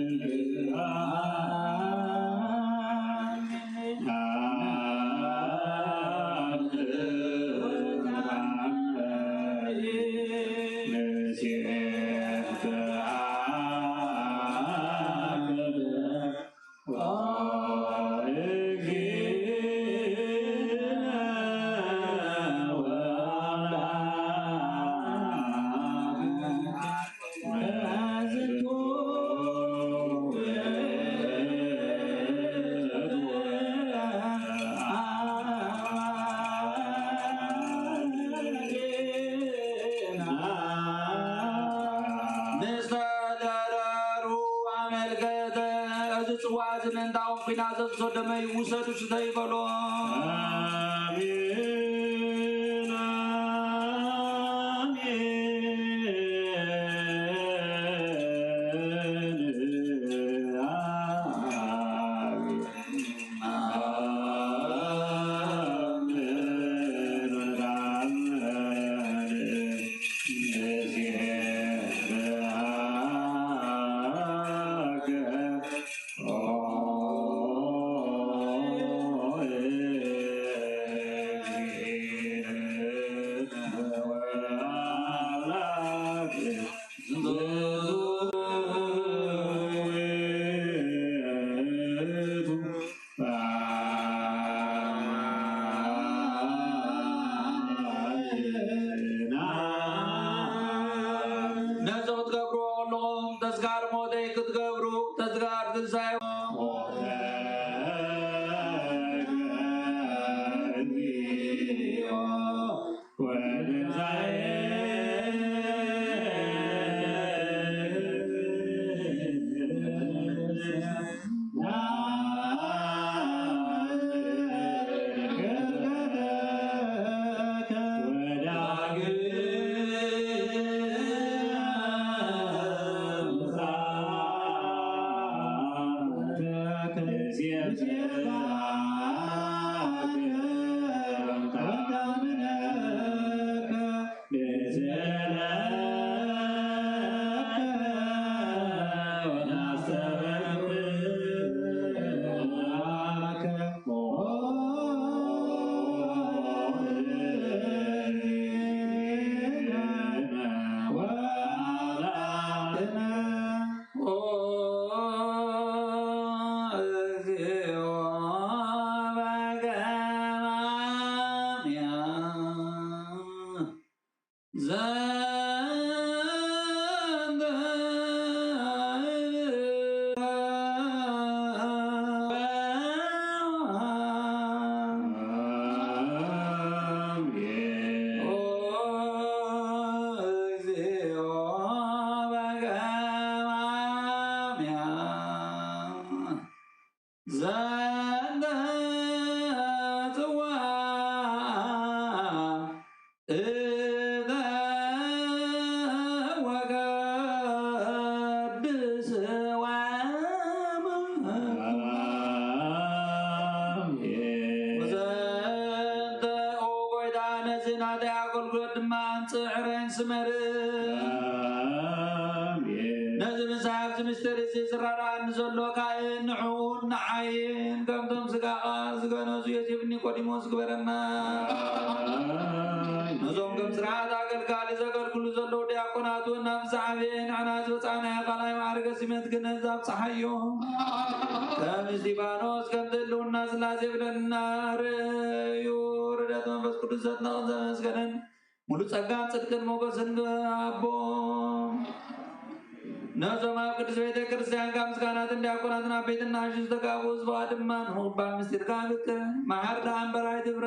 ምስ ተደረሩ ኣመልከተ። እዚ ጽዋ እዚ ምእንታኹም ኲናት ዘዝሰደመ እዩ፣ ውሰዱ፣ ስተዩ በሎ። ኣሜን፣ ኣሜን። ጽዕረን ስመርን። ነዚ ምስ ኣብዚ ምስጢር እዚ ዝረዳእኒ ዘሎ ካህን ንዕኡን ንዓይን ከምቶም ስጋኻ ዝገነዙ ዮሴፍ ኒቆዲሞስ ግበረና። ነዞም ከም ስርዓት ኣገልጋሊ ዘገልግሉ ዘለዉ ዲያቆናት እውን ናብ ዝዓበየ ንዕና ዝበጻሕናዮ ካልኣይ ማዕርገ ሲመት ክነዝ ኣብጽሓዮ። ከም እስጢፋኖስ ከም ህልውና ስላሴ ብለና ርእዩ ርደት መንፈስ ቅዱስ ዘጥነቕን ዘመስገነን ሙሉ ጸጋን ጽድቅን ሞገስን ኣቦ ነዞም ኣብ ቅድስት ቤተ ክርስቲያን ካብ ምስጋናትን ዲያቆናትን ዓበይትን ንኣሽቱ ዝተጋብኡ ዝባ ድማ ንኽባል ምስጢርካ ብቅ መሓር ደኣ እምበር ኣይትፍረ።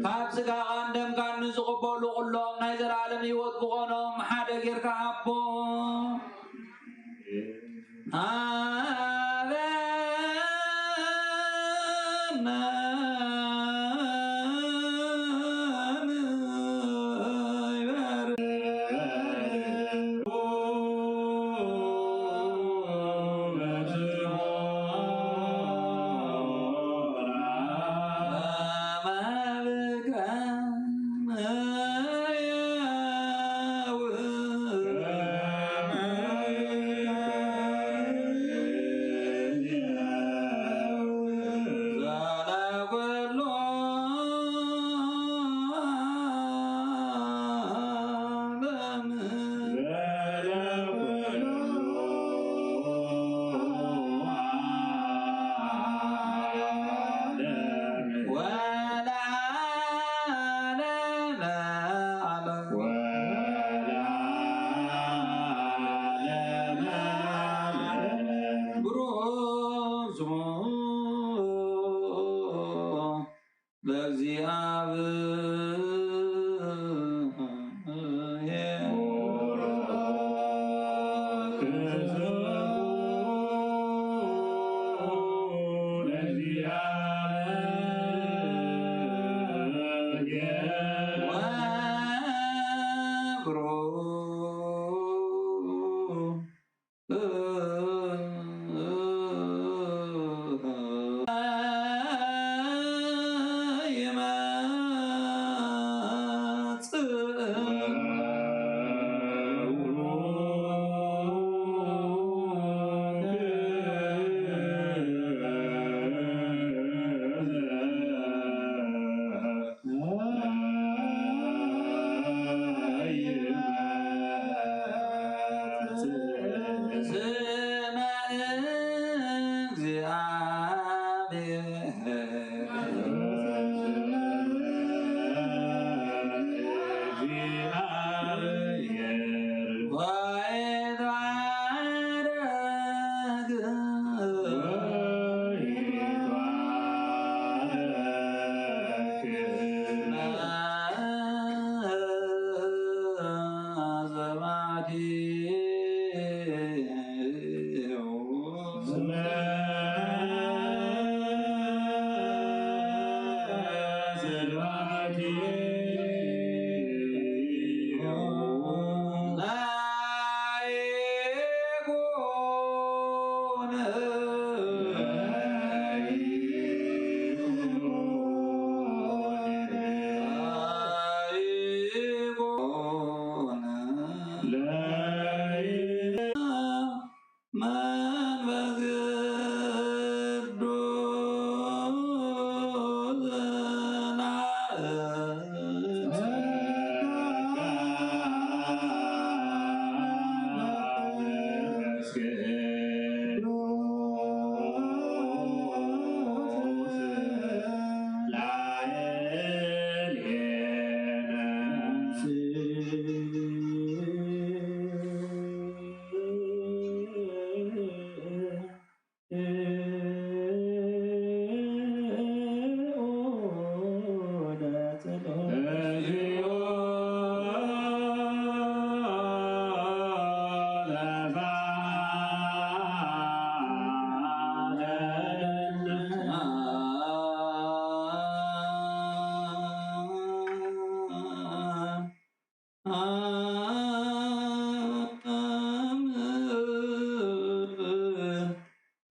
ካብ ስጋኻን ደምካን ንዝቕበሉ ኩሎም ናይ ዘለኣለም ህይወት ክኾኖም ሓደ ጌርካ ሃቦም።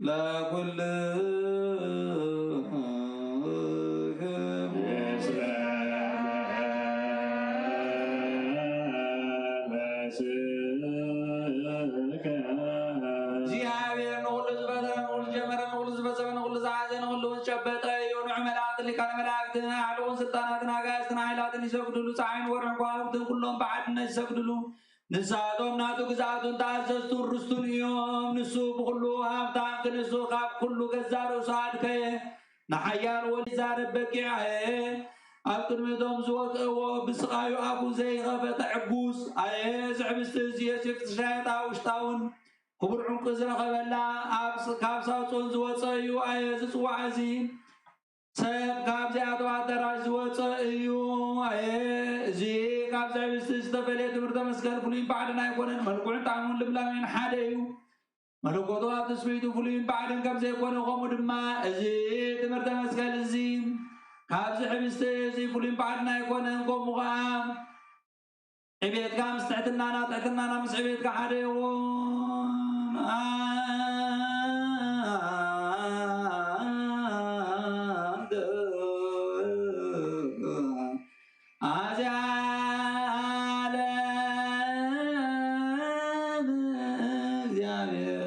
ለኩልክሙ እግዚኣብሔር ንኹሉ ዝፈጠረ፣ ንኹሉ ዝጀመረ፣ ንኹሉ ዝፈጸመ፣ ንኹሉ ዝሓዘ፣ ንኹሉ እውን ዝጨበጠ እዩ። ንዑ መላእክትን ሊቃነ መላእክትን፣ ኣዕሩኽን ስልጣናትን ኣጋእዝትን ሓይላትን ይሰግዱሉ። ፀሓይን ወርሕን ከዋኽብትን ኩሎም ብሓድነት ይሰግዱሉ። ንሳቶም ናቱ ግዝኣቱን ተኣዘዝቱን ርስቱን እዮም። ንሱ ብኹሉ ሃብታም ክንሱ ካብ ኩሉ ገዛእ ርእሱ ኣድከየ። ንሓያል ወልድ ዛረብ በጊዕ ኣየ ኣብ ቅድሚ እቶም ዝወግእዎ ብስቓዩ ኣፉ ዘይኸፈተ ዕጉስ ኣየ እዚ ሕብስቲ እዚ የሲፍ ትሻየጣ ውሽጣውን ክቡር ዕንቁ ዝረኸበላ ኣብ ካብ ሳጹን ዝወፀ እዩ ኣየ እዚ ጽዋዕ እዚ ሰብ ካብዚኣቶም ኣዳራሽ ዝወፀ እዩ። ኣየ እዚ ካብዚ ሕብስቲ ዝተፈለየ ትምህርተ መስቀል ፍሉይ ባዕድን ኣይኮነን። መልክዑን ጣዕሙን ልምላሜን ሓደ እዩ። መለኮቱ ኣብ ትስብእቱ ፍሉይን ባዕድን ከም ዘይኮነ፣ ከምኡ ድማ እዚ ትምህርተ መስቀል እዚ ካብዚ ሕብስቲ እዚ ፍሉይን ባዕድን ኣይኮነን። ከምኡ ኸዓ ዕቤትካ ምስ ትሕትናና፣ ትሕትናና ምስ ዕቤትካ ሓደ ይኹን። ኣዚ ዓለም እግዚኣብሔር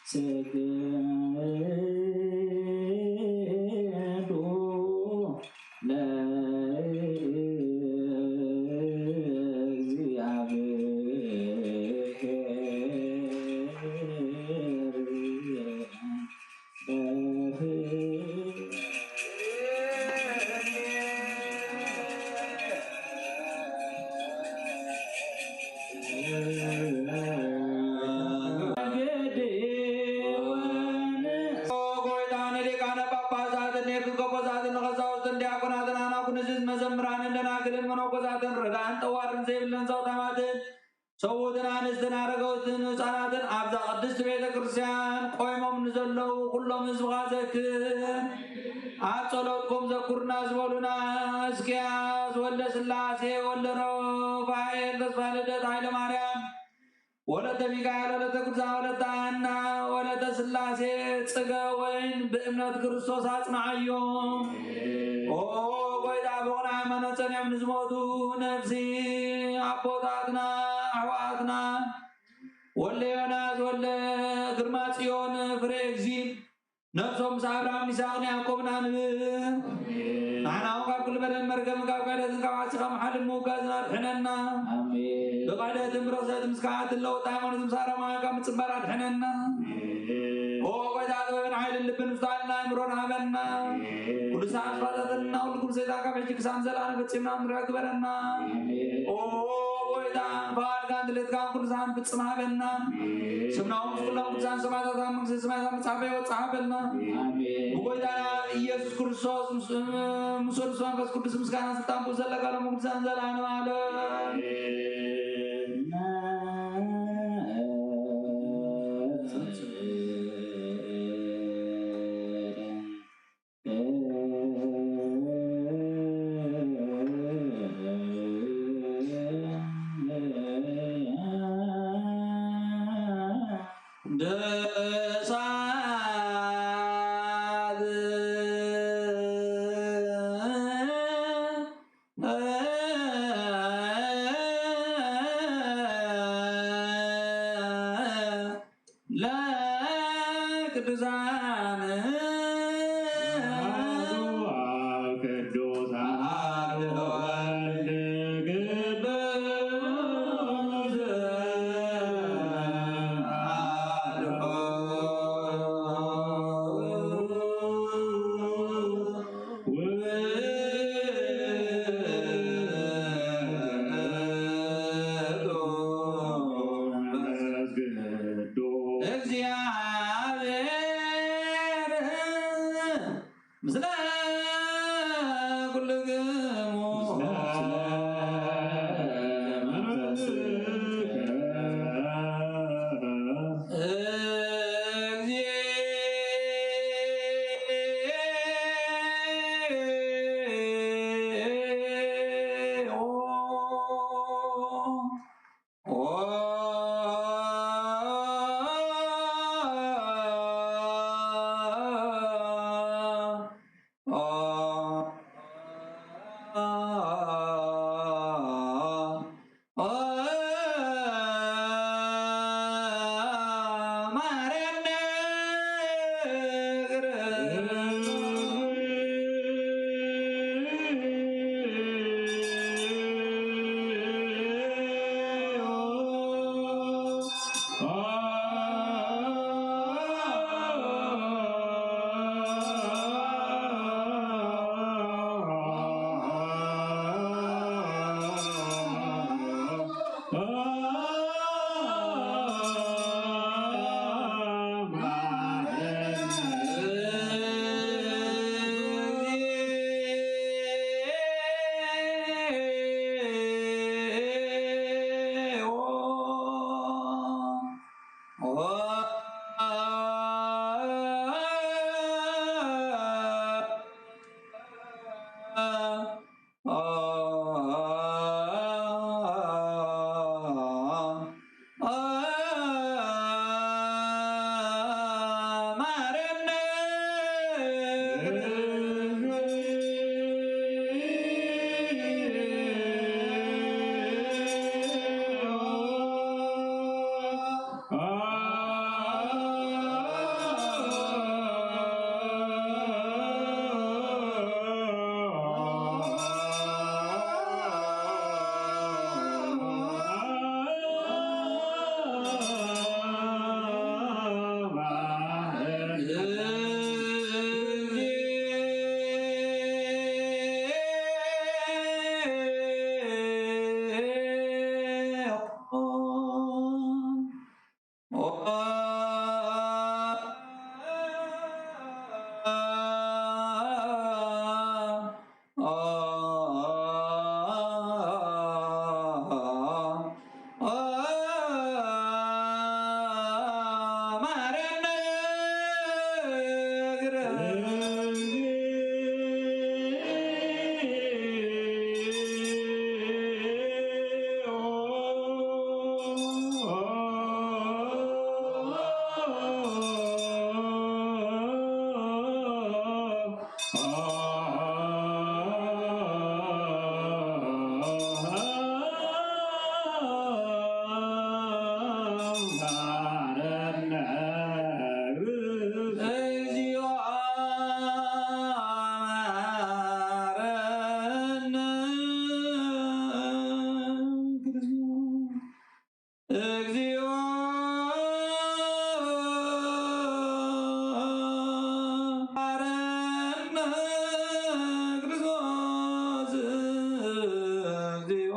ስግዱ ለእግዚአብሔር። ጎይታ ንሊቃነ ጳጳሳትን ኤጲስቆጶሳትን ንቀሳውስትን ዲያቆናትን ኣናጉንስን መዘምራንን ደናግልን መነኮሳትን ረዳእን ጠዋርን ዘይብለን ዘውታማትን ሰብኡትን ኣንስትን ኣረገውትን ህፃናትን ኣብዛ ቅድስት ቤተ ክርስቲያን ቆይሞም ንዘለዉ ኩሎም ህዝብኻ ዘክር። ኣብ ጸሎትኩም ዘኩርና ዝበሉና እስቅያስ ወልደ ስላሴ ወልደ ሩፋኤል ተስፋ ልደት ኃይለ ማርያም ወለተ ሚካኤል ወለተ ቅዱሳን ወለተ ሃና ወለተ ስላሴ ጽገ ወይን ብእምነት ክርስቶስ ኣጽንዓዮም። ኦ ጎይታ ብቕን ሃይማኖት ጸኒዖም ንዝሞቱ ነፍሲ ኣቦታትና ኣሕዋትና ወልደ ዮናስ ወልደ ግርማ ጽዮን ፍሬ እግዚእ ነፍሶም ምስ ኣብርሃም ይስሐቅን ያዕቆብን ኣንብብ። ንሕና እውን ካብ ኩሉ በደል መርገም ካብ ክሕደትን ካብ ዓስኻ መሓልን ምውጋዝን ኣድሕነና። ኣሜን። ብክሕደትን ብርኽሰትን ምስ ከሓትን ለውጥ ሃይማኖት ምስ ኣረማውያን ካብ ምጽንባር ኣድሕነና። ኦ ጎይታ ጥበብን ሓይልን ልብን ምስትዋዕልን ኣእምሮን ሃበና። ኩሉ ሰዓት ፋታተልና ኩሉ ሰይጣን ካብ ሕጂ ክሳብ ዘላለም ፈጺምና ንርሕቅ ግበረና። ኣሜን። ኦ ጎይታ ፍቓድካን ድሌትካን ኩሉ ሰዓት ፍጽም ሃበና። ስምና እውን ምስ ኩሎም ቅዱሳን ሰማዕታት ኣብ መንግስተ ሰማያት ኣብ መጽሓፈ ይወጽእ ሃበና። ኣሜን። ብጎይታና ኢየሱስ ክርስቶስ ምስ፣ ምስ ወልድ መንፈስ ቅዱስ ምስጋና ስልጣን ብኡ ዘለካ ሎም ቅዱሳን ዘላለም ዓለም። ደሳት ለቅዱሳን አሐዱ አብ ቅዱስ አሐዱ ወልድ ቅዱስ አሐዱ ውእቱ መንፈስ ቅዱስ እግዚአብሔር። እግዚኦ መሐረነ ክርስቶስ፣ እግዚኦ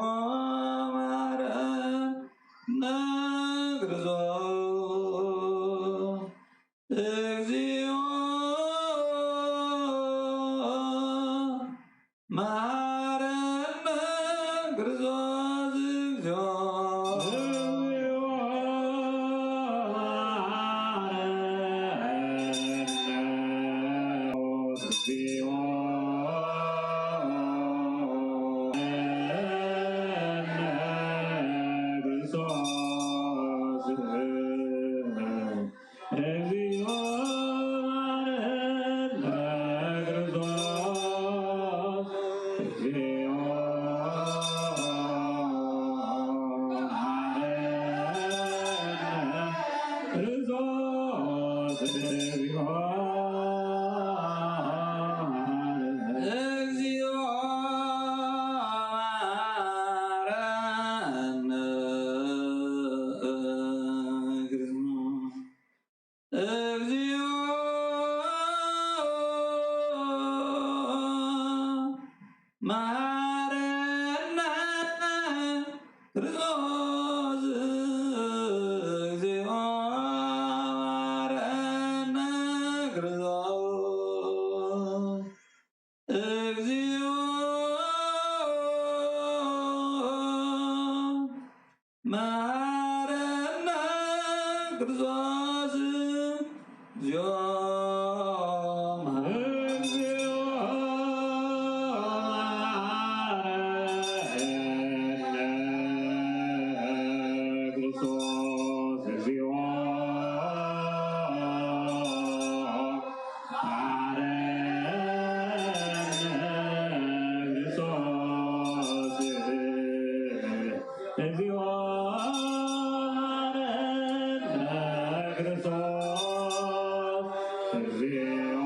መሐረነ ክርስቶስ፣ እግዚኦ መሐረነ ክርስቶስ፣ እግዚኦ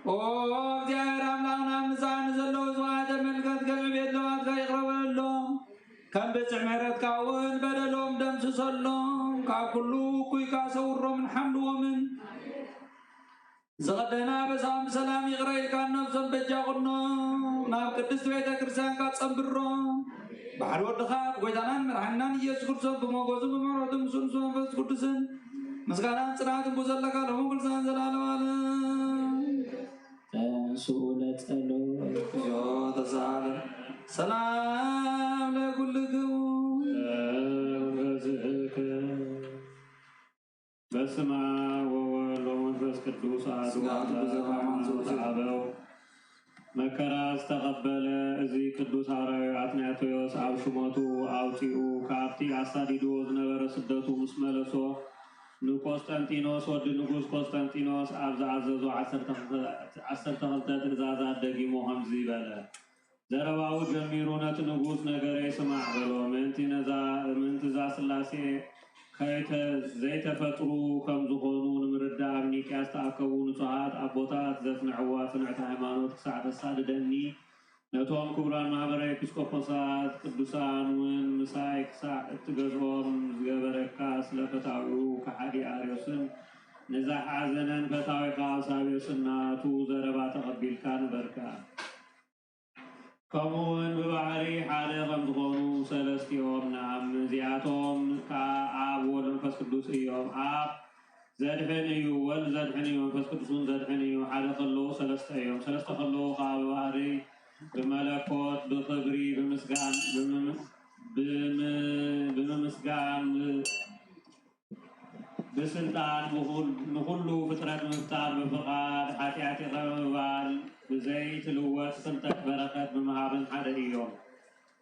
ኦ እግዚኣብሔር ኣምላኽና፣ ምሳና ዘለዉ ዝዋሃተ መልከት ከም ቤት ለዋትካ ይቕረ በለሎም፣ ከም ብፅዕ ምሕረትካ እውን በደሎም ደምስሰሎም፣ ካብ ኩሉ እኩይካ ሰውሮምን ሓልዎምን። ዘቐደና በዛም ብሰላም ይቕረ ኢልካ ነብሶም በጃ ቁኖ ናብ ቅድስት ቤተ ክርስቲያን ካጸንብሮ ብሓደ ወድኻ ብጎይታናን መድሓኒናን ኢየሱስ ክርስቶስ ብሞገሱ ብምሕረቱ ምስ ንሱ መንፈስ ቅዱስን ምስጋናን ጽንዓትን ብዘለካ ሎሚ ኩልሳን ዘላለም ዓለም። ተንስኡ ለጸሎት። እግዚኦ ተሳለ ሰላም ለኩልክሙ። በስመ አብ ወወልድ ወመንፈስ ቅዱስ አሐዱ አምላክ። ሃይማኖተ አበው መከራ ዝተቐበለ እዚ ቅዱስ ሐዋርያዊ አትናቴዎስ ኣብ ሹመቱ ኣውፂኡ ካብቲ ኣሳዲድዎ ዝነበረ ስደቱ ምስ መለሶ ንቆስጠንጢኖስ ወዲ ንጉስ ቆስጠንጢኖስ ኣብ ዝኣዘዞ ዓሰርተ ክልተ ትእዛዛት ደጊሙ ከምዚ በለ። ዘረባኡ ጀሚሩ ነቲ ንጉስ ነገረይ ስማዕ በሎ። ምእንቲ ነዛ ምእንቲ እዛ ስላሴ ከይተ ዘይተፈጥሩ ከም ዝኾኑ ንምርዳእ ኣብ ኒቅያ ዝተኣከቡ ንጹሃት ኣቦታት ዘጽንዕዋ ጽንዕቲ ሃይማኖት ክሳዕ ተሳድደኒ ነቶም ክቡራን ማህበረ ኤጲስቆጶሳት ቅዱሳን እውን ምሳይ ክሳዕ እትገዝኦም ዝገበረካ ስለ ፈታዊኡ ከሓዲ ኣርዮስን ንዝሓዘነን ፈታዊኻ ኣውሳብዮስን ናቱ ዘረባ ተቐቢልካ ንበርካ። ከምኡ እውን ብባህሪ ሓደ ከም ዝኾኑ ሰለስቲኦም ንኣምን። እዚኣቶም ከኣ ኣብ ወልድ መንፈስ ቅዱስ እዮም። ኣብ ዘድሕን እዩ፣ ወልድ ዘድሕን እዩ፣ መንፈስ ቅዱስ እውን ዘድሕን እዩ። ሓደ ከለዉ ሰለስተ እዮም። ሰለስተ ከለዉ ከኣ ብባህሪ፣ ብመለኮት፣ ብኽብሪ፣ ብምስጋን፣ ብምም- ብምም- ብምምስጋን፣ ብ- ብስልጣን ብኹል- ንኹሉ ፍጥረት ምፍጣር ብፍቓድ ሓጢኣት ይቕረ ምባል ብዘይትልወጥ ፍልጠት በረኸት ብምሃብን ሓደ እዮም።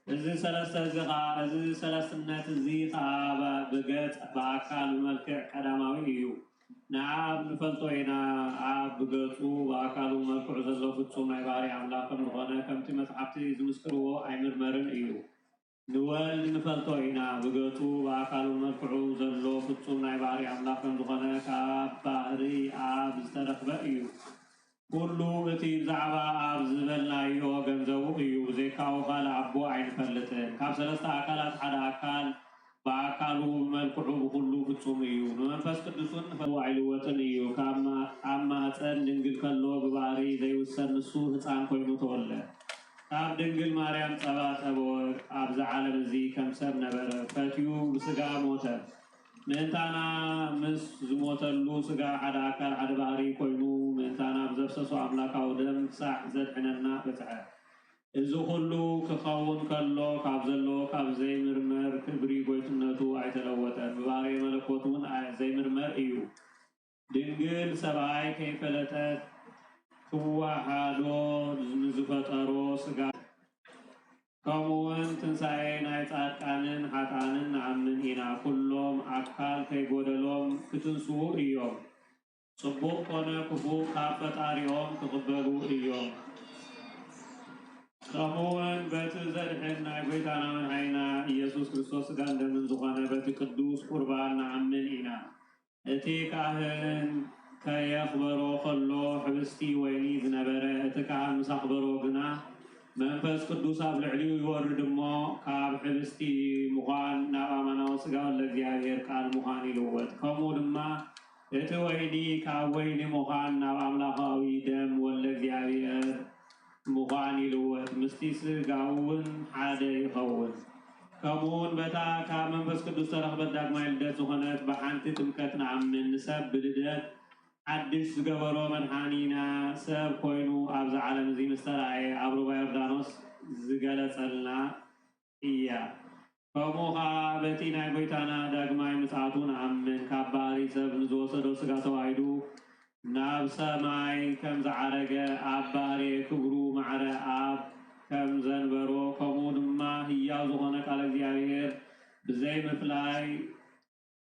እዚ ሰለስተ እዚ ኸዓ እዚ ሰለስትነት እዚ ኸዓ ብ- ብገጽ ብኣካል ብመልክዕ ቀዳማዊ እዩ። ንኣብ ንፈልጦ ኢና። ኣብ ብገጹ ብኣካሉ ብመልክዑ ዘሎ ፍጹም ናይ ባህሪ ኣምላኽ ከም ዝኾነ ከምቲ መጽሓፍቲ ዝምስክርዎ ኣይምርመርን እዩ። ንወልድ ንፈልጦ ኢና፣ ብገጹ ብኣካሉ መልክዑ ዘሎ ፍጹም ናይ ባህሪ ኣምላኽ ከም ዝኾነ ካብ ባህሪ ኣብ ዝተረኽበ እዩ። ኩሉ እቲ ብዛዕባ ኣብ ዝበልናዮ ገንዘቡ እዩ፣ ብዘይካኡ ካልእ ኣቦ ኣይንፈልጥን። ካብ ሰለስተ ኣካላት ሓደ ኣካል ብኣካሉ ብመልክዑ ብኹሉ ፍጹም እዩ። ንመንፈስ ቅዱስን ንፈ- ኣይልወጥን እዩ። ካብ ማ- ኣብ ማህፀን ድንግል ከሎ ብባህሪ ዘይውሰን ንሱ ህፃን ኮይኑ ተወልደ። ካብ ድንግል ማርያም ጸባ ጠበወ፣ ኣብዚ ዓለም እዚ ከም ሰብ ነበረ፣ ፈትዩ ብስጋ ሞተ። ምእንታና ምስ ዝሞተሉ ስጋ ሓደ ኣካል ሓደ ባህሪ ኮይኑ ምእንታና ብዘፍሰሶ ኣምላካዊ ደም ክሳዕ ዘድሕነና በጽሐ። እዚ ኩሉ ክኸውን ከሎ ካብ ዘሎ ካብ ዘይምርመር ክብሪ ጎይትነቱ ኣይተለወጠን። ብባህሪ መለኮት እውን ኣይ- ዘይምርመር እዩ። ድንግል ሰብኣይ ከይፈለጠት ክወሓዶ ንዝፈጠሮ ስጋ ከምኡውን ትንሳኤ ናይ ጻድቃንን ሓጥኣንን ንኣምን ኢና። ኩሎም ኣካል ከይጎደሎም ክትንስኡ እዮም። ጽቡቕ ኮነ ክፉእ ካብ ፈጣሪኦም ክቕበሉ እዮም። ከምኡውን በቲ ዘድሕን ናይ ጎይታና መድሓኒና ኢየሱስ ክርስቶስ ስጋን ደምን ዝኾነ በቲ ቅዱስ ቁርባን ንኣምን ኢና። እቲ ካህን ከየኽበሮ ከሎ ሕብስቲ ወይኒ ዝነበረ፣ እቲ ካህን ምስ ኣኽበሮ ግና መንፈስ ቅዱስ ኣብ ልዕሊኡ ይወርድ እሞ ካብ ሕብስቲ ምዃን ናብ ኣማናዊ ስጋ ወልደ እግዚኣብሔር ቃል ምዃን ይልወጥ። ከምኡ ድማ እቲ ወይኒ ካብ ወይኒ ምዃን ናብ ኣምላኻዊ ደም ወልደ እግዚኣብሔር ምዃን ይልወጥ፣ ምስቲ ስጋኡ እውን ሓደ ይኸውን። ከምኡውን በታ ካብ መንፈስ ቅዱስ ተረኽበት ዳግማይ ልደት ዝኾነት ብሓንቲ ጥምቀት ንኣምን። ንሰብ ብልደት ሓድሽ ዝገበሮ መድሓኒና ሰብ ኮይኑ ኣብዚ ዓለም እዚ ምስ ተራእየ ኣብ ሩባ ዮርዳኖስ ዝገለጸልና እያ። ከምኡ ኸዓ በቲ ናይ ጎይታና ዳግማይ ምጽኣቱ ንኣምን። ካብ ባህሪ ሰብ ንዝወሰዶ ስጋ ተዋሂዱ ናብ ሰማይ ከም ዝዓረገ ኣብ ባህሪ ክብሩ ማዕረ ኣብ ከም ዘንበሮ ከምኡ ድማ ህያው ዝኾነ ቃል እግዚኣብሔር ብዘይ ምፍላይ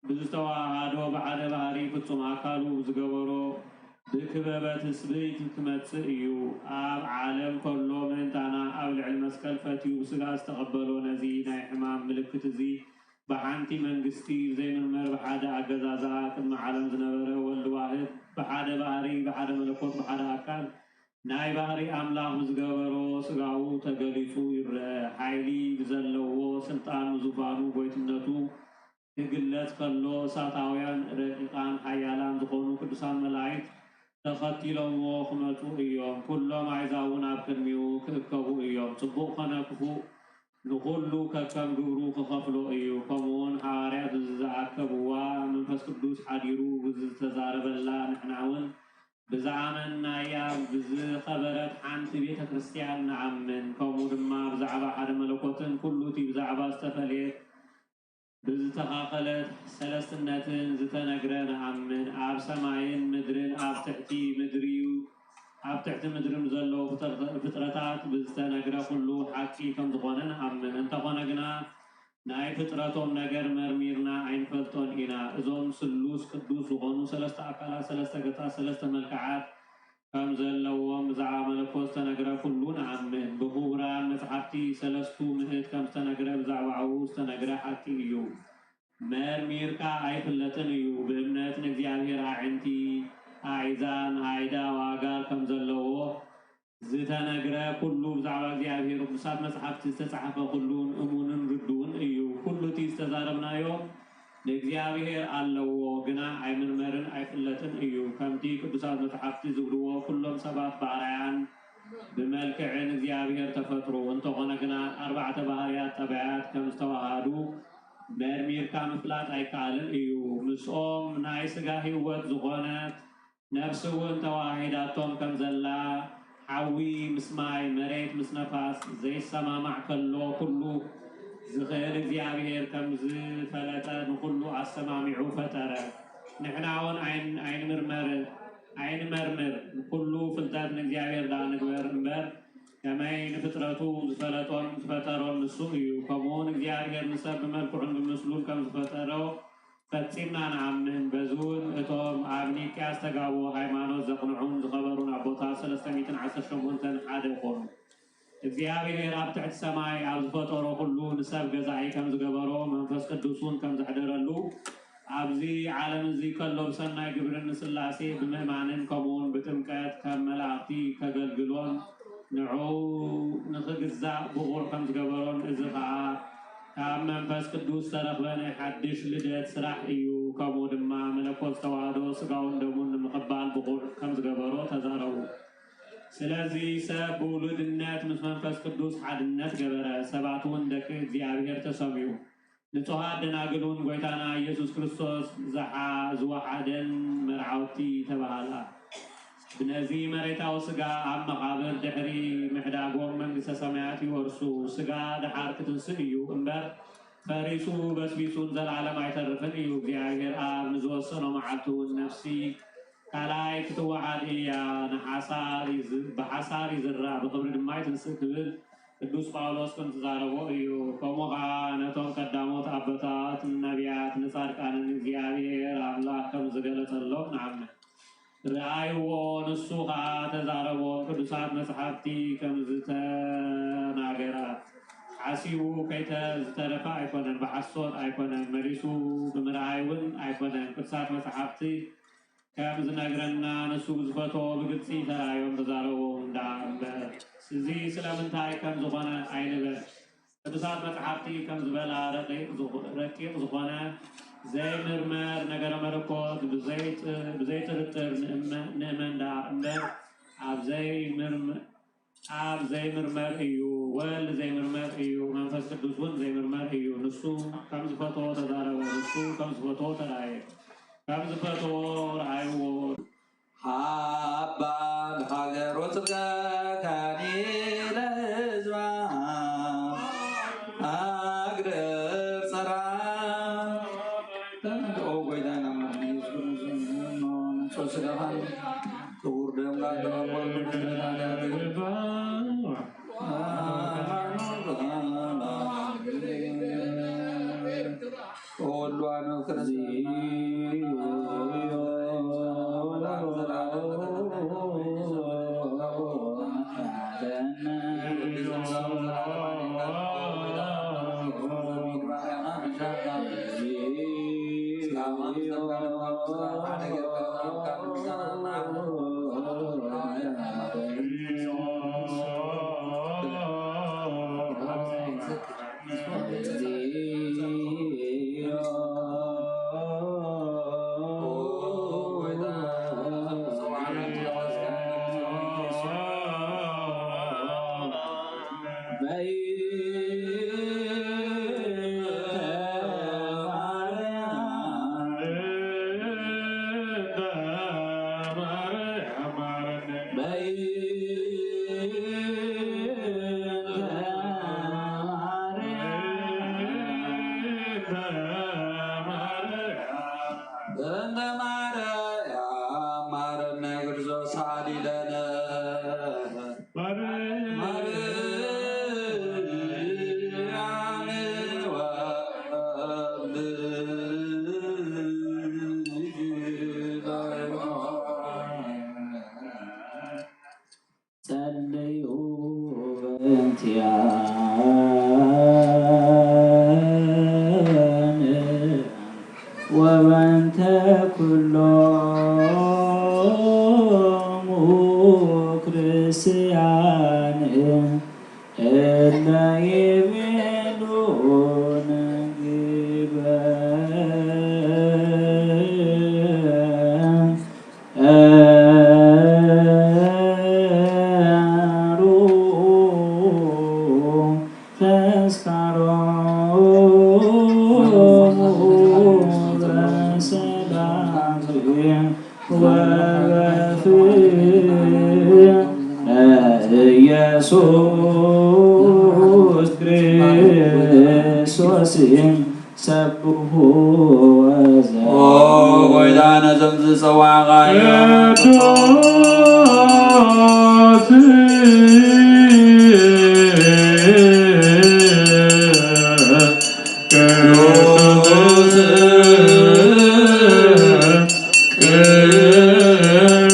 ብዝተዋሃዶ ብሓደ ባህሪ ፍጹም ኣካሉ ዝገበሮ ብክበበ ትስብእት ክመጽእ እዩ። ኣብ ዓለም ከሎ ምእንታና ኣብ ልዕሊ መስቀል ፈትዩ ብስጋ ዝተቐበሎ ነዚ ናይ ሕማም ምልክት እዚ ብሓንቲ መንግስቲ ብዘይምርመር ብሓደ ኣገዛዝኣ ቅድሚ ዓለም ዝነበረ ወልድ ዋህድ ብሓደ ባህሪ ብሓደ መለኮት ብሓደ ኣካል ናይ ባህሪ ኣምላኽ ብዝገበሮ ስጋኡ ተገሊጹ ይረአ። ሓይሊ ብዘለዎ ስልጣን ንዙፋኑ ጎይትነቱ ክግለጽ ከሎ እሳታውያን ረቂቃን ሓያላን ዝኾኑ ቅዱሳን መላእክት ተኸቲሎምዎ ክመጹ እዮም። ኩሎም ኣሕዛብ እውን ኣብ ቅድሚኡ ክእከቡ እዮም። ጽቡቕ ኾነ ክፉእ ንኹሉ ከከም ግብሩ ክኸፍሎ እዩ። ከምኡውን ሓዋርያት ብዝኣከብዋ መንፈስ ቅዱስ ሓዲሩ ብዝተዛረበላ ንሕና እውን ብዝኣመንናያ ብዝኸበረት ሓንቲ ቤተ ክርስቲያን ንኣምን። ከምኡ ድማ ብዛዕባ ሓደ መለኮትን ኩሉ እቲ ብዛዕባ ዝተፈልየት ብዝተኻኸለት ሰለስትነትን ዝተነግረ ንኣምን። ኣብ ሰማይን ምድርን ኣብ ትሕቲ ምድሪዩ ኣብ ትሕቲ ምድርን ዘለዉ ፍጥረታት ብዝተነግረ ኩሉ ሓቂ ከም ዝኾነ ንኣምን። እንተኾነ ግና ናይ ፍጥረቶም ነገር መርሚርና ኣይንፈልጦን ኢና። እዞም ስሉስ ቅዱስ ዝኾኑ ሰለስተ ኣካላት፣ ሰለስተ ገጻት፣ ሰለስተ መልክዓት ከም ዘለዎም ብዛዕባ መለኮት ዝተነግረ ኩሉ ንኣምን። ብኽቡራን መጽሓፍቲ ሰለስቱ ምእት ከም ዝተነግረ ብዛዕባኡ ዝተነግረ ሓቂ እዩ። መርሚርካ ኣይፍለጥን እዩ። ብእምነት ንእግዚኣብሔር ኣዒንቲ፣ ኣዒዛን፣ ኣይዳ ዋጋር ከም ዘለዎ ዝተነግረ ኩሉ ብዛዕባ እግዚኣብሔር ቅዱሳት መጽሓፍቲ ዝተጻሕፈ ኩሉን እሙንን ርዱእን እዩ። ኩሉ እቲ ዝተዛረብናዮ ንእግዚኣብሔር ኣለዎ፣ ግና ኣይምርመርን ኣይፍለጥን እዩ። ከምቲ ቅዱሳት መጽሓፍቲ ዝብልዎ ኩሎም ሰባት ብኣርኣያን ብመልክዕን እግዚኣብሔር ተፈጥሩ። እንተኾነ ግና ኣርባዕተ ባህርያት ጠባያት ከም ዝተዋሃዱ መርሚርካ ምፍላጥ ኣይከኣልን እዩ። ምስኦም ናይ ሥጋ ህይወት ዝኾነት ነፍሲ እውን ተዋሂዳቶም ከም ዘላ፣ ሓዊ ምስ ማይ፣ መሬት ምስ ነፋስ ዘይሰማማዕ ከሎ፣ ኩሉ ዝኽእል እግዚኣብሔር ከም ዝፈለጠ ንኹሉ ኣሰማሚዑ ፈጠረ። ንሕና እውን ኣይን-፣ ኣይንምርመር፣ ኣይንመርምር፣ ንኹሉ ፍልጠት ንእግዚኣብሔር ደኣ ንግበር እምበር፣ ከመይ ንፍጥረቱ ዝፈለጦን ዝፈጠሮን ንሱ እዩ። ከምኡውን እግዚኣብሔር ንሰብ ብመልክዑን ብምስሉን ከም ዝፈጠሮ ፈጺምና ንኣምን። በዚ እውን እቶም ኣብ ኒቅያ ዝተጋብኡ ሃይማኖት ዘቕንዑን ዝኸበሩን ኣቦታት ሰለስተ ሚእትን ዓሰርተ ሸሞንተን ሓደ ኮኑ። እግዚኣብሔር ኣብ ትሕቲ ሰማይ ኣብ ዝፈጠሮ ኩሉ ንሰብ ገዛኢ ከም ዝገበሮ፣ መንፈስ ቅዱስ እውን ከም ዘሕደረሉ፣ ኣብዚ ዓለም እዚ ከሎ ብሰናይ ግብርን ንስላሴ ብምእማንን ከምኡውን ብጥምቀት ከም መላእኽቲ ከገልግሎን ንዕኡ ንኽግዛእ ብቑዕ ከም ዝገበሮን፣ እዚ ኸኣ ካብ መንፈስ ቅዱስ ዝተረኽበ ናይ ሓድሽ ልደት ስራሕ እዩ። ከምኡ ድማ መለኮት ዝተዋህዶ ስጋውን ደሙን ንምቕባል ብቑዕ ከም ዝገበሮ ተዛረቡ። ስለዚ ሰብ ብውሉድነት ምስ መንፈስ ቅዱስ ሓድነት ገበረ፣ ሰባት እውን ደቂ እግዚኣብሔር ተሰምዩ። ንጹሃት ደናግል እውን ጐይታና ኢየሱስ ክርስቶስ ዝሓ-፣ ዝወሓደን መርዓውቲ ተባህላ። ብነዚ መሬታዊ ስጋ ኣብ መቓብር ድሕሪ ምሕዳጎም መንግስተ ሰማያት ይወርሱ። ስጋ ደሓር ክትንስእ እዩ እምበር፣ ፈሪሱ በስቢሱን ዘለዓለም ኣይተርፍን እዩ። እግዚኣብሔር ኣብ ንዝወሰኖ መዓልቲ እውን ነፍሲ ካልኣይ ክትወሓድ እያ። ንሓሳር ይዝ-፣ ብሓሳር ይዝራእ፣ ብኽብሪ ድማ ይትንስእ ክብል ቅዱስ ጳውሎስ ከም ዝዛረቦ እዩ። ከምኡ ኸዓ ነቶም ቀዳሞት ኣቦታት ንነቢያት ንጻድቃንን እግዚኣብሔር ኣምላኽ ከም ዝገለጸሎም ንኣምን። ረኣይዎ፣ ንሱ ኸዓ ተዛረቦም። ቅዱሳት መጽሓፍቲ ከም ዝተናገራ ሓሲቡ ከይተ-፣ ዝተረፈ ኣይኮነን፣ ብሓሶት ኣይኮነን፣ መሊሱ ብምርኣይ እውን ኣይኮነን። ቅዱሳት መጽሓፍቲ ከም ዝነግረና ንሱ ዝፈትዎ ብግልጺ ተራእዮም ተዛረቦም ደኣ እምበር፣ እዚ ስለምንታይ ከም ዝኾነ ኣይንበል። ቅዱሳት መጻሕፍቲ ከም ዝበላ ረቂቕ ዝኾ-፣ ረቂቕ ዝኾነ ዘይምርመር ነገረ መለኮት ብዘይጥ-፣ ብዘይጥርጥር ንእመ-፣ ንእመን ደኣ እምበር፣ ኣብ ዘይምርም-፣ ኣብ ዘይምርመር እዩ፣ ወልድ ዘይምርመር እዩ፣ መንፈስ ቅዱስ እውን ዘይምርመር እዩ። ንሱ ከም ዝፈትዎ ተዛረበ፣ ንሱ ከም ዝፈትዎ ተራእየ፣ ከም ዝፈትዎ ረኣይዎ። ሓባ ንሃገሩ ጽብቀ ከኒለ ህዝባ ኣግርር ጸራ። ተንሥኦ ጐይታና ኢየሱስ ክርስቶስ ንጹሕ ሥጋኻን ክቡር ደምካን ተቐበሉ። ወልድ ዋሕድ እምነት ክርስቶስ አሊለነ ማርያም ወአብ ጸልዩ በእንቲአነ ወበእንተ ኩሎሙ ክርስቲያን እለ ይቤሉን ግበ ተስካሮሙ በሰላም ወበፍቅር ኢየሱስ ክርስቶስ ሰብሑ ወዘ ኦ ሆይ ዳነ ዘምዝ ጸዋዕኻ ቅዱስ ቅዱስ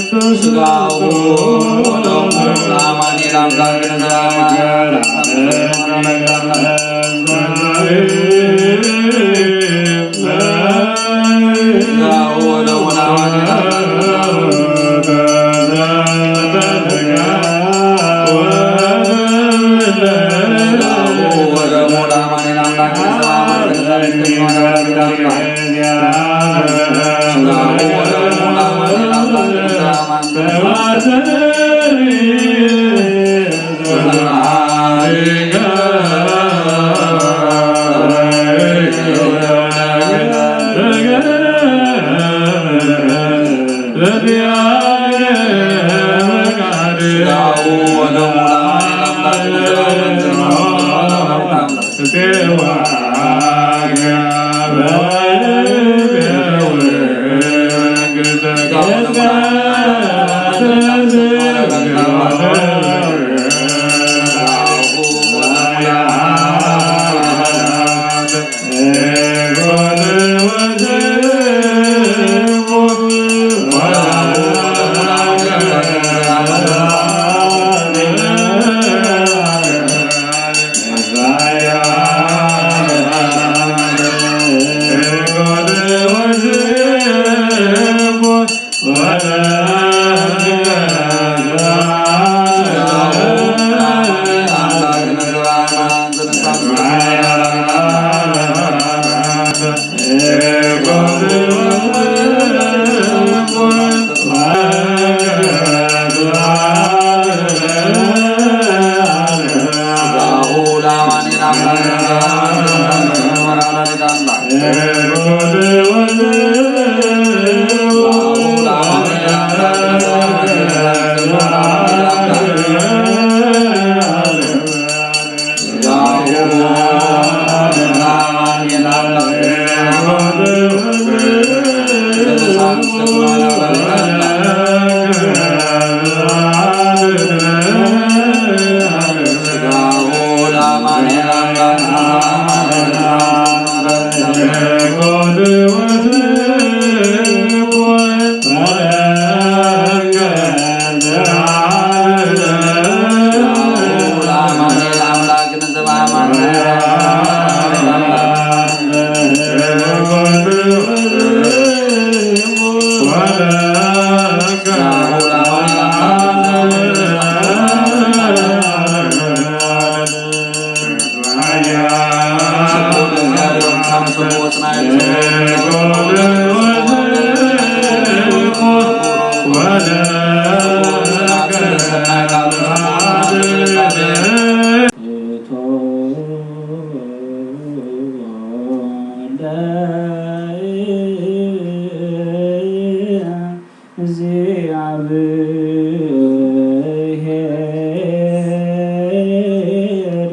ቅዱስ ስጋሁ ወደሙ ለአማኑኤል አምላክ ለዘለዓለሙ።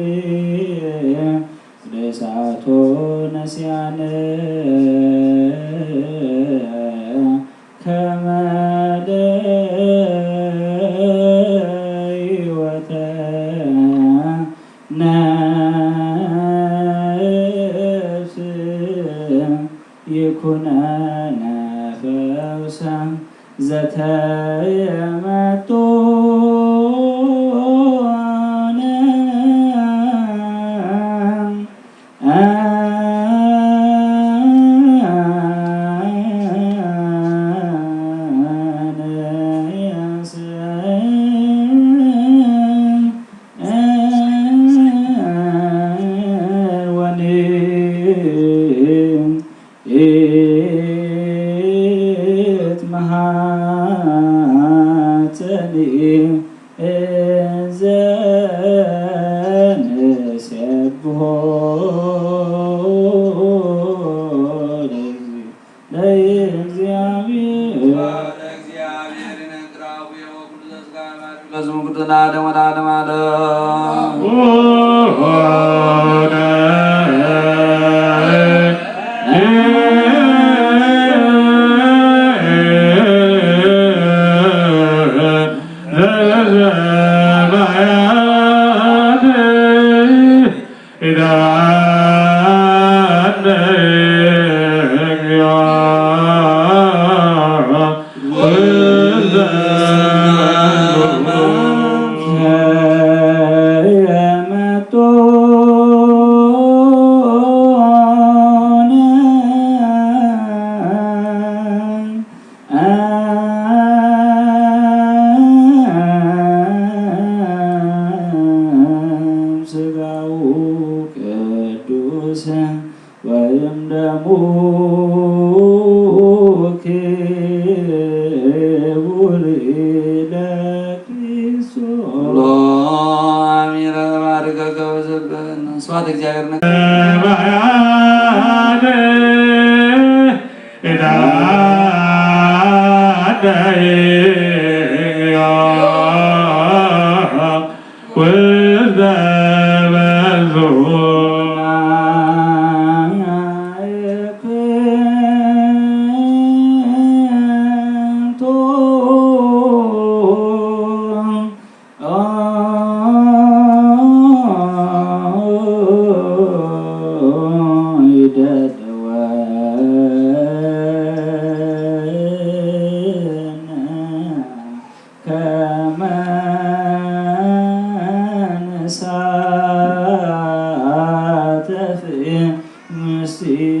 እግዚአብሔር ርእሳቶ ነስያነ ከመ ዘተየመጡነ ለእግዚአብሔር። ለእግዚአብሔር ይነግር አቡየ ወኩሉ ዘስጋ ለዝሙግትና ለወላለም ዓለም። ስጋው ቅዱስ ወይም ደሙ ክቡር ለክርስቶስ። አሜን። ባርከከ ወዘበን ስብሐት እግዚአብሔር።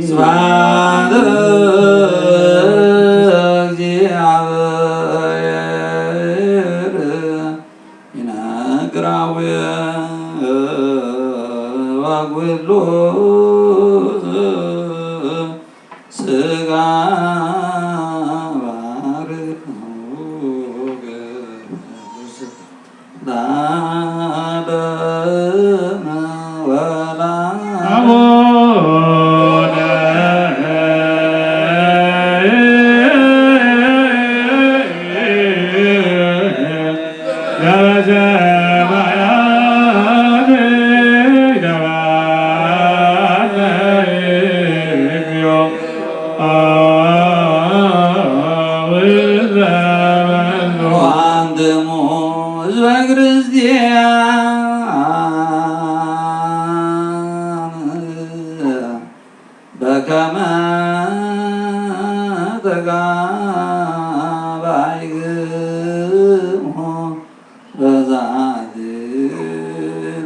ስብሐት ለእግዚአብሔር። ይነግር አቡየ ወኩሉ ስጋ ባርክ ለዓለመ ወለዓለመ። ወአንትሙ ህዝበ ክርስቲያን በከመ ተጋባይክሙ በዛቲ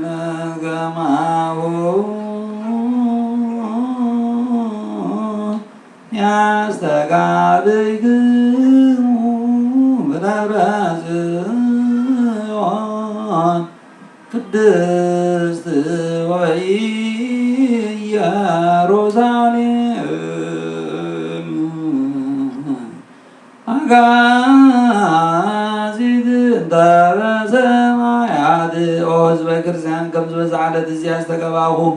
ለገማሁ ያስተጋብክሙ በደብረ ጽዮን ቅድስት ወኢየሩሳሌም አጋዚት እንተ በሰማያት። ኦ ህዝበ ክርስቲያን፣ ከምዚ በዚ ዕለት እዚኣ ዝተጋባኹም፣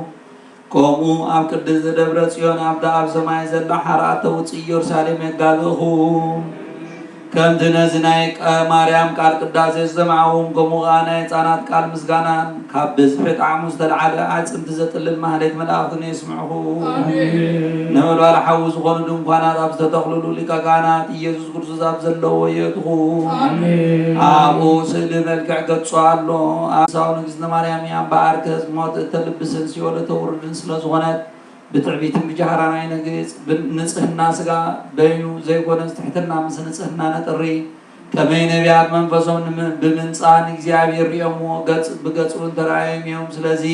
ከምኡ ኣብ ቅድስት ደብረ ጽዮን ኣብታ ኣብ ሰማይ ዘላ ሓራ ተውጽእ ኢየሩሳሌም የጋብእኹም። ከምቲ ነዚ ናይ ቀ-፣ ማርያም ቃል ቅዳሴ ዝሰማዕኹም፣ ከምኡ ኸኣ ናይ ህጻናት ቃል ምስጋናን ካብ ብዝሒ ጣዕሙ ዝተልዓለ ኣዕጽምቲ ዘጥልል ማህሌት መላእኽትን የስምዕኹም። ኣሜን። ነበልባል ሓዊ ዝኾኑ ድንኳናት ኣብ ዝተተኽልሉ፣ ሊቀ ካህናት ኢየሱስ ክርስቶስ ኣብ ዘለዎ የእትኹም። ኣሜን። ኣብኡ ስእሊ መልክዕ ገጹ ኣሎ። ኣብ ሳው ንግስቲ ማርያም እያ እምበኣር፣ ከስ ሞት እተልብስን ሲኦል እተውርድን ስለ ዝኾነት፣ ብትዕቢትን ብጃህራን ኣይነግጽ፣ ብ-፣ ንጽህና ስጋ በይኑ ዘይኮነስ ትሕትና ምስ ንጽህና ነጥሪ። ከመይ ነቢያት መንፈሶም ንም-፣ ብምንጻን እግዚኣብሔር ሪኦምዎ ገጽ ብገጹ እንተረኣዮም እዮም። ስለዚ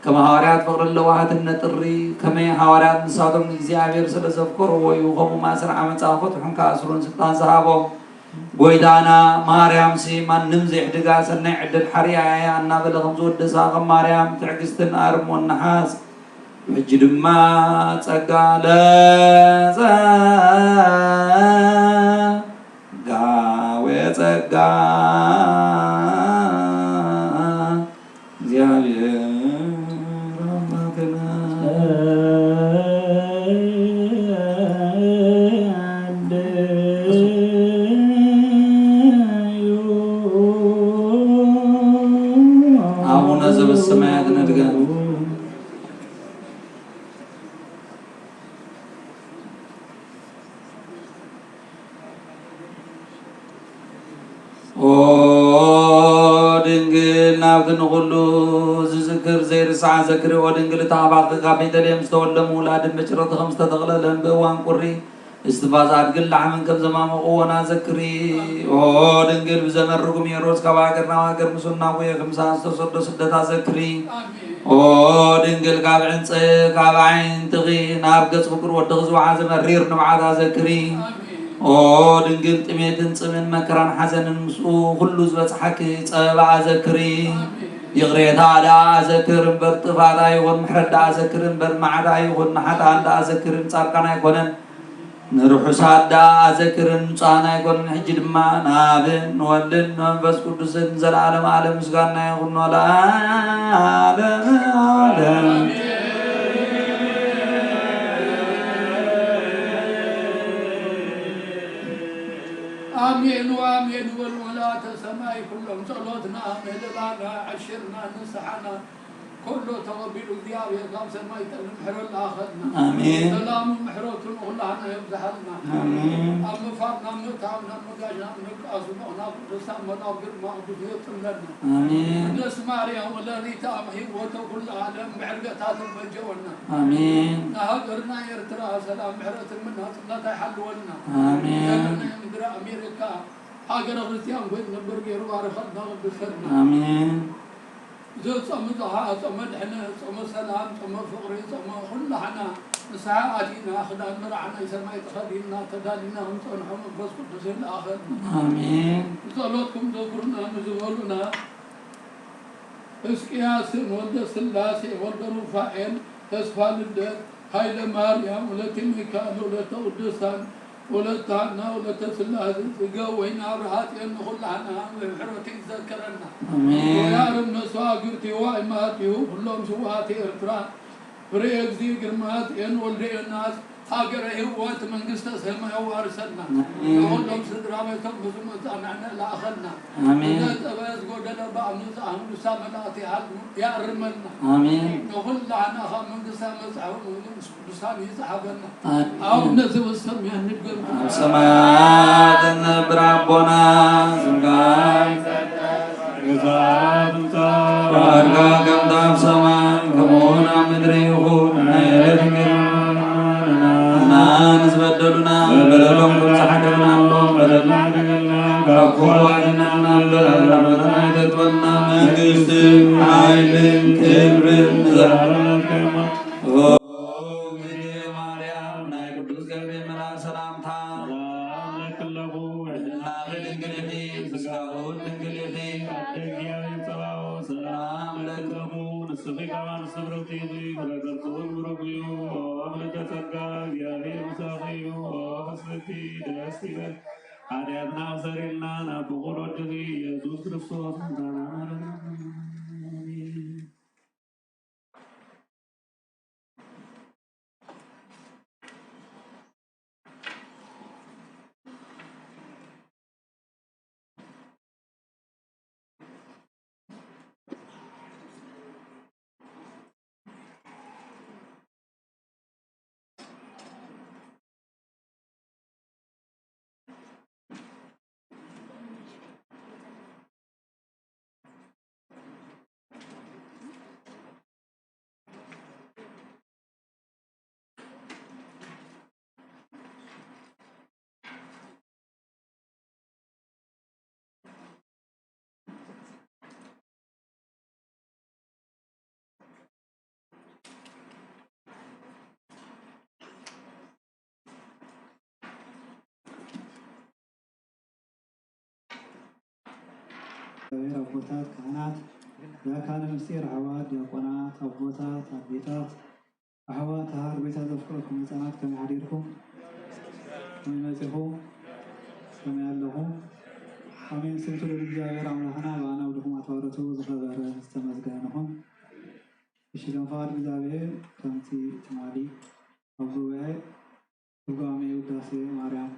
ከም ሃዋርያት ፍቕርን ለዋህትን ነጥሪ። ከመይ ሃዋርያት ንሳቶም ንእግዚኣብሔር ስለ ዘፍቀርዎ እዩ። ከምኡ ማእሰር ዓመጻ ክፈትሑን ክኣስሩን ስልጣን ዝሃቦም። ጎይታና ማርያምሲ ማንም ዘይሕድጋ ሰናይ ዕድል ሓርያ እያ እናበለ ከም ዝወደሳ ከም ማርያም ትዕግስትን ኣርሞን ነሓስ። ሕጂ ድማ ጸጋ ለጸጋ ወጸጋ እግዚኣብሔር ኣምላክና ኣቡነ ዘበሰማያት ነድገም። ኦ ድንግል፣ ናብቲ ንኹሉ ዝዝክር ዘይርስዓ ዘክሪ። ኦ ድንግል፣ እቲ ኣባኺ ካብ ቤተልሔም ዝተወልደ ምውላድን ብጭርቕቲ ከም ዝተተቕለለን ብእዋን ቁሪ እስትንፋስ ኣድግን ላሕምን ከም ዘማመቑዎን ኣዘክሪ። ኦ ድንግል፣ ብዘመን ርጉም ሄሮድስ ካብ ሃገር ናብ ሃገር ምስ እናጎየ ክምሳን ዝተሰዶ ስደት ኣዘክሪ። ኦ ድንግል፣ ካብ ዕንጸ-፣ ካብ ኣዒንትኺ ናብ ገጽ ፍቁር ወድኺ ዝወሓዘ መሪር ንብዓት ኣዘክሪ። ኦ ድንግል፣ ጥሜትን ጽምን መከራን ሓዘንን ምስኡ ኩሉ ዝበጽሓኪ ጸበባ ኣዘክሪ። ይቕሬታ ደኣ ኣዘክር እምበር ጥፋት ኣይኹን፣ ምሕረት ደኣ ኣዘክር እምበር መዓት ኣይኹን፣ ንሓጥኣን ደኣ ኣዘክር ንጻድቃን ኣይኮነን። ንርሑሳት ደኣ ኣዘክርን ንጹሃን ኣይኮኑን። ሕጂ ድማ ንኣብን ንወልድን ንመንፈስ ቅዱስን ዘለዓለም ዓለም ምስጋና ይኹኖ ለዓለም ዓለም። ኣሜን ወኣሜን በሉ። መላእተ ሰማይ ኩሎም ጸሎትና ምህለላና ዕሽርና ንስሓና ኩሉ ተቐቢሉ እግዚኣብሔር ካብ ሰማይ ጠሊ ምሕረት ለኣኸልና። ኣሜን። ሰላሙ ምሕረቱ ንኹላህና የብዝሓልና። ኣሜን። ኣብ ምፋር ናብ ምእታው ናብ ምጋሽ ናብ ንቃሱ በቕና ቅዱሳን መላው ግርማ ቅዱስ የጥምለና። ኣሜን። ቅድስት ማርያም ወላዲተ ኣምላክ ህይወተ ኩሉ ዓለም ብዕርገታ ትመጀወና። ኣሜን። ንሃገርና ኤርትራ ሰላም ምሕረትን ምናጽነታ ይሓልወልና። ኣሜን። ዘመነ ምድሪ ኣሜሪካ ሃገረ ክርስቲያን ኮይኑ ነበር ገይሩ ባረኸልና ቅዱሰልና። ኣሜን። እዚ ጾም እዚ ኸዓ ጾመ ድሕነት፣ ጾመ ሰላም፣ ጾመ ፍቕሪ፣ ጾመ ኩላህና ንስሓ ኣቲና፣ ክዳን መርዓ ናይ ሰማይ ተኸዲንና፣ ተዳሊና ክንጸንሖ መንፈስ ቅዱስ ይልኣኸልና። ኣሜን። ብጸሎትኩም ዘክሩና ንዝበሉና፣ ሕዝቅያስን ወልደ ስላሴ፣ ወልደ ሩፋኤል፣ ተስፋ ልደት፣ ሃይለ ማርያም፣ ወለተ ሚካኤል፣ ወለተ ቅዱሳን፣ ወለተ ሃና፣ ወለተ ስላሴ፣ ጽገ ወይን ኣብርሃ ጽዮን ንኹላህና ብምሕረቱ ይዘከረና። ኣሜን። ወያርም መስዋዕግርቲሁ ኣይማቲሁ ኩሎም ስውኣት ኤርትራ፣ ፍሬ እግዚእ ግርማ ጽዮን ወልደ ዮናስ፣ ሃገረ ህይወት መንግስተ ሰማይ ኣዋርሰና። ኣሜን። ንኹሎም ስድራ ቤቶም ብዝመጻና ንላእኸልና። ኣሜን። ዘጠበ ዝጎደለ ብኣምኑ ዝኣምኑ ንሳ መላእክቲ ይሃልሙ፣ ያርመልና። ኣሜን። ንኹላህና ካብ መንግስታ መጽሐፉ ቅዱሳን ይጽሓፈና። ኣሜን። ኣቡነ ዘበሰማያት ንገር ኣብ ሰማያት እነብር ኣቦና ስምካ ይትቀደስ፣ ግዛት ምጻእ፣ ፍቃድካ ከምታ ኣብ ሰማይ ከምኡውን ኣብ ምድሪ ይኹን። ናይ ዕለት እንጀራና ንበደሉና በደሎም ከም ዝሓደግናሎም በደልና ሓደገልና፣ ካብ ክፉ ኣድነና እምበር፣ ፈተና ኣይተእትወና። መንግስትን ሓይልን ክብርን ንዘለዓለሙ። ኦ እግዝእትየ ማርያም፣ ናይ ቅዱስ ገብርኤል መልኣክ ሰላምታ ሰላም ለኪ ኣለኹ፣ ብህልናኺ ድንግል ኢኺ፣ ብስጋኺ እውን ድንግል ኢኺ። ኣደ እግዚኣብሔር ጸባኦት ሰላም ለኪ ኣለኹ፣ ንስኺ ካብ ኣንስቲ ብርኽቲ ኢኺ፣ ፍረ ከርስኺ እውን ብሩክ እዩ። ኦ ምልዕተ ጸጋ፣ እግዚኣብሔር ምሳኺ እዩ። ኦ ፍስሕቲ ደስ ይበል፣ ሓጢኣትና ኣስተሰርየልና፣ ናብ ፍቑር ወድኺ ኢየሱስ ክርስቶስ ምጻና ማረና። ኣሜን። እግዚኣብሔር ኣቦታት ካህናት፣ ዲያቆነ ምስጢር ኣሕዋት ዲያቆናት ኣቦታት ኣዴታት ኣሕዋት ተሃር ቤታ ዘፍቅረኩም ህፃናት ከመይ ሓዲርኩም? ከመይ መፂኹም? ከመይ ኣለኹም? ኣሜን። ስምቱ ልእግዚኣብሔር ኣምላኽና ብኣና ብድኹም ኣትባረቱ ዝኸበረ ዝተመስገነ ይኹን። እሺ፣ ከም ፍቓድ እግዚኣብሔር ከምቲ ትማሊ ኣብ ጉባኤ ትርጓሜ ውዳሴ ማርያም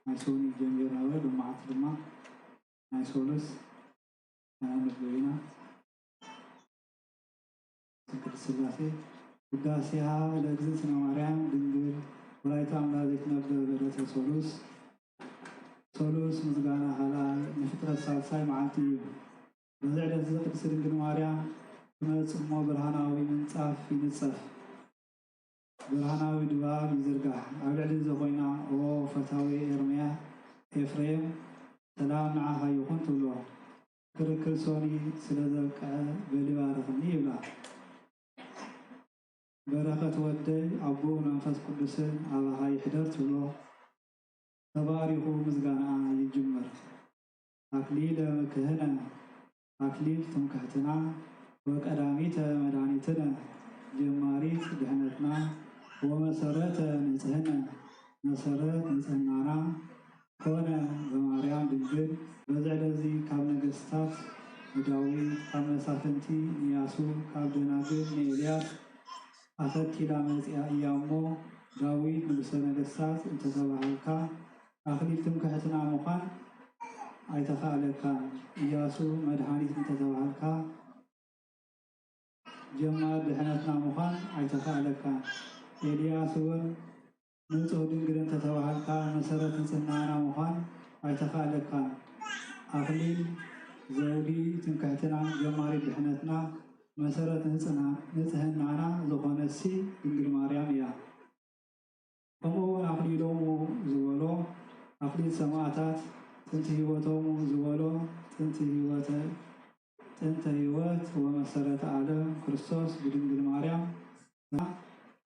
ናይ ሰኑይ ጀሚርና ነበረ። ሎማዓንቲ ድማ ናይ ሶሉስ ነንብብ ኢና። ቅድስት ሥላሴ ውዳሴሃ ለእግዝእትነ ማርያም ድንግል ወላዲተ ኣምላክ ዘይትነበብ ዕለተ ሶሉስ። ሶሉስ ምስጋና ካልኣይ ንፍጥረት ሳልሳይ መዓልቲ እዩ። በዚ ዕለት እዚ ቅድስት ድንግል ማርያም ትመጽእ እሞ ብርሃናዊ ምንጻፍ ይንጸፍ። ብርሃናዊ ድባብ ይዝርጋሕ። ኣብ ልዕሊ እዚ ኮይና፣ ኦ ፈታዊ ኤርምያ፣ ኤፍሬም፣ ሰላም ንዓኻ ይኹን ትብሎ። ክርክር ሶኒ ስለ ዘብቅዐ በሊ ባርኽኒ ይብላ። በረኸት ወደይ ኣቦን መንፈስ ቅዱስን ኣባኻ ይሕደር ትብሎ። ተባሪኹ ምስጋናኣ ይጅምር። ኣክሊለ ክህነ ኣክሊል ትምክሕትና ወቀዳሚተ መድኃኒትነ ጀማሪት ድሕነትና ወመሰረተ ንጽህነ መሰረት ንጽህናና ኮነ በማርያም ድንግል። በዚ ዕለት እዚ ካብ ነገስታት ንዳዊት፣ ካብ መሳፍንቲ ንያሱ፣ ካብ ደናግል ንኤልያስ ኣኸቲላ መጺኣ እያ እሞ፣ ዳዊት ንጉሰ ነገስታት እንተተባህልካ ኣኽሊል ትምክሕትና ምዃን ኣይተኻእለካን። ኢያሱ መድኃኒት እንተተባህልካ ጀማር ድሕነትና ምዃን ኣይተኻእለካን። ኤልያስ እውን ንጹህ ድንግል እንተተባህልካ መሰረት ንጽህናና ምዃን ኣይተኻእለካን። ኣኽሊል ዘውዲ ትምክሕትና ጀማሪ ድሕነትና መሰረት ንጽህና- ንጽህናና ዝኾነሲ ድንግል ማርያም እያ። ከምኡ እውን ኣኽሊሎሙ ዝበሎ ኣኽሊል ሰማዕታት ጥንቲ ህይወቶሙ ዝበሎ ጥንቲ ህይወተ ጥንተ ህይወት ወመሰረተ ዓለም ክርስቶስ ብድንግል ማርያም ስማ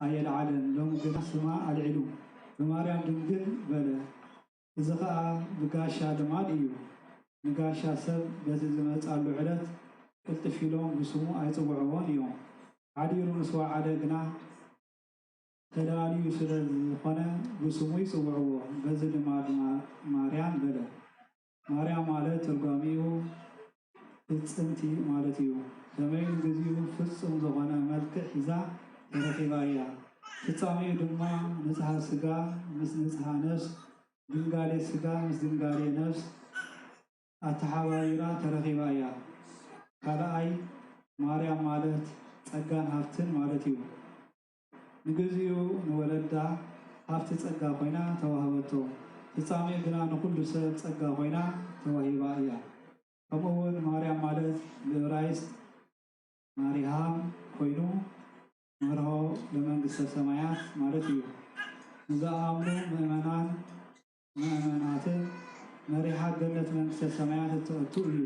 ኣየልዓለን፣ ሎም ግና ስማ ኣልዒሉ ብማርያም ድንግል በለ። እዚ ኸኣ ብጋሻ ልማድ እዩ። ንጋሻ ሰብ በዚ ዝመጻሉ ዕለት ቅልጥፍ ኢሎም ብስሙ ኣይጽውዕዎን እዮም። ሓዲሩ ምስ ወዓለ ግና ተዳልዩ ስለ ዝኾነ ብስሙ ይጽውዕዎ። በዚ ልማድ ማ- ማርያም በለ። ማርያም ማለት ትርጓሜኡ ፍጽምቲ ማለት እዩ። ከመይ ንግዚኡ ፍጹም ዝኾነ መልክዕ ሒዛ ተረኺባ እያ። ፍጻሜኡ ድማ ንጽሃ ስጋ ምስ ንጽሃ ነፍስ፣ ድንጋሌ ስጋ ምስ ድንጋሌ ነፍስ ኣተሓባቢራ ተረኺባ እያ። ካልኣይ ማርያም ማለት ጸጋን ሃብትን ማለት እዩ። ንግዚኡ ንወለዳ ሃብቲ ጸጋ ኮይና ተዋህበቶ። ፍጻሜኡ ግና ንኹሉ ሰብ ጸጋ ኮይና ተዋሂባ እያ። ከምኡ እውን ማርያም ማለት ብዕብራይስጥ ማሪሃም ኮይኑ መርሆ ለመንግስተ ሰማያት ማለት እዩ። ንዝኣምኑ ምእመናን ምእመናትን መሪሓ ገነት መንግስተ ሰማያት እተእቱ እዩ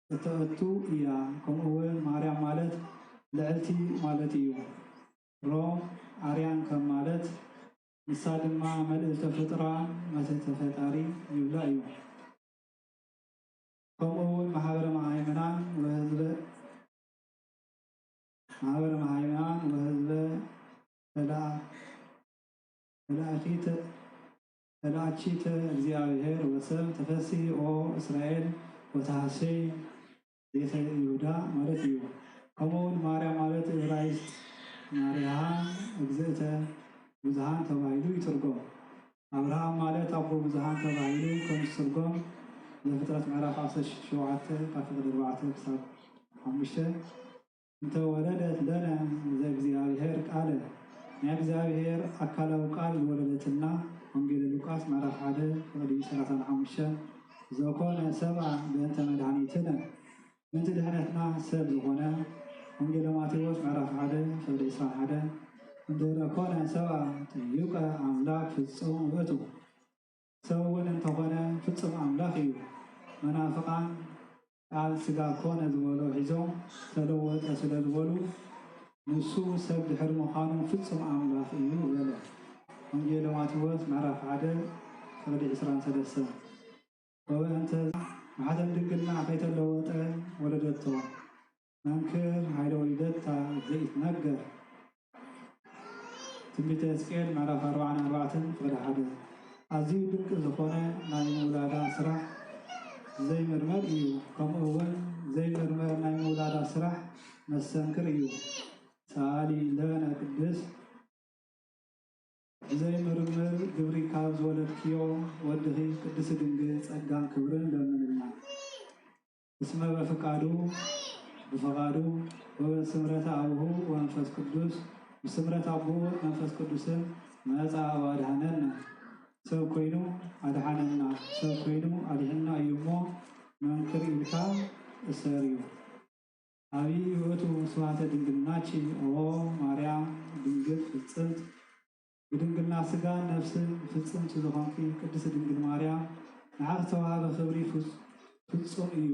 እተእቱ እያ። ከምኡ እውን ማርያም ማለት ልዕልቲ ማለት እዩ። ሮም ኣርያን ከም ማለት ንሳ ድማ መልእልተ ፍጡራን መትሕተ ፈጣሪ ይብላ እዩ። ከምኡ እውን ማሕበረ መሃይምናን ወህዝበ ማሕበረ መሃይምናን ወህዝበ ተላ- ተላእኪተ ተላእኪተ እግዚኣብሔር ወሰብ ተፈስሂ ኦ እስራኤል ወተሃሰይ ቤተ ይሁዳ ማለት እዩ። ከምኡውን ማርያም ማለት ዕብራይስጥ ማርያም እግዝእተ ብዙሃን ተባሂሉ ይትርጎም። ኣብርሃም ማለት ኣቦ ብዙሃን ተባሂሉ ከም ዝትርጎም ዘፍጥረት ምዕራፍ ዓሰርተ ሸውዓተ ካብ ፍቕዲ ኣርባዕተ ክሳብ ሓሙሽተ እንተ ወለደት ለነ ዘእግዚኣብሔር ቃለ ናይ እግዚኣብሔር ኣካላዊ ቃል ዝወለደትና ወንጌል ሉቃስ ምዕራፍ ሓደ ፍቕዲ ሰላሳን ሓሙሽተን ዘኮነ ሰብኣ በእንተ መድኃኒትነ ምእንቲ ድሕነትና ሰብ ዝኾነ ወንጌል ማቴዎስ ምዕራፍ ሓደ ፍቕዲ ዕስራን ሓደን እንድህረ ኮነ ሰብኣ ጥዩቀ ኣምላክ ፍጹም ውእቱ። ሰብ እውን እንተኾነ ፍጹም ኣምላኽ እዩ። መናፍቓን ቃል ስጋ ኮነ ዝበሎ ሒዞም ተለወጠ ስለ ዝበሉ ንሱ ሰብ ድሕሪ ምዃኑ ፍጹም ኣምላኽ እዩ በለ። ወንጌል ማቴዎስ ምዕራፍ ሓደ ፍቕዲ ዕስራን ሰለስተን። ወበእንተ ማሕተም ድንግልና ከይተለወጠ ወለደቶ። መንክር ኃይለ ወሊደታ ዘይትነገር። ትንቢተ ሕዝቅኤል ምዕራፍ ኣርባዓን ኣርባዕተን ፍቕዲ ሓደ። ኣዝዩ ድንቂ ዝኾነ ናይ ምውላዳ ስራሕ ዘይምርመር እዩ። ከምኡ እውን ዘይምርመር ናይ ምውላዳ ስራሕ መሰንክር እዩ። ሰኣሊ ለነ ቅድስት ብዘይምርምር ግብሪ ካብ ዝወለድክዮ ወድኺ ቅድስት ድንግል ጸጋን ክብርን ለምንልና። እስመ በፍቃዱ ብፍቓዱ ወበስምረተ አቡሁ ወመንፈስ ቅዱስ ብስምረት ኣቦ መንፈስ ቅዱስን መጻ ወአድኃነነ። ሰብ ኮይኑ ኣድሓነና፣ ሰብ ኮይኑ ኣድሒንና እዩ እሞ መንክር ኢልካ እሰር እዩ። አብይ ውእቱ ስብሐተ ድንግልናኪ ኦ ማርያም ድንግል ፍጽምት ብድንግልና ስጋ ነፍስን ፍጽምት ዝኾንኪ ቅድስት ድንግል ማርያም ንዓኺ ዝተዋህበ ክብሪ ፍጹ- ፍጹም እዩ።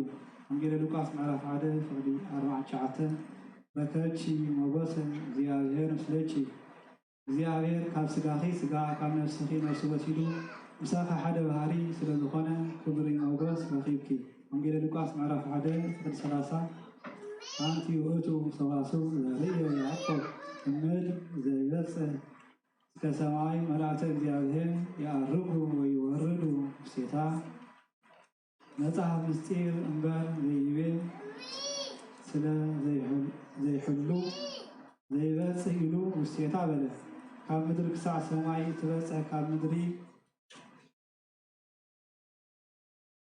ወንጌለ ሉቃስ ምዕራፍ ሓደ ፍቕዲ ኣርባዓን ትሽዓተን ረከብኪ ሞገሰ እግዚኣብሔር ምስለኪ። እግዚኣብሔር ካብ ስጋኺ ስጋ ካብ ነፍስኺ ነፍሲ ወሲዱ ምሳኺ ሓደ ባህሪ ስለ ዝኾነ ክብሪ ሞገስ ረኺብኪ። ወንጌለ ሉቃስ ምዕራፍ ሓደ ፍቕዲ ሰላሳ ኣንቲ ውእቱ ሰዋስው ዘርእየ ያዕቆብ እምድ ዘይበጽሕ እስከ ሰማይ መላእክተ እግዚኣብሔር ይዐርጉ ወይወርዱ ውስቴታ። መጽሐፍ ምስጢር እምበር ዘይብል ስለ ዘይሕል- ዘይሕሉ ዘይበጽሕ ኢሉ ውስቴታ በለ። ካብ ምድሪ ክሳዕ ሰማይ ትበጽሕ ካብ ምድሪ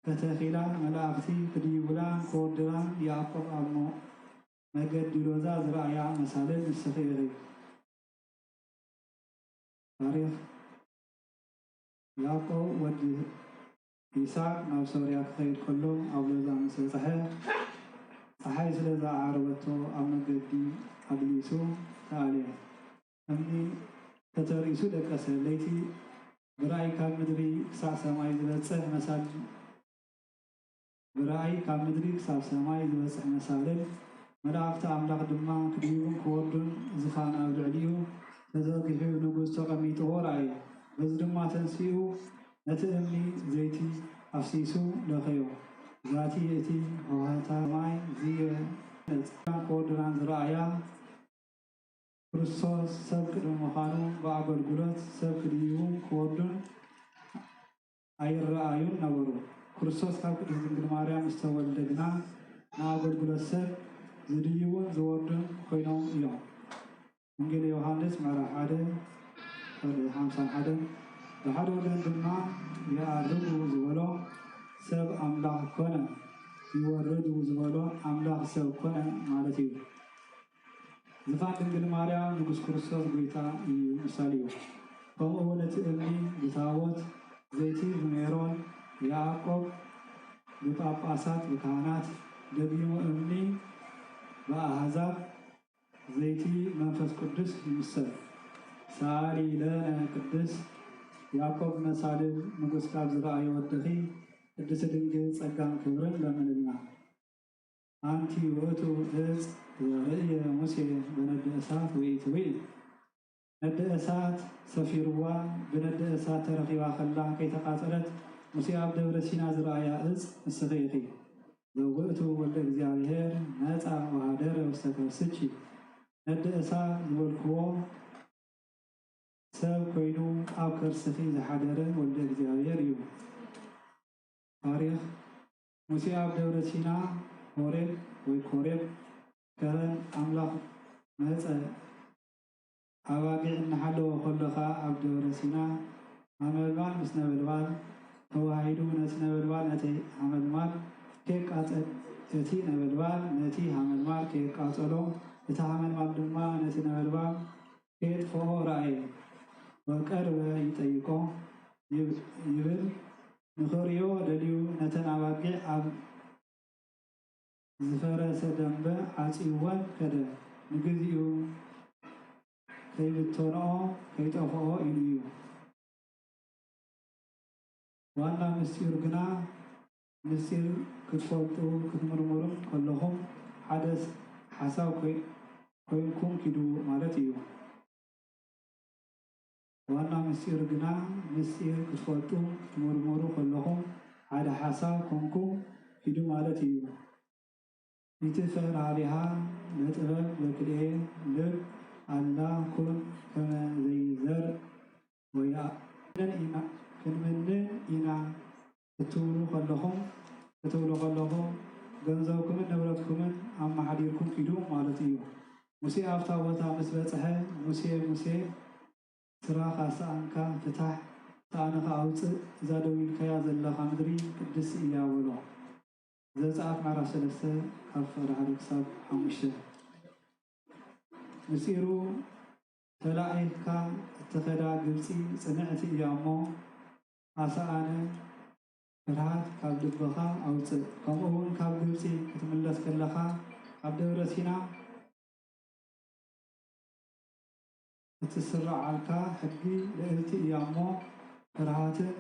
ከተኺላ መላእኽቲ ክድይቡላን ክወርዱላን ያዕቆብ ኣብ ሞ- መገዲ ሎዛ ዝረኣያ መሳልል ንስኺ ኢኺ። ታሪኽ ያዕቆብ ወዲ ይስሐቅ ናብ ሶርያ ክኸይድ ከሎ ኣብ ሎዛ ምስ በጽሐ ጸሓይ ስለ ዝዓረበቶ ኣብ መገዲ ኣግሊሱ ተኣልየ። እምኒ ተተርኢሱ ደቀሰ። ለይቲ ብራእይ ካብ ምድሪ ክሳዕ ሰማይ ዝበጽሕ መሳል ብራእይ ካብ ምድሪ ክሳብ ሰማይ ዝበጽሕ መሳልል መላእኽቲ ኣምላኽ ድማ ክድይቡን ክወርዱን ዝፋን ኣብ ልዕሊኡ ተዘርጊሑ ንጉስ ተቐሚጥዎ ረኣየ። በዚ ድማ ተንሲኡ ነቲ እምኒ ዘይቲ ኣፍሲሱ ለኸዮ። ዛቲ እቲ ሆህታ ሰማይ ዝየ ክወርዱናን ዝረኣያ ክርስቶስ ሰብ ቅድሚ ምዃኑ ብኣገልግሎት ሰብ ክድይቡን ክወርዱን ኣይረኣዩን ነበሩ። ክርስቶስ ካብ ቅድስት ድንግል ማርያም ዝተወልደ ግና ንኣገልግሎት ሰብ ዝድይቡን ዝወርዱን ኮይኖም እዮም። ወንጌል ዮሃንስ ምዕራፍ ሓደ ፍቕዲ ሓምሳን ሓደን ብሓደ ወገን ድማ ይኣርጉ ዝበሎ ሰብ ኣምላኽ ኮነ፣ ይወርዱ ዝበሎ ኣምላኽ ሰብ ኮነ ማለት እዩ። ዝፋን ድንግል ማርያም ንጉስ ክርስቶስ ጎይታ እዩ ምሳሌኡ። ከምኡ እውን እቲ እምኒ ብታቦት ዘይቲ ብሜሮን ያዕቆብ ብጳጳሳት ብካህናት ደጊሙ እምኒ ብኣህዛብ ዘይቲ መንፈስ ቅዱስ ይምሰል። ሰኣሊ ለነ ቅዱስ ያዕቆብ መሳልል ንጉስ ካብ ዝረኣዮ ወድኺ ቅድስት ድንግል ጸጋን ክብርን ለምንልና። ኣንቲ ውእቱ እፅ ዘርእየ ሙሴ በነደ እሳት ወኢትውኢ። ነደ እሳት ሰፊርዋ ብነደ እሳት ተረኺባ ከላ ከይተቃጸለት ሙሴ ኣብ ደብረ ሲና ዝረኣያ እፅ ንስኺ ኢኺ። ዘውእቱ ወልደ እግዚኣብሔር መጻ ወሃደረ ውስተ ከርስኪ። ነደ እሳት ዝበልክዎ ሰብ ኮይኑ ኣብ ከርስኺ ዝሓደረ ወልደ እግዚኣብሔር እዩ። ታሪኽ ሙሴ ኣብ ደብረ ሲና ሆሬብ ወይ ኮሬብ ከረን ኣምላኽ መጸ። ኣባጊዕ እናሓለወ ከሎ ኸኣ ኣብ ደብረ ሲና ሓመልማል ምስ ነበልባል ተዋሂዱ ነቲ ነበልባል ነቲ ሓመልማል ከየቃጸ እቲ ነበልባል ነቲ ሓመልማል ከየቃጸሎ እቲ ሓመልማል ድማ ነቲ ነበልባል ከየጥፍኦ ረኣየ። ወቀርበ ይጠይቆ ይብል ንኽርእዮ ደልዩ ነተን ኣባጊዕ ኣብ ዝፈረሰ ደንበ ዓጽይወን ከደ። ንግዚኡ ከይብተንኦ ከይጠፍኦ ኢሉ እዩ። ዋና ምስጢሩ ግና ምስጢር ክትፈልጡ ክትምርምሩን ከለኹም ሓደ ሓሳብ ኮይንኩም ኪዱ ማለት እዩ። ዋና ምስጢሩ ግና ምስጢር ክትፈልጡ ክትምርምሩ ከለኹም ሓደ ሓሳብ ኮንኩም ኪዱ ማለት እዩ። ኢትፈር ሀቤሃ ለጥበብ በክልኤ ልብ ኣላ ኩን ከመ ዘይዘር ወያ። ኢና ክንምንን ኢና ክትብሉ ከለኹም ክትብሉ ከለኹም ገንዘብኩምን ንብረትኩምን ኣመሓዲርኩም ኪዱ ማለት እዩ። ሙሴ ኣብታ ቦታ ምስ በጽሐ ሙሴ ሙሴ ስራኽ ኣሰኣንካ ፍታሕ፣ ሰኣንኻ ኣውፅእ፣ እዛ ደው ኢልካያ ዘለኻ ምድሪ ቅድስቲ እያ በሎ። ዘፀኣት ምዕራፍ ሰለስተ ካብ ፍቕዲ ሓደ ክሳብ ሓሙሽተ። ምስጢሩ ተላኢኽካ እትኸዳ ግብፂ ፅንዕቲ እያ እሞ ኣሰኣነ ፍርሃት ካብ ልብኻ ኣውፅእ። ከምኡ እውን ካብ ግብፂ ክትምለስ ከለኻ ኣብ ደብረ ሲና እትስረዓልካ ሕጊ ልዕልቲ እያ እሞ ፍርሃትን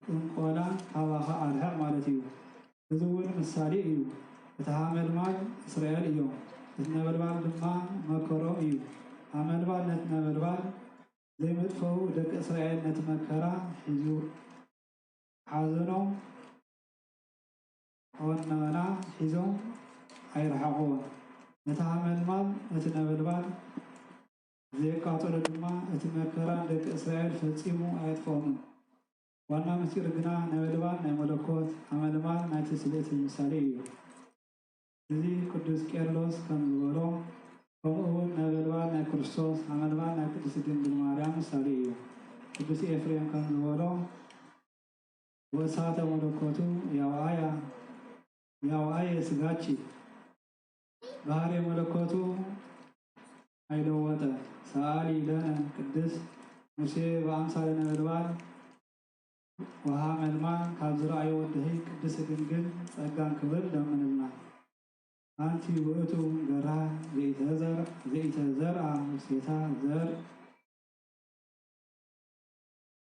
ጥንቆላን ካባኻ ኣርሕቕ ማለት እዩ። እዚ እውን ምሳሌ እዩ። እቲ ሃመልማል እስራኤል እዮም፣ እቲ ነበልባል ድማ መከሮም እዩ። ሃመልማል ነቲ ነበልባል ዘይመጥፈኡ ደቂ እስራኤል ነቲ መከራ ሒዙ ሓዘኖም ኦናና ሒዞም ኣይረሓቕዎን። ነቲ ሃመልማል ነቲ ነበልባል ዘየቃጸሎ ድማ እቲ መከራ ንደቂ እስራኤል ፈጺሙ ኣየጥፍኦምን። ዋና ምስጢር ግና ነበልባል ናይ መለኮት፣ ሃመልማል ናይ ትስብእቲ ምሳሌ እዩ። እዚ ቅዱስ ቄርሎስ ከም ዝበሎ፣ ከምኡ እውን ነበልባል ናይ ክርስቶስ፣ ሃመልማል ናይ ቅድስቲ ድንግል ማርያም ምሳሌ እዩ። ቅዱስ ኤፍሬም ከም ዝበሎ፣ ወእሳተ መለኮቱ ያውአያ ያውአየ ስጋቺ፣ ባህርየ መለኮቱ ኣይለወጠ። ሰኣሊ ለነ ቅድስ ሙሴ በአምሳለ ነበልባል ወሃመልማል ካብ ዝረኣዮ ወድኺ ቅድስቲ ድንግል ጸጋን ክብርን ለምንልና። ኣንቲ ውእቱ ገራ ዘይተዘር-፣ ዘይተዘርኣ ውስቴታ ዘር-፣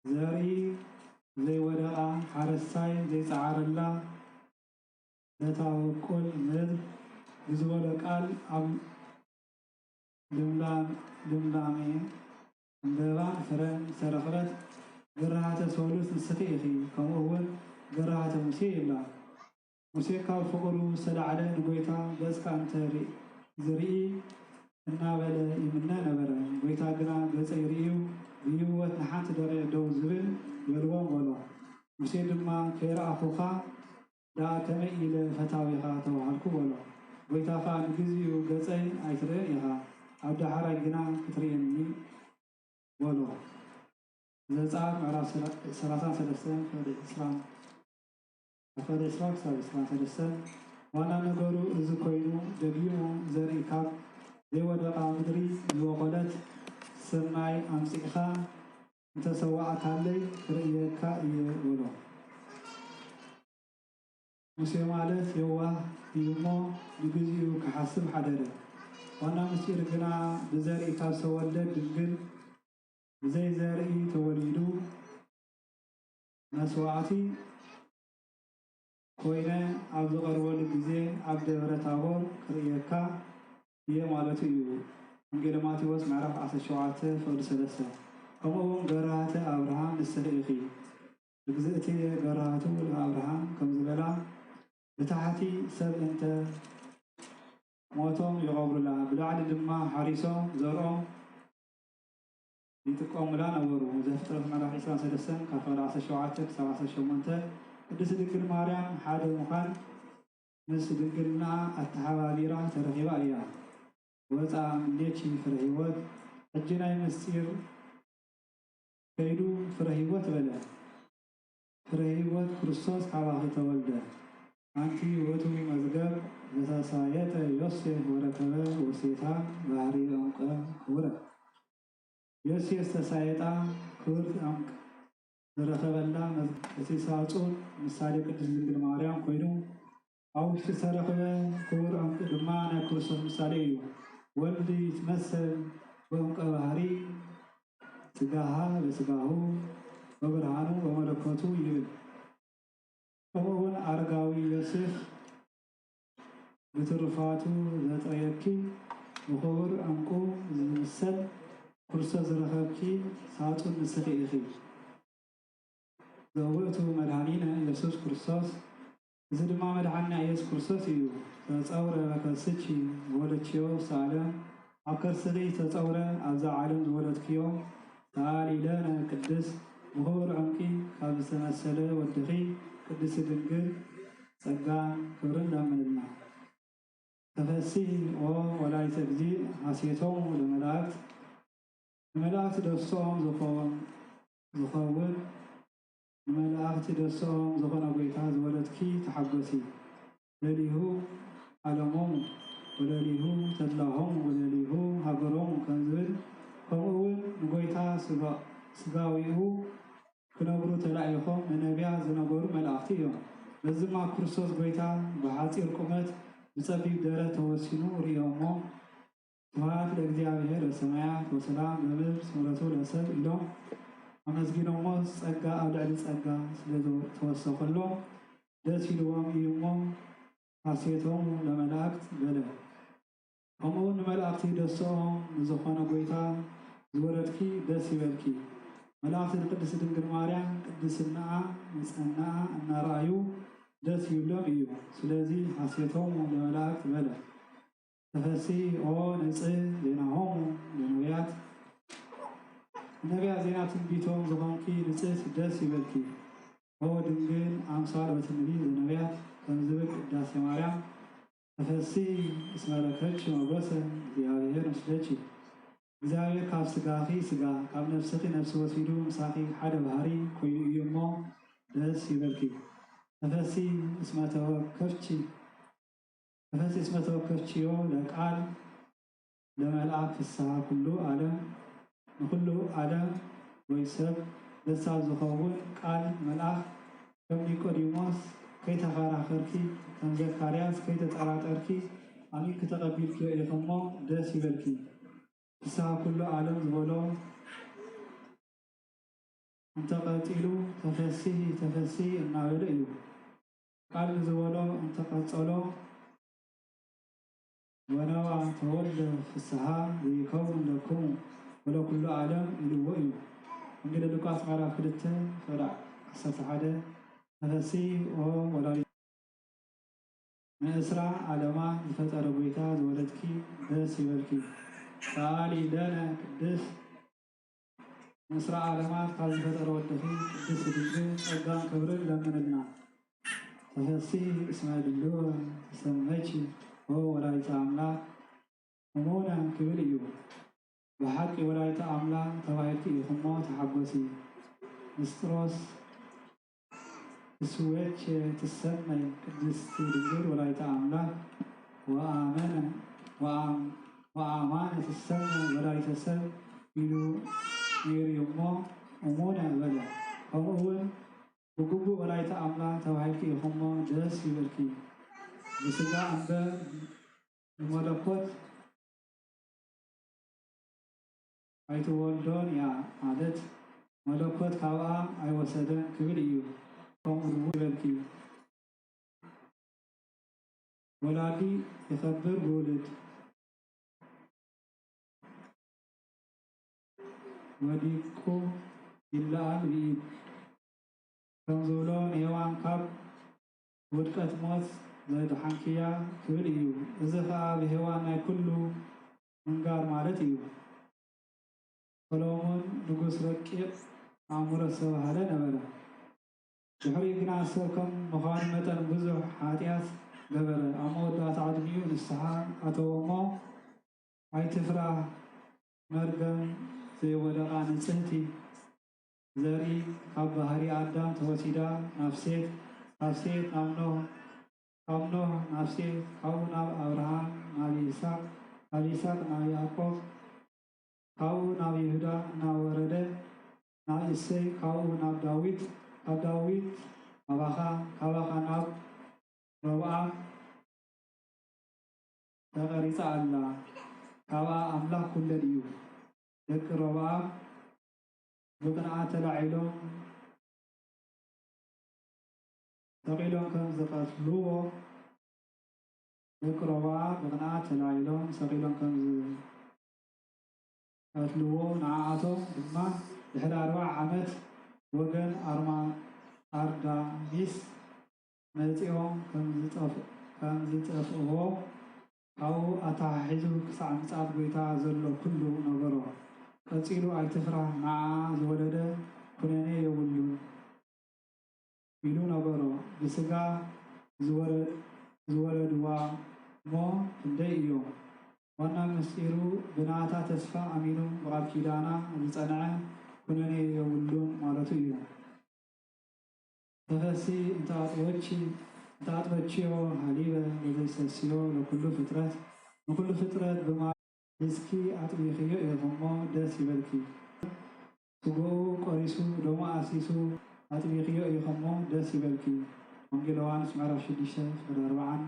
ዘርኢ ዘይወደቓ ሓረስታይ ዘይጸዓረላ ነታ ውቁል ምድር ብዝበሎ ቃል ኣብ ልምላሜ ዕምበባን ፍረን ዝተረኽበት ገራህተ ሰሉስ ንስኺ ኢኺ፣ ከምኡ እውን ገራህተ ሙሴ ይብላ። ሙሴ ካብ ፍቕሩ ዝተላዕለ ንጎይታ ገጽካ እንተ ርኢ-፣ ዝርኢ እናበለ ይምነ ነበረ። ጎይታ ግና ገጸይ ርእዩ ብህይወት ንሓንቲ ደቂቕ ደው ዝብል ይበልዎም በሎ። ሙሴ ድማ ከይረኣኹኻ ደኣ ከመይ ኢለ ፈታዊኻ ተባሃልኩ በሎ። ጎይታ ኸኣ ንግዚኡ ገጸይ ኣይትርእን ኢኻ፣ ኣብ ዳሕራይ ግና ክትርእየኒ በሎ። ዘጸኣት ምዕራፍ ሰላሳን ሰለስተን ፍቕዲ ዕስራን ካብ ፍቕዲ ዕስራ ክሳብ ዕስራን ሰለስተን። ዋና ነገሩ እዚ ኮይኑ ደጊሙ ዘርኢ ካብ ዘይወደቓ ምድሪ ዝበቖለት ስርናይ ኣምጺእኻ እንተሰዋእካለይ ክርእየካ እየ በሎ። ሙሴ ማለት የዋህ እዩ እሞ ንግዚኡ ክሓስብ ሓደረ። ዋና ምስጢር ግና ብዘርኢ ካብ ዝተወልደት ድንግል ብዘይ ዘርኢ ተወሊዱ መስዋዕቲ ኮይነ ኣብ ዝቐርበሉ ግዜ ኣብ ደብረ ታቦር ክርእየካ እየ ማለቱ እዩ። ወንጌል ማቴዎስ ምዕራፍ ዓሰርተ ሸውዓተ ፍቕዲ ሰለስተ። ከምኡ እውን ገራህተ ኣብርሃም ንስኺ ኢኺ። እግዝእትየ ገራህቱ ለኣብርሃም ከም ዝበላ ብታሕቲ ሰብ እንተ ሞቶም ይቐብሩላ፣ ብላዕሊ ድማ ሓሪሶም ዘርኦም ይጥቀሙላ ነበሩ። ዘፍጥረት ምዕራፍ ዕስራን ሰለስተን ካብ ፍቕዲ ዓሰርተ ሸውዓተ ክሳብ ዓሰርተ ሸሞንተ። ቅድስቲ ድንግል ማርያም ሓደ ምዃን ምስ ድንግልናኣ ኣተሓባቢራ ተረኺባ እያ። ወፃ እምኔኪ ፍረ ህይወት። ሕጂ ናይ ምስጢር ከይዱ ፍረ ህይወት በለ። ፍረ ህይወት ክርስቶስ ካባኺ ተወልደ። ኣንቲ ውእቱ መዝገብ ዘተሳየጠ ዮሴፍ ወረከበ ወሴታ ባህሪ ዕንቁ ክቡረ። ዮሴፍ ዝተሳየጣ ክብርቲ ዕንቁ ዝረኸበላ መዝ-፣ እቲ ሳጹን ምሳሌ ቅድስት ድንግል ማርያም ኮይኑ፣ ኣብ ውሽጢ ዝተረኽበ ክቡር ዕንቁ ድማ ናይ ክርስቶስ ምሳሌ እዩ። ወልድ ይትመሰል ብዕንቁ ባህሪ፣ ስጋሃ በስጋሁ ወብርሃኑ በመለኮቱ ይብል። ከምኡ እውን ኣረጋዊ ዮሴፍ ብትሩፋቱ ዘጥረየኪ ብኽቡር ዕንቁ ዝምሰል ክርስቶስ ዝረኸብኪ ሳጹን ንስኺ ኢኺ። ዘውእቱ መድኃኒነ ኢየሱስ ክርስቶስ፣ እዚ ድማ መድኃኒና ኢየሱስ ክርስቶስ እዩ። ተጸውረ በከርስኪ ወለድኪዮ ውስተ ዓለም፣ ኣብ ከርስኺ ዝተጸውረ ኣብዛ ዓለም ዝወለድክዮ፣ ሰኣሊ ለነ ቅድስት ብኽቡር ዕንቂ ካብ ዝተመሰለ ወድኺ ቅድስቲ ድንግል ጸጋን ክብርን ለምንልና። ተፈሲ ኦ ወላዲተ እግዚእ ሐሴቶሙ ለመላእክት፣ ንመላእክት ደስታኦም ዝኾን፣ ዝኸውን፣ ንመላእክቲ ደስታኦም ዝኾነ ጐይታ ዝወለድኪ ተሓጎሲ። ለሊሁ ዓለሞሙ ወለሊሁ ተድላሆሙ ወለሊሁ ሃገሮሙ ከም ዝብል፣ ከምኡ እውን ንጐይታ ስጋ-፣ ስጋዊኡ ክነግሩ ተላኢኾም ንነቢያት ዝነገሩ መላእክቲ እዮም። በዚ ድማ ክርስቶስ ጐይታ ብሓጺር ቁመት ብጸቢብ ደረት ተወሲኑ ርእዮሞ፣ ስብሐት ለእግዚኣብሔር በሰማያት ወሰላም በምድር ስምረቱ ለሰብ ኢሎም ኣመስጊኖሞ፣ ጸጋ ኣብ ልዕሊ ጸጋ ስለ ተወሰኸሎም ደስ ኢልዎም እዩ እሞ፣ ሐሴቶሙ ለመላእክት በለ። ከምኡ እውን ንመላእክቲ ደስታኦም ንዝኾነ ጐይታ ዝወለድኪ ደስ ይበልኪ። መላእክቲ ንቅድስቲ ድንግል ማርያም ቅድስናኣ ንጽህናኣ እናረኣዩ ደስ ይብሎም እዩ። ስለዚ ሐሴቶሙ ለመላእክት በለ። ተፈሲ ኦ ንጽህ ዜናሆሙ ለነቢያት፣ ነቢያት ዜና ትንቢቶም ዝኾንኪ ንጽህት ደስ ይበልኪ። ኦ ድንግል ኣምሳል ወትንቢት ለነቢያት ከም ዝብል ቅዳሴ ማርያም፣ ተፈሲ እስመ ረከብኪ ሞገሰ እግዚአብሔር ምስለኪ። እግዚኣብሔር ካብ ስጋኺ ስጋ፣ ካብ ነፍስኺ ነፍሲ ወሲዱ ምሳኺ ሓደ ባህሪ ኮይኑ እዩ እሞ ደስ ይበልኪ። ተፈሲ እስመ ተወከፍኪ፣ ተፈሲ እስመ ተወከፍኪዮ ለቃል ለመልኣክ ፍስሐ ኩሉ ዓለም፣ ንኩሉ ዓለም ወይ ሰብ ደስታ ዝኸውን ቃል መልኣክ ከም ኒቆዲሞስ ከይተኸራኸርኪ፣ ከም ዘካርያስ ከይተጠራጠርኪ ኣሚንኪ ተቐቢልክዮ ኢኺ እሞ ደስ ይበልኪ። ፍስሐ ኩሉ ዓለም ዝበሎ እንተቐጺሉ ተፈስሂ ተፈስሂ እናበለ እዩ። ቃል ንዝበሎ እንተቐጸሎ ወነዋ ተወልደ ፍስሓ ዘይከውን ለክሙ ወለኩሉ ዓለም ኢልዎ እዩ። ወንጌል ሉቃስ ምዕራፍ ክልተ ፍቕዲ ዓሰርተ ሓደ። ተፈሲ ኦ ወላዲተ ንእስራ ዓለማ ዝፈጠረ ጎይታ ዝወለድኪ ደስ ይበልኪ። ሰኣሊ ለነ ቅድስት ንእስራ ዓለማት ካብ ዝፈጠረ ወድኺ ቅድስት ድንግል ጸጋን ክብርን ለምንልና። ተፈሲ እስመ ድልወ ተሰመኪ ኦ ወላዲተ ኣምላክ እሙነ ክብል እዩ። ብሓቂ ወላዲተ ኣምላክ ተባሂልኪ ኢኹሞ ተሓጎሲ። ንስጥሮስ ትስዌቼ ትሰመይ ቅድስቲ ድንግል ወላዲተ ኣምላክ ወአመነ ወአም-፣ ወአማነ ትሰመይ ወላዲተ ሰብ ኢሉ ነይሩ እሞ እሙነ በለ። ከምኡ እውን ብግቡእ ወላዲተ ኣምላክ ተባሂልኪ ኢኹሞ ደስ ይበልኪ። ብስጋ እምበር ብመለኮት ኣይትወልዶን እያ ማለት መለኮት ካብኣ ኣይወሰደን ክብል እዩ። ከምኡ እውን ይበልኪ። ወላዲ ይኸብር ብውሉድ ወዲቁ ይለኣል ብኢድ ከም ዝብሎ ንሄዋን ካብ ውድቀት ሞት ዘድሓንክያ ክብል እዩ። እዚ ኸኣ ብሄዋን ናይ ኩሉ ምንጋር ማለት እዩ። ሰሎሞን ንጉስ ረቂቕ ኣእምሮ ዝተባህለ ነበረ። ድሕሪኡ ግና ሰብ ከም ምዃኑ መጠን ብዙሕ ሓጢኣት ገበረ። ኣብ መወዳእታ ዕድሚኡ ንስሓ ኣተወ እሞ ኣይትፍራህ፣ መርገም ዘይወደቓ ንጽህቲ ዘርኢ ካብ ባህሪ ኣዳም ተወሲዳ ናብ ሴት፣ ካብ ሴት ናብ ኖህ፣ ካብ ኖህ ናብ ሴት፣ ካብኡ ናብ ኣብርሃም፣ ናብ ይስሐቅ፣ ካብ ይስሐቅ ናብ ያዕቆብ፣ ካብኡ ናብ ይሁዳ እናወረደ ናብ እሴይ፣ ካብኡ ናብ ዳዊት፣ ካብ ዳዊት ካባኻ፣ ካባኻ ናብ ሮብዓም ተቐሪጻ ኣላ። ካብኣ ኣምላኽ ክውለድ እዩ። ደቂ ሮብዓም ብቕንዓት ተላዒሎም ሰቒሎም ከም ዝቐትልዎ፣ ደቂ ሮብዓም ብቕንዓት ተላዒሎም ሰቒሎም ከም ዝቐትልዎ፣ ንዓኣቶም ድማ ድሕሪ ኣርብዓ ዓመት ወገን ኣርማ-፣ ኣርዳሚስ መጺኦም ከም ዝጠፍ-፣ ከም ዝጠፍእዎ ካብኡ ኣተሓሒዙ ክሳዕ ምጽኣት ጐይታ ዘሎ ኩሉ ነገሮ። ቀጺሉ ኣይትፍራህ፣ ንዓኣ ዝወለደ ኩነኔ የብሉን ኢሉ ነገሮ። ብስጋ ዝወረ-፣ ዝወለድዋ እሞ ክንደይ እዮም። ዋና ምስጢሩ ብናታ ተስፋ ኣሚኑ ብቓል ኪዳና ዝጸንዐ ኩነኔ የብሉን ማለቱ እዩ። ተፈሲ እንተ ኣጥበቺ-፣ እንተ ኣጥበችዮ ሃሊበ ለዘይሰስዮ ለኩሉ ፍጥረት፣ ንኩሉ ፍጥረት ብማይ ሒዝኪ ኣጥቢኽዮ ኢኽሞ ደስ ይበልኪ። ስጋኡ ቆሪሱ ደሙ ኣፍሲሱ ኣጥቢኽዮ ኢኽሞ ደስ ይበልኪ። ወንጌል ዮሃንስ ምዕራፍ ሽዱሽተ ፍቕዲ ኣርብዓን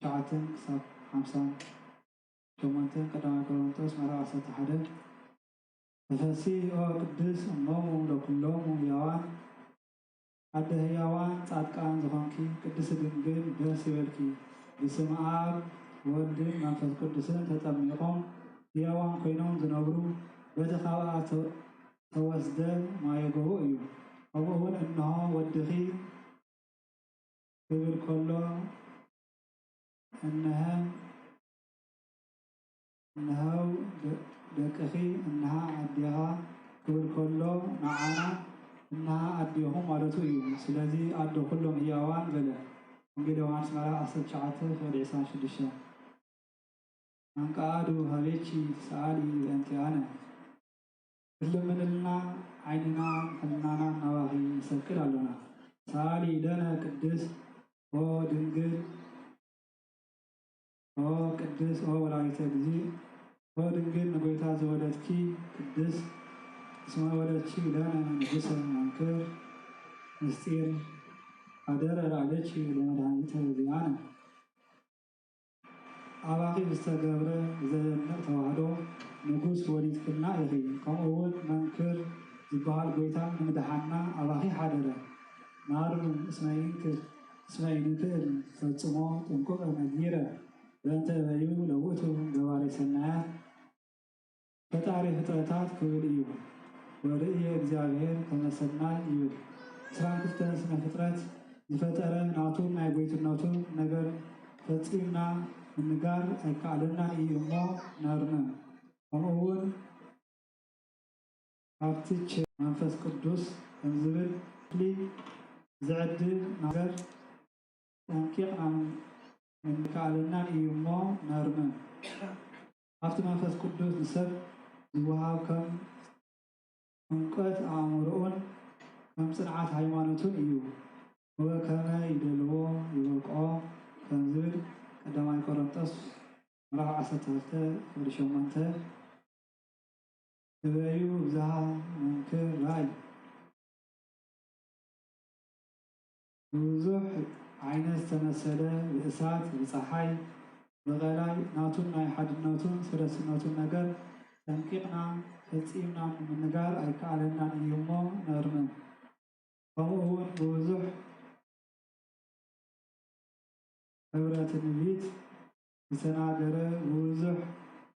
ትሽዓተን ክሳብ ሓምሳን ሸሞንተን ቀዳማይ ቆሮንቶስ ምዕራፍ ዓሰርተ ሓደ። ተፈሲ ኦ ቅድስ እሞሙ ለኩሎሙ ህያዋን፣ ኣደ ህያዋን ጻድቃን ዝኾንኪ ቅድስት ድንግል ደስ ይበልኪ። ብስም ኣብ ወልድን መንፈስ ቅዱስን ተጠሚቖም ህያዋን ኮይኖም ዝነብሩ በቲ ካብኣ ተ-፣ ተወስደ ማየ ጎቦ እዩ። ከምኡ እውን እንሆ ወድኺ ክብል ከሎ እንሀ፣ እንሀው ደ-፣ ደቅኺ፣ እንሃ ኣዴኻ ክብል ከሎ ንዓና እንሃ ኣዴኹም ማለቱ እዩ። ስለዚ ኣደ ኩሎም ህያዋን በለ። ወንጌል ዮሃንስ ምዕራፍ ዓሰርተ ትሽዓተ ፍቕዲ ዕስራን ሽዱሽተን። መንቀኣዱ ሀቤኪ ሰኣሊ በእንቲኣነ። ክትልምንልና ዓይንናን ሕልናናን ናባኺ ንሰቅል ኣሎና። ሰኣሊ ለነ ቅድስት ኦ ድንግል፣ ኦ ቅድስት ኦ ወላዲተ እግዚእ፣ ኦ ድንግል ንጎይታ ዝወለድኪ ቅድስት፣ እስመ ወለድኪ ለነ ንጉሰ መንክር ምስጢር፣ ሀደረ ላዕሌኪ ለመድኃኒተ ዚኣነ። ኣባኺ ብዝተገብረ ዘደንቕ ተዋህዶ ንጉስ ወሊድክልና ኢኺ። ከምኡ እውን መንክር ዝበሃል ጐይታ ንምድሓንና ኣባኺ ሓደረ። ናርኑ እስመ ይንክር እስመ ይንክእል ፈጽሞ ጥንቁቐ ነጊረ በእንተ እበዩ ለውእቱ ገባሬ ሰናያት። ፈጣሪ ፍጥረታት ክብል እዩ። ወርእየ እግዚኣብሔር ከመ ሰናይ ይብል። ዕስራን ክልተን ስነ ፍጥረት ዝፈጠረ ናቱን ናይ ጐይትነቱን ነገር ፈጺምና ምንጋር ኣይከኣለናን እዩ እሞ ነርምም። ከምኡ እውን ኣብቲ ቸ-፣ መንፈስ ቅዱስ ከም ዝብል ክፍሊ ዝዕድል ነገር ጠንቂቕና ምንካኣለናን እዩ እሞ ነርምም። ኣብቲ መንፈስ ቅዱስ ንሰብ ዝወሃብ ከም ዕምቆት ኣእምሮኡን ከም ጽንዓት ሃይማኖቱን እዩ። ወበከመ ይደልዎ ይወቅዖ ከም ዝብል ቀዳማይ ቆሮንጦስ ምዕራፍ ዓሰርተ ክልተ ፍቕዲ ሸሞንተ። እበዩ ብዝሃ መንክር ራእይ። ብብዙሕ ዓይነት ዝተመሰለ፣ ብእሳት፣ ብጸሓይ፣ ብቐላይ፣ ናቱን ናይ ሓድነቱን ሰለስትነቱን ነገር ጠንቂቕና ፈጺምና ንምንጋር ኣይከኣለናን እዩ እሞ ነርምም። ከምኡ እውን ብብዙሕ ሕብረ ትንቢት ዝተናገረ፣ ብብዙሕ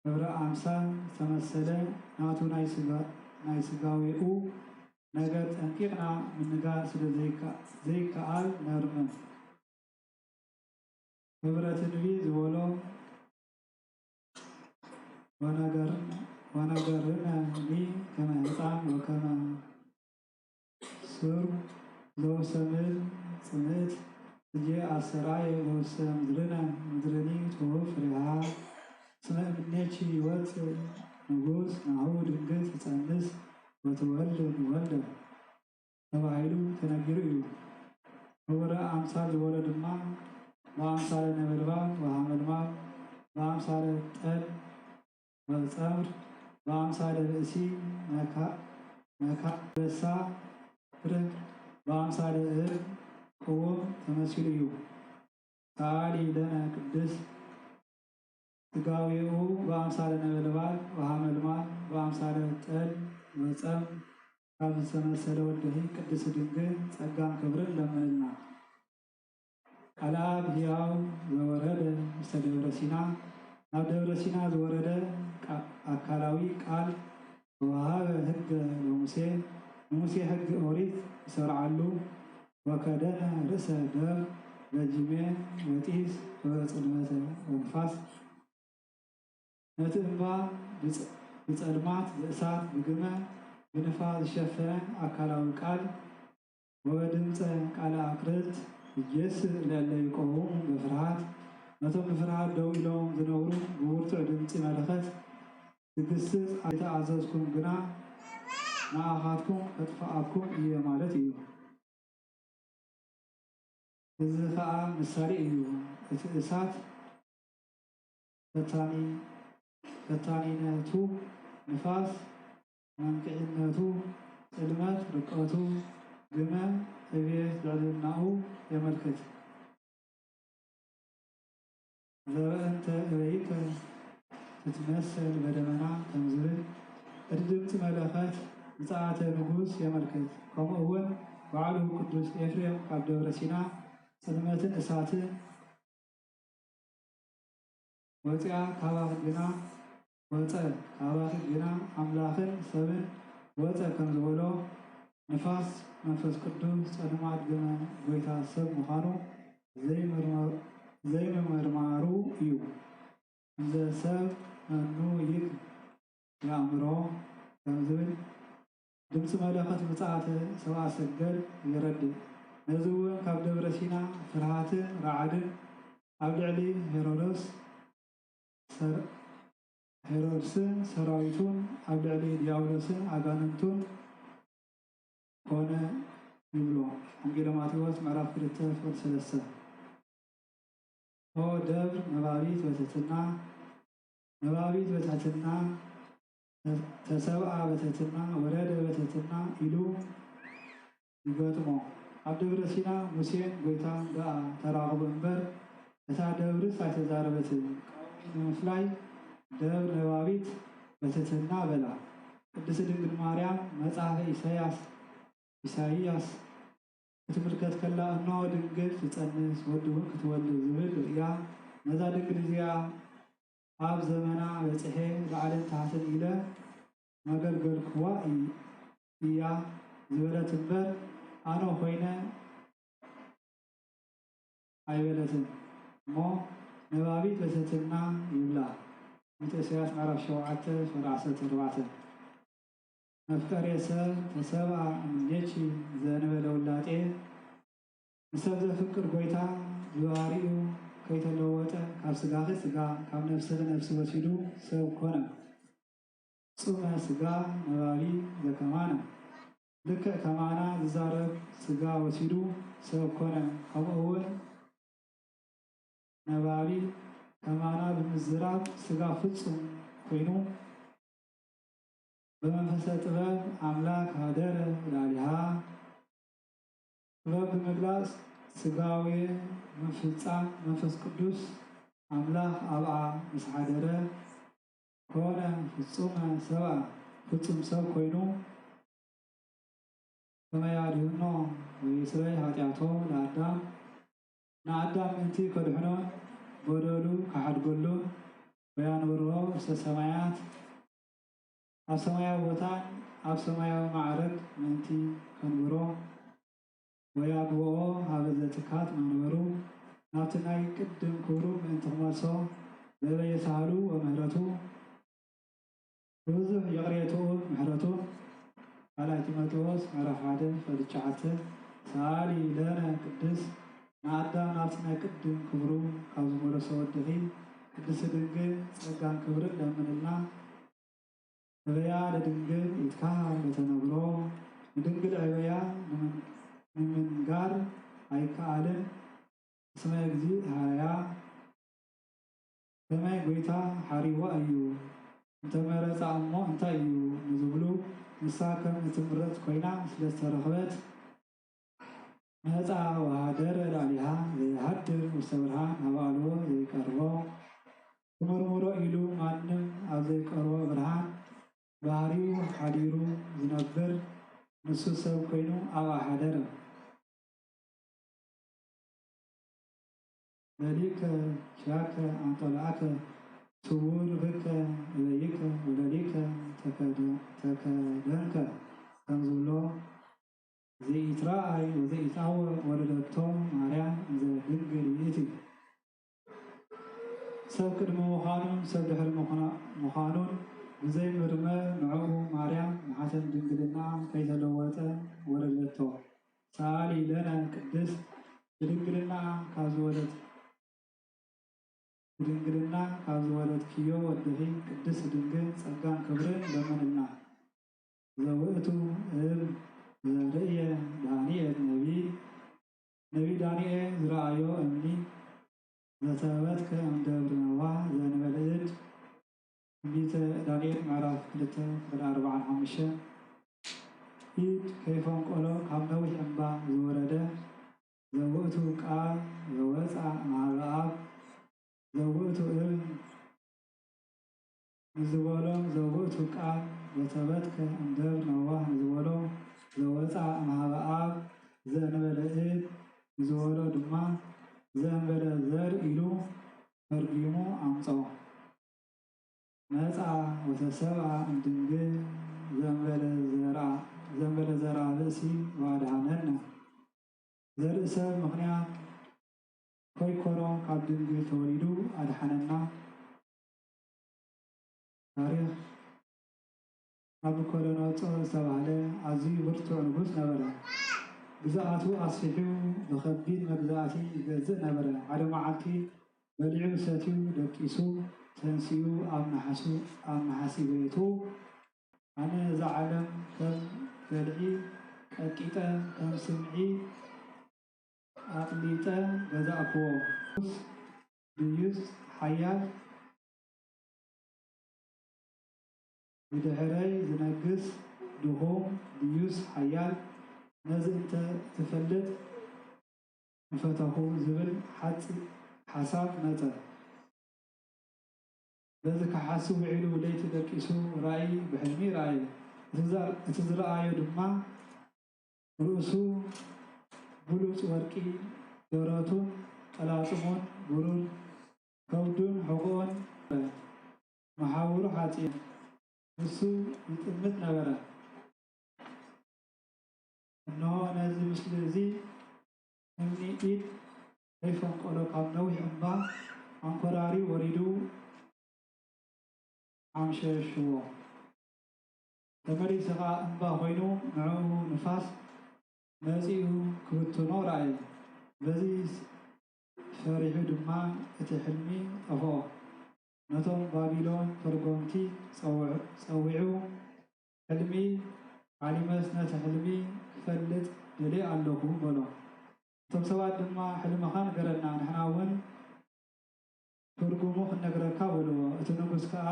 ሕብረ ኣምሳል ዝተመሰለ፣ ናቱ ናይ ስጋ-፣ ናይ ስጋዊኡ ነገር ጠንቂቕና ምንጋር ስለ ዘይከ-፣ ዘይከኣል ነርምም። ሕብረ ትንቢት ዝበሎ ወነገርን-፣ ወነገርነኒ ከመ ህፃን ወከመ ሱር ዘውሰ ምድር ጽምእት እጄ ኣስተርኣየ ዘውሰ ምድርነ ምድርኒ ትሁብ ፍሬሃ። እስመ እምኔኪ ይወፅእ ንጉስ ናሁ ድንግል ትጸንስ ወትወልድ ወልደ ተባሂሉ ተነጊሩ እዩ። ህቡረ ኣምሳል ዝበሎ ድማ ብኣምሳለ ነበልባል ወሃመልማል፣ ብኣምሳለ ጠል ወጸምር፣ ብኣምሳለ ብእሲ መካ-፣ መካ-፣ በሳ ርህ፣ ብኣምሳለ እብ ቅውም ተመሲሉ እዩ። ሰኣሊ ለነ ቅድስት ስጋዌኡ በአምሳለ ነበልባል ወሐመልማል በአምሳለ ጠል ወጸም ካብ ዝተመሰለ ወድኺ ቅድስት ድንግል ጸጋን ክብርን ለምንልና። ቃለ አብ ሕያው ዘወረደ ውስተ ደብረ ሲና፣ ናብ ደብረ ሲና ዝወረደ ቃ-፣ አካላዊ ቃል ወወሃበ ሕገ ለሙሴ፣ ንሙሴ ሕጊ ኦሪት ይሰርዓሉ፣ ወከደነ ርእሰ ደብር በጂሜ ወጢስ ወጽልመተ ወንፋስ። ነቲ እምባ ብጸ- ብጸልማት ብእሳት ብግመ ብንፋስ ዝሸፈነ ኣካላዊ ቃል ወበድምፀ ቃለ ኣክርት እየስ ለእለ ይቆሙ በፍርሃት። ነቶም ብፍርሃት ደው ኢሎም ዝነብሩ ብብርቱዕ ድምፂ መለኸት ክግስጽ ኣይተኣዘዝኩም፣ ግና ንኣኻትኩም ከጥፍኣኩም እየ ማለት እዩ። እዚ ኸኣ ምሳሌ እዩ። እቲ እሳት ፈታኒ ፈታኒነቱ፣ ንፋስ መንቅዒነቱ፣ ጽልመት ርቀቱ፣ ግመ ዕብየት ልዕልናኡ የመልክት። ዘበእንተ እበይከ ትትመሰል በደመና ከም ዝብል፣ እቲ ድምፂ መለኸት ምጽኣተ ንጉስ የመልክት። ከምኡ እውን ባዕሉ ቅዱስ ኤፍሬም ካብ ደብረ ሲና ጽልመትን እሳትን ወፂኣ ካባኺ ግና ወፀ ካባኺ ግና ኣምላኽን ሰብን ወፀ ከም ዝበሎ፣ ንፋስ መንፈስ ቅዱስ ጸልማት ግመ ጎይታ ሰብ ምዃኑ ዘይምርመር- ዘይምምርማሩ እዩ። እንዘ ሰብ መኑ ይክ የኣምሮ ከም ዝብል ድምፂ መለኸት ምጽኣተ ሰብኣ ሰገል የረድእ። ነዚ እውን ካብ ደብረ ሲና ፍርሃትን ረዓድን ኣብ ልዕሊ ሄሮዶስ ሰር- ሄሮድስን ሰራዊቱን ኣብ ልዕሊ ዲያብሎስን ኣጋንንቱን ኮነ ይብሎ። ወንጌለ ማቴዎስ ምዕራፍ ክልተ ፍቕዲ ሰለስተ። ኦ ደብር ነባቢት በትሕትና፣ ነባቢት በትሕትና፣ ተሰብኣ በትሕትና፣ ወረደ በትሕትና ኢሉ ይገጥሞ። ኣብ ደብረ ሲና ሙሴን ጎይታን ደኣ ተራኽቡ እምበር፣ እታ ደብርስ ኣይተዛረበትን። ቃሉ ንምፍላይ ደብር ነባቢት በትሕትና በላ። ቅድስት ድንግል ማርያም መጽሓፈ ኢሳያስ ኢሳይያስ ክትምልከት ከላ፣ "እንሆ ድንግል ትጸንስ፣ ወዲ እውን ክትወልድ" ዝብል ርእያ፣ ነዛ ድንግል እዚኣ ኣብ ዘመና በጺሐ ላዕልን ታሕትን ኢለ መገልገልክዋ እይ- እያ ዝበለት እምበር፣ ኣነ ኮይነ ኣይበለትን እሞ፣ ነባቢት በትሕትና ይብላ። ትንቢተ ኢሳያስ ምዕራፍ ሸውዓተ ፍቕዲ ዓሰርተ ኣርባዕተ። መፍቀሬ ሰብ ተሰብኣ እምኔኪ ዘእንበለ ውላጤ፣ ንሰብ ዘፍቅር ጎይታ ብባህሪኡ ከይተለወጠ ካብ ስጋኺ ስጋ ካብ ነፍስኺ ነፍሲ ወሲዱ ሰብ ኮነ። ጹመ ስጋ ነባቢ ዘከማነ፣ ልክዕ ከማና ዝዛረብ ስጋ ወሲዱ ሰብ ኮነ። ከምኡ እውን ነባቢ ከማና ብምዝራብ ስጋ ፍጹም ኮይኑ፣ ብመንፈሰ ጥበብ ኣምላክ ሃደረ ላዕሊሃ። ጥበብ ብምግላጽ ስጋዌ ምፍጻም መንፈስ ቅዱስ ኣምላክ ኣብኣ ምስ ሓደረ ኮነ ፍጹመ ሰብኣ፣ ፍጹም ሰብ ኮይኑ፣ ከመ ያድህኖ ወይስረይ ኃጢአቶ ለአዳም፣ ንኣዳም ምእንቲ ከድሕኖን በደሉ ክሓድገሉን፣ ወያንብሮ ውስተ ሰማያት፣ ኣብ ሰማያዊ ቦታን ኣብ ሰማያዊ ማዕረግ ምእንቲ ከንብሮ፣ ወያግብኦ ሀበ ዘትካት መንበሩ፣ ናብቲ ናይ ቅድም ክብሩ ምእንቲ ክመልሶ፣ በበየሳህሉ ወምህረቱ፣ ብብዙሕ ይቕሬትኡን ምሕረቱን፣ ካልኣይ ጢሞቴዎስ ምዕራፍ ሓደ ፍቕዲ ትሽዓተ፣ ሰኣሊ ለነ ቅድስት ንኣዳም ናብቲ ናይ ቅድም ክብሩ ካብ ዝመለሶ ወድኺ ቅድስቲ ድንግል ጸጋን ክብርን ለምንልና። እበያ ለድንግል ይትካሃል ለተነግሮ፣ ንድንግል ዕበያ ንምንጋር ኣይከኣልን። እስመ እግዚእ ሃያ ከመይ ጎይታ ሓሪዋ እዩ፣ እንተመረጻ እሞ እንታይ እዩ ንዝብሉ፣ ንሳ ከም እትምረጽ ኮይና ስለ ዝተረኽበት፣ መጻ ወሃደረ ላዕሊሃ ዘይሃድር ውስተ ብርሃን ኣብ ኣልቦ ዘይቀርቦ፣ ክምርምሮ ኢሉ ማንም ኣብ ዘይቀርቦ ብርሃን ባህሪኡ ሓዲሩ ዝነብር ንሱ ሰብ ኮይኑ ኣብኣ ሓደረ። ለሊከ ኪያከ ኣንጠልኣከ ስውር ብከ እበይከ ወለሊከ ተከደ- ተከደንከ ከም ዝብሎ፣ ዘይትረኣይ ወዘይታወቅ ወለደቶ ማርያም ዘድንግል ይእቲ። ሰብ ቅድሚ ምዃኑን ሰብ ድሕሪ ምዃና- ምዃኑን ብዘይምርመር ንዕኡ ማርያም ማሕተም ድንግልና ከይተለወጠ ወለደቶ። ሰኣሊ ለነ ቅድስት ብድንግልና ካብ ዝወለት ብድንግልና ካብ ዝወለድክዮ ወድኺ ቅድስት ድንግል ጸጋን ክብርን ለምንልና። ዘውእቱ እብ ዘርእየ ዳንኤል ነቢ ነቢ ዳንኤል ዝረኣዮ እምኒ ዘተበትከ እምደብር ነዋ ዘንበለ እድ ትንቢተ ዳንኤል ምዕራፍ ክልተ ፍቕዲ ኣርባዓን ሓሙሽተን ኢድ ከይፈንቆሎ ካብ ነዊሕ እምባ ዝወረደ ዘውእቱ ቃል ዘወፃ እምሃበ ኣብ ዘውእቱ እብ ንዝበሎ ዘውእቱ ቃል ዘተበትከ እምደብር ነዋህ ንዝበሎ ዘወፃ እምሃበ ኣብ ዘእንበለ እድ ንዝበሎ ድማ ዘእንበለ ዘር ኢሉ ፈርጊሙ ኣምፀኦ። መጻ ወተሰብኣ እምድንግል ዘእንበለ ዘርኣ ብእሲ ወኣድሃነነ። ዘርኢ ሰብ ምኽንያት ኮይኮኖ ካብ ድንግል ተወሊዱ ኣድሓነና። ታሪኽ ናቡኮደነጾር ዝተባህለ ኣዝዩ ብርቱዕ ንጉስ ነበረ። ግዝኣቱ ኣስፊሑ ብኸቢድ መግዛእቲ ይገዝእ ነበረ። ሓደ መዓልቲ በሊዑ ሰትዩ ደቂሱ ተንሲኡ ኣብ ነሓሲ ቤቱ ኣነ እዛ ዓለም ከም ገልዒ ቀጥቂጠ ከም ስምዒ ኣቕሊጠ ገዛእክዎ። ድዩስ ሓያል ብድሕረይ ዝነግስ ድኹም ድዩስ ሓያል ነዚ እንተ ትፈልጥ ምፈተኹ ዝብል ሓፂ ሓሳብ መፀ። በዚ ክሓስብ ውዒሉ ለይቲ ደቂሱ ራእይ ብሕልሚ ረኣየ። እቲ ዝረኣዮ ድማ ርእሱ ብሉፅ ወርቂ፣ ደረቱን ቀላፅሙን ብሩር፣ ከብዱን ሕቖኡን መሓውሩ ሓፂን ንሱ ይጥምት ነበረ። እንሆ ነዚ ምስሊ እዚ እምኒ ኢድ ከይፈንቀሎ ካብ ነዊሕ እምባ ኣንኮራሪ ወሪዱ ኣምሸሽዎ። ተመሊሱ ኸዓ እምባ ኮይኑ ንዕኡ ንፋስ መጺኡ ክብትኖ ረኣየ። በዚ ፈሪሑ ድማ እቲ ሕልሚ ጠፍኦ። ነቶም ባቢሎን ተርጎምቲ ጸዊዑ ሕልሚ ሓሊመስ ነቲ ሕልሚ ክፈልጥ ደልየ ኣለኹ በሎ። እቶም ሰባት ድማ ሕልምኻ ንገረና ንሕና እውን ትርጉሙ ክንነግረካ በልዎ። እቲ ንጉስ ከኣ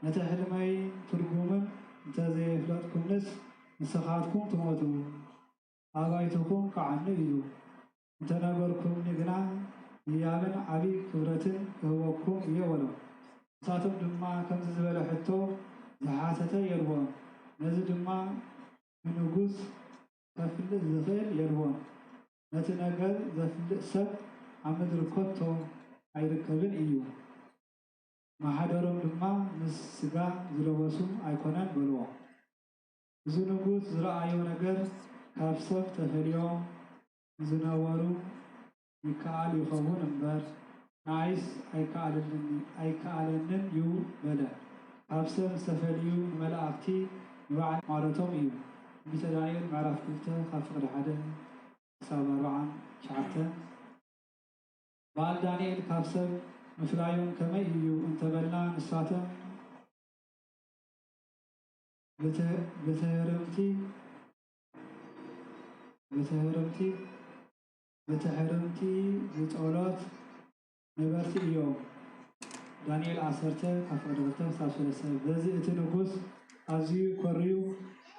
ነቲ ሕልመይ ትርጉምን እንተዘየፍለጥኩምንስ ንስኻትኩም ትሞቱ፣ ኣባይትኹም ክዓኑ እዩ። እንተነገርኩምኒ ግና ህያብን ዓቢ ክብረትን ክህበኩም እየ በሎም። ንሳቶም ድማ ከምዚ ዝበለ ሕቶ ዝሓተተ የልቦን። ነዚ ድማ ንንጉስ ከፍልጥ ዝኽእል የልቦን። ነቲ ነገር ዘፍልጥ ሰብ ኣብ ምድሪ ከቶ ኣይርከብን እዩ። ማሕደሮም ድማ ምስ ስጋ ዝለበሱ ኣይኮነን በልዎ። እዚ ንጉስ ዝረኣዮ ነገር ካብ ሰብ ተፈልዮም ዝነበሩ ይከኣል ይኸውን እምበር ንዓይስ ኣይከኣለንን እዩ በለ። ካብ ሰብ ዝተፈልዩ ንመላእኽቲ ንባዕል ማለቶም እዩ። ትንቢተ ዳንኤል ምዕራፍ ክልተ ካብ ፍቕዲ ሓደ ክሳብ ኣርብዓን ትሽዓተን። በዓል ዳንኤል ካብ ሰብ ምፍላዮም ከመይ እዩ እንተበልና ንሳቶም ብትህርምቲ ብትህርምቲ ብትሕርምቲ ዝጸሎት ነበርቲ እዮም። ዳንኤል ዓሰርተ ካብ ፍቕዲ ክልተ ክሳብ ሰለስተ። በዚ እቲ ንጉስ ኣዝዩ ኮርዩ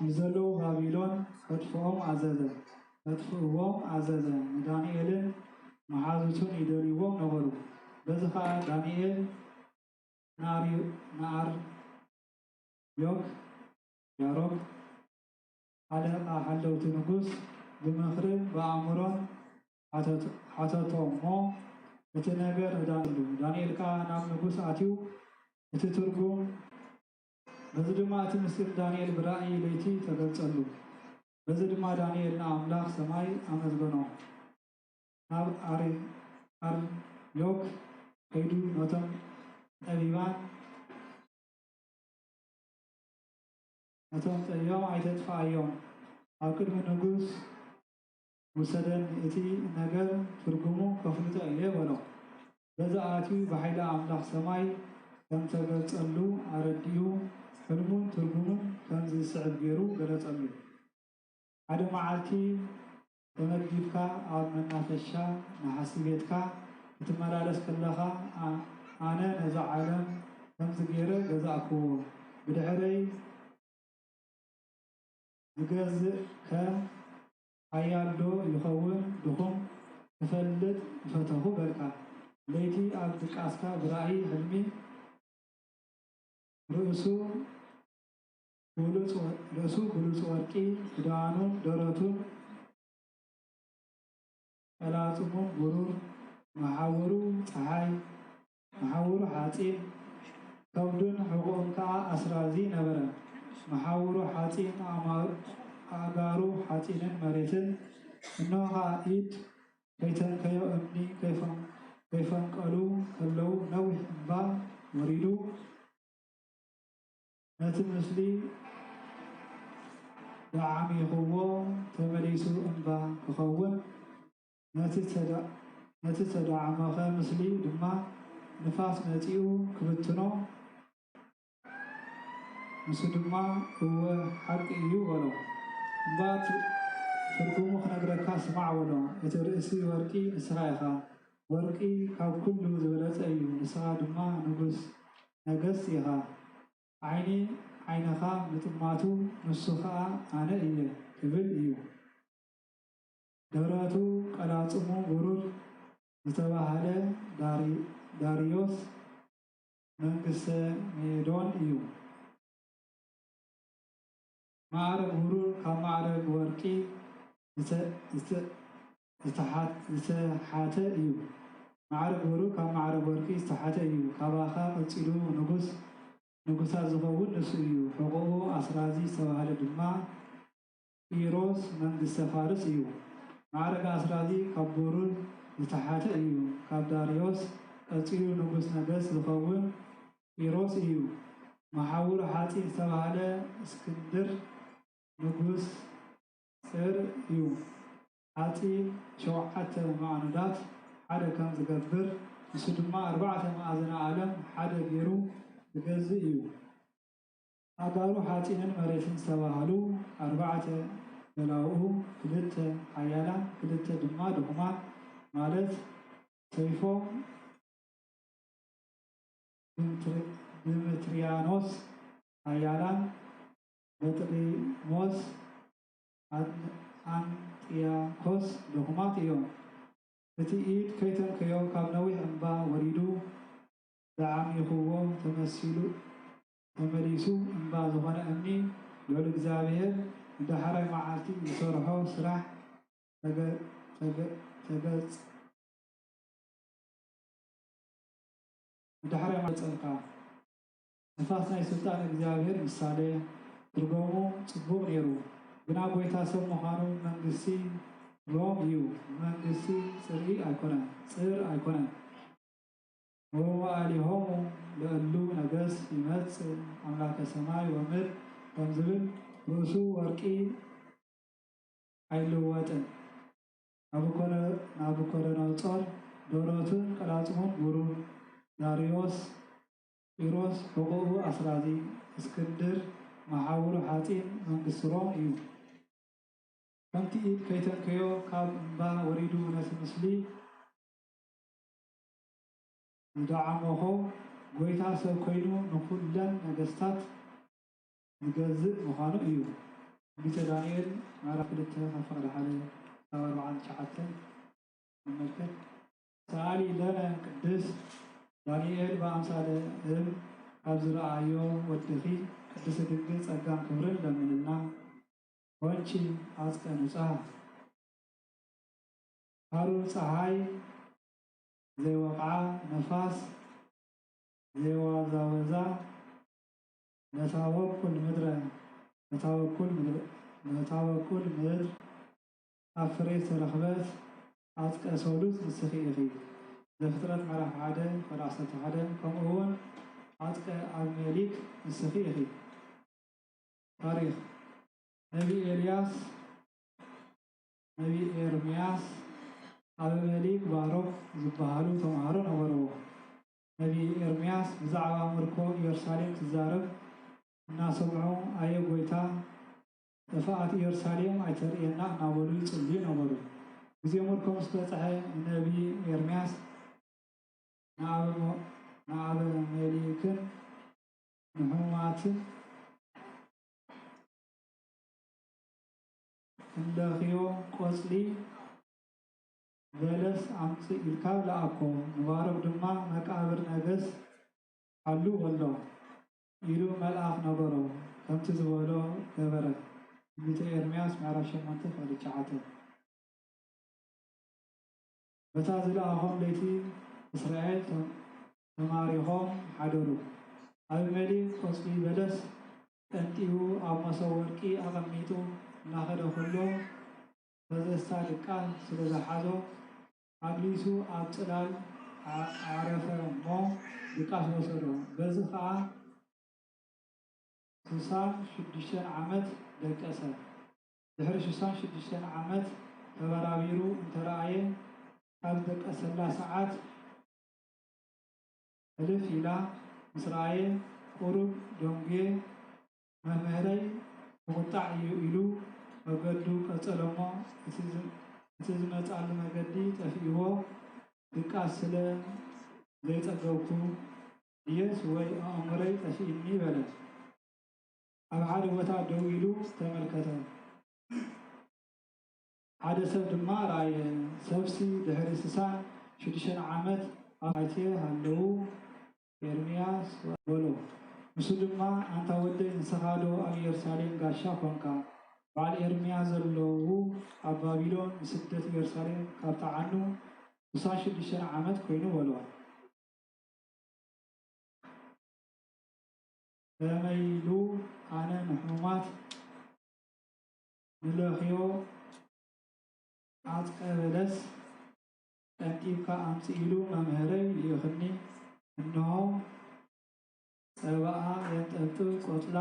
ንዘለዉ ባቢሎን ከጥፍኦም ኣዘዘ። ከጥፍእዎም ኣዘዘ። ንዳንኤልን መሓዙቱን ይደልይዎም ነበሩ። በዚ ኸኣ ዳንኤል ንኣርዮክ ያሮክ ሓለቓ ሓለውቲ ንጉስ ብምኽርን ብኣእምሮን ሓተቶ እሞ እቲ ነገር ንዳንኤል ዳንኤል ከኣ ናብ ንጉስ ኣትዩ እቲ ትርጉም በዚ ድማ እቲ ምስጢር ዳንኤል ብራእይ ለይቲ ተገልጸሉ። በዚ ድማ ዳንኤል ንኣምላኽ ሰማይ ኣመስገኖ። ናብ ኣር-፣ ኣርዮክ ከይዱ ነቶም ጠቢባን ነቶም ጠቢባን ኣይተጥፍኣዮም፣ ኣብ ቅድሚ ንጉስ ውሰደኒ፣ እቲ ነገር ትርጉሙ ከፍልጦ እየ በሎ። በዚ ኣትዩ ብሓይሊ ኣምላኽ ሰማይ ከም ተገልጸሉ ኣረዲኡ፣ ሕልሙን ትርጉሙን ከምዚ ዝስዕብ ገይሩ ገለጸሉ። ሓደ መዓልቲ ተመጊብካ ኣብ መናፈሻ ናሕሲ ቤትካ ክትመላለስ ከለኻ፣ ኣ-፣ ኣነ ነዛ ዓለም ከምዚ ገይረ ገዛእክዎ። ብድሕረይ ዝገዝእ ከ ሓያል ዶ ይኸውን ድኹም ክፈልጥ ምፈተኹ በልካ። ለይቲ ኣብ ድቃስካ ብራእይ ሕልሚ ርእሱ ብሉጽ ወ-፣ ርእሱ ብሉጽ ወርቂ፣ ክዳኑን ደረቱን ቀላጽሙን ብሩር፣ መሓውሩ ጸሓይ፣ መሓውሩ ሓጺን፣ ከብዱን ሕቖኡን ከኣ ኣስራዚ ነበረ። መሓውሩ ሓጺን፣ ኣማ-፣ ኣእጋሩ ሓጺንን መሬትን፣ እንሆ ኸኣ ኢድ ከይተንከዮ እምኒ ከይፈን-፣ ከይፈንቀሉ ከለዉ ነዊሕ እምባ ወሪዱ፣ ነቲ ምስሊ ደዓሚኽዎ ተመሊሱ እምባ ክኸውን፣ ነቲ ተዳ-፣ ነቲ ዝተደዓመኸ ምስሊ ድማ ንፋስ መጺኡ ክብትኖ፣ ንሱ ድማ እወ ሓቂ እዩ በሎ። እምበኣር ት-፣ ትርጉሙ ክነግረካ ስማዕ በሎ። እቲ ርእሲ ወርቂ ንስኻ ኢኻ፣ ወርቂ ካብ ኩሉ ዝበለጸ እዩ፣ ንስኻ ድማ ንጉስ ነገስት ኢኻ። ዓይኒ ዓይንኻ ምጥማቱ ንሱ ኸኣ ኣነ እየ ክብል እዩ። ደረቱ ቀላጽሙ ብሩር ዝተባህለ ዳሪ-፣ ዳርዮስ መንግስተ ሜዶን እዩ። ማዕረግ ብሩር ካብ ማዕረግ ወርቂ ዝተ-፣ ዝተ-፣ ዝተሓ-፣ ዝተሓተ እዩ። ማዕረግ ብሩር ካብ ማዕረግ ወርቂ ዝተሓተ እዩ። ካባኻ ቀጺሉ ንጉስ ንጉሳት ዝኸውን ንሱ እዩ። ሕቖኡ ኣስራዚ ዝተባህለ ድማ ቂሮስ መንግስተ ፋርስ እዩ። ማዕረግ ኣስራዚ ካብ ብሩር ዝተሓተ እዩ። ካብ ዳርዮስ ቀጺሉ ንጉስ ነገስት ዝኸውን ቂሮስ እዩ። መሓውር ሓጺን ዝተባህለ እስክንድር ንጉስ ጽር እዩ። ሓጺን ሸውዓተ ማዕኑዳት ሓደ ከም ዝገብር፣ ንሱ ድማ ኣርባዕተ መኣዝነ ዓለም ሓደ ገይሩ ዝገዝእ እዩ። ኣእጋሩ ሓጺንን መሬትን ዝተባህሉ ኣርባዕተ በላውኡ፣ ክልተ ሓያላን ክልተ ድማ ድኹማት፣ ማለት ሰይፎም ድምትሪ-፣ ድምትሪያኖስ ሓያላን በጥሊሞስ ኣን-፣ ኣንጥያኮስ ድኹማት እዮም። እቲ ኢድ ከይተንከዮ ካብ ነዊሕ እምባ ወሪዱ ደዓሚኽዎ ተመሲሉ፣ ተመሊሱ እምባ ዝኾነ እምኒ ልዑል እግዚኣብሔር ንዳሕራይ መዓልቲ ዝሰርሖ ስራሕ ተገ-፣ ተገ-፣ ተገጽ-፣ ንዳሕራይ መዓልቲ ጸልካ። ንፋስ ናይ ስልጣን እግዚኣብሔር ምሳሌ ትርጎሙ ጽቡቕ ነይሩ። ግና ጐይታ ሰብ ምዃኑ መንግስቲ ሮም እዩ። መንግስቲ ጽርኢ ኣይኮነን፣ ጽር ኣይኮነን። ወወኣሊሆሙ ለእሉ ነገስት ይመጽእ ኣምላከ ሰማይ ወምድር ከም ዝብል ርእሱ ወርቂ ኣይልወጥን። ናቡኮደ-፣ ናቡኮደነጾር ደረቱን ቀላጽሙን ብሩር፣ ዳርዮስ ቂሮስ ሕቖኡ ኣስራዚ፣ እስክንድር መሓውሩ ሓጺን መንግስቲ ሮም እዩ። ከምቲ ኢድ ከይተንከዮ ካብ እምባ ወሪዱ ነቲ ምስሊ ዝደዓመኾ፣ ጐይታ ሰብ ኮይኑ ንኹለን ነገስታት ዝገዝእ ምዃኑ እዩ። ትንቢተ ዳንኤል ምዕራፍ ክልተ ካብ ፍቕዲ ሓደ ክሳብ ኣርብዓን ትሽዓተን ንመልከት። ሰኣሊ ለነ ቅዱስ ዳንኤል ብኣምሳለ እም ካብ ዝረኣዮ ወድኺ ቅድስት ድንግል ጸጋን ክብርን ለምንልና። ኮንቺ ኣጽቀ ንጻ። ሃሩር ጸሓይ ዘይወቕዓ፣ ነፋስ ዘይወዛወዛ፣ ለታወኩል ምድረ፣ ለታወኩል ምድረ፣ ነታ በቁል ምድር ኣብ ፍሬ ዝተረኽበት ዓጽቀ ሰሉስ ንስኺ ኢኺ። ዘፍጥረት ምዕራፍ ሓደ ቁጥሪ ዓሰርተ ሓደ። ከምኡ እውን ዓጽቀ ኣቢሜሌክ ንስኺ ኢኺ። ታሪኽ ነቢ ኤልያስ፣ ነቢ ኤርምያስ፣ ኣቢሜሌክ፣ ባሮክ ዝበሃሉ ተምሃሮ ነበርዎ። ነቢ ኤርምያስ ብዛዕባ ምርኮ ኢየሩሳሌም ክዛረብ እናሰምዑ፣ ኣየ ጐይታ፣ ጥፍኣት ኢየሩሳሌም ኣይተርእየና እናበሉ ይጽልዩ ነበሩ። ግዜ ምርኮ ምስ በጽሐ፣ ንነቢ ኤርምያስ ንኣበ-፣ ንኣቢሜሌክን ንሕሙማትን እንለኽዮ ቆጽሊ በለስ ኣምጽእ ኢልካ ለኣኮ፣ ንባሮክ ድማ መቃብር ነገስ ሓሉ በሎ ኢሉ መልኣኽ ነገሮ። ከምቲ ዝበሎ ገበረ። ትንቢተ ኤርምያስ ምዕራፍ ሸሞንተ ቁጽሪ ትሽዓተ። በታ ዝለኣኾም ለይቲ እስራኤል ተም-፣ ተማሪኾም ሓደሩ። ኣቢሜሌክ ቆጽሊ በለስ ቀንጢቡ ኣብ መሶብ ወርቂ ኣቐሚጡ እናኸደ ከሎ፣ ፈዘዝታ ድቃስ ስለ ዝሓዞ፣ ኣግሊሱ ኣብ ጽላል ዓ-፣ ዓረፈ እሞ ድቃስ ወሰዶ። በዚ ኸኣ ስሳን ሽዱሽተን ዓመት ደቀሰ። ድሕሪ ስሳን ሽዱሽተን ዓመት ተበራቢሩ እንተረኣየ፣ ካብ ዝደቀሰላ ሰዓት ሕልፍ ኢላ ምስ ረኣየ፣ ቁሩብ ደንጉየ፣ መምህረይ ብቑጣዕ እዩ ኢሉ መገዱ ቀጸለ እሞ፣ እቲ ዝ-፣ እቲ ዝመጻሉ መገዲ ጠፊእዎ፣ ድቃስ ስለ ዘይጸገብኩ ድየስ ወይ ኣእምሮይ ጠፊእኒ በለ። ኣብ ሓደ ቦታ ደው ኢሉ ተመልከተ። ሓደ ሰብ ድማ ረኣየ። ሰብሲ ድሕሪ ስሳን ሽዱሽተን ዓመት ኣብ ኣይትየ ሃለዉ፣ ኤርምያስ በሎ። ንሱ ድማ፣ ኣንታ ወደይ፣ ንስኻ ዶ ኣብ ኢየሩሳሌም ጋሻ ኮንካ? በዓል ኤርምያስ ዘለዉ ኣብ ባቢሎን ንስደት ኢየሩሳሌም ካብ ተዓኑ ስሳን ሽዱሽተን ዓመት ኮይኑ በሎ። ከመይ ኢሉ ኣነ ንሕሙማት ንለኽዮ ዓጽቀ በለስ ቀንጢብካ ኣምጽእ ኢሉ መምህረይ ልኢኽኒ፣ እንሆ ጸባኣ የንጠብጥብ፣ ቆጽላ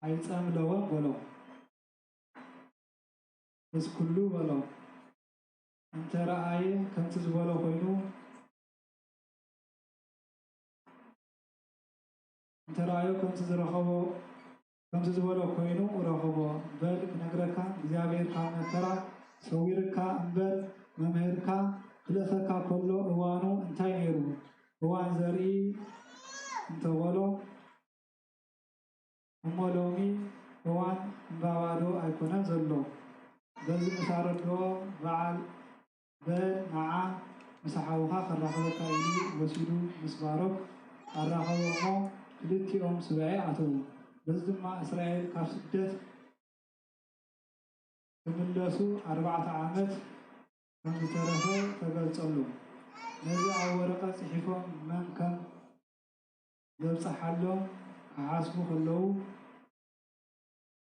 ኣይጸምለወን በሎ። እዚ ኩሉ በሎ። እንተ ረኣየ ከምቲ ዝበሎ ኮይኑ፣ እንተ ረኣዮ ከምቲ ዝረኸቦ፣ ከምቲ ዝበሎ ኮይኑ ረኸቦ። በል ክነግረካ፣ እግዚኣብሔር ካብ መከራ ሰዊርካ እምበር፣ መምህርካ ክልእኸካ ከሎ እዋኑ እንታይ ነይሩ? እዋን ዘርኢ እንተበሎ፣ እሞ ሎሚ እዋን ዕምባባ ዶ ኣይኮነን ዘሎ? በዚ ምስ ኣረድኦ፣ በዓል በል ንዓ ምስ ሓውኻ ከራኽበካ ኢሉ ወሲዱ ምስ ባሮክ ኣራኸቦ እሞ ክልቲኦም ሱባኤ ኣተዉ። በዚ ድማ እስራኤል ካብ ስደት ክምለሱ ኣርባዕተ ዓመት ከም ዝተረፈ ተገልጸሎም። ነዚ ኣብ ወረቐት ጽሒፎም መን ከም ዘብጽሓሎም ክሓስቡ ከለዉ፣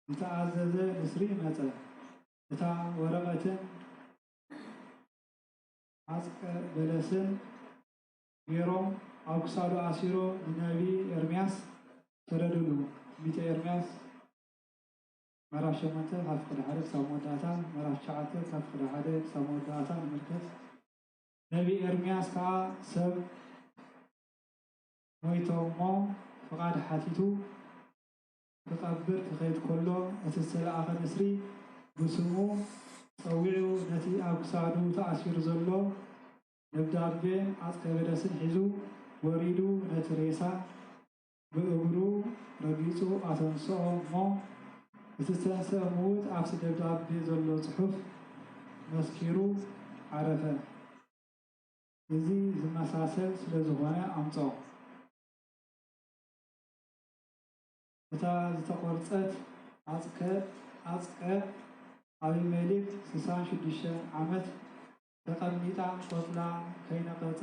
ዝተኣዘዘ ንስሪ መጸ። እታ ወረቐትን ዓጽቀ በለስን ገይሮም ኣብ ክሳዱ ኣሲሮም ንነቢ ኤርምያስ ሰደድሉ። ትንቢተ ኤርምያስ ምዕራፍ ሸሞንተ ካብ ፍቕዲ ሓደ ክሳብ መወዳእታ፣ ምዕራፍ ትሽዓተ ካብ ፍቕዲ ሓደ ክሳብ መወዳእታ ንምልከት። ነቢ ኤርምያስ ከኣ ሰብ ሞይቶም እሞ ፍቓድ ሓቲቱ ክቐብር ክኸይድ ከሎ፣ እቲ ዝተለኣኸ ንስሪ ብስሙ ጸዊዑ ነቲ ኣብ ክሳዱ ተኣሲሩ ዘሎ ደብዳቤን ዓጽቀ በለስን ሒዙ ወሪዱ ነቲ ሬሳ ብእግሩ ረጊጹ ኣተንስኦ እሞ፣ እቲ ዝተንስአ ምዉት ኣብቲ ደብዳቤ ዘሎ ጽሑፍ መስኪሩ ዓረፈ። እዚ ዝመሳሰል ስለ ዝኾነ ኣምጽኦ። እታ ዝተቖርጸት ዓጽቀ፣ ዓጽቀ ኣቢሜሌክ ስሳን ሽዱሽተን ዓመት ተቐሚጣ ቆጽላ ከይነቐጸ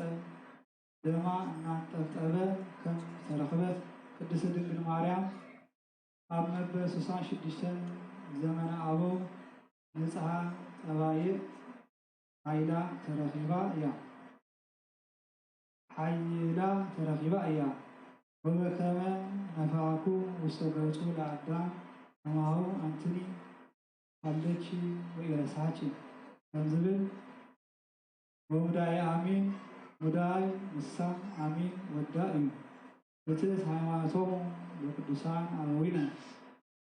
ደማ እናንጠብጠበ ከም ዝተረኽበት ቅድስቲ ድንግል ማርያም ኣብ መበል ስሳን ሽዱሽተን ዘመነ ኣበው ንጽሓ ጠባይእ ሓይላ ተረኺባ እያ። ሓይላ ተረኺባ እያ። ወበከመ ነፋኩ ውስተ ገጹ ለአዳም ከማሁ አንትኒ አለኪ ወኢረሳኪ ከም ዝብል ወውዳይ አሚን ውዳይ ንሳ አሚን ወዳ እዩ። ርትዕት ሃይማኖቶሙ ለቅዱሳን አበዊነ።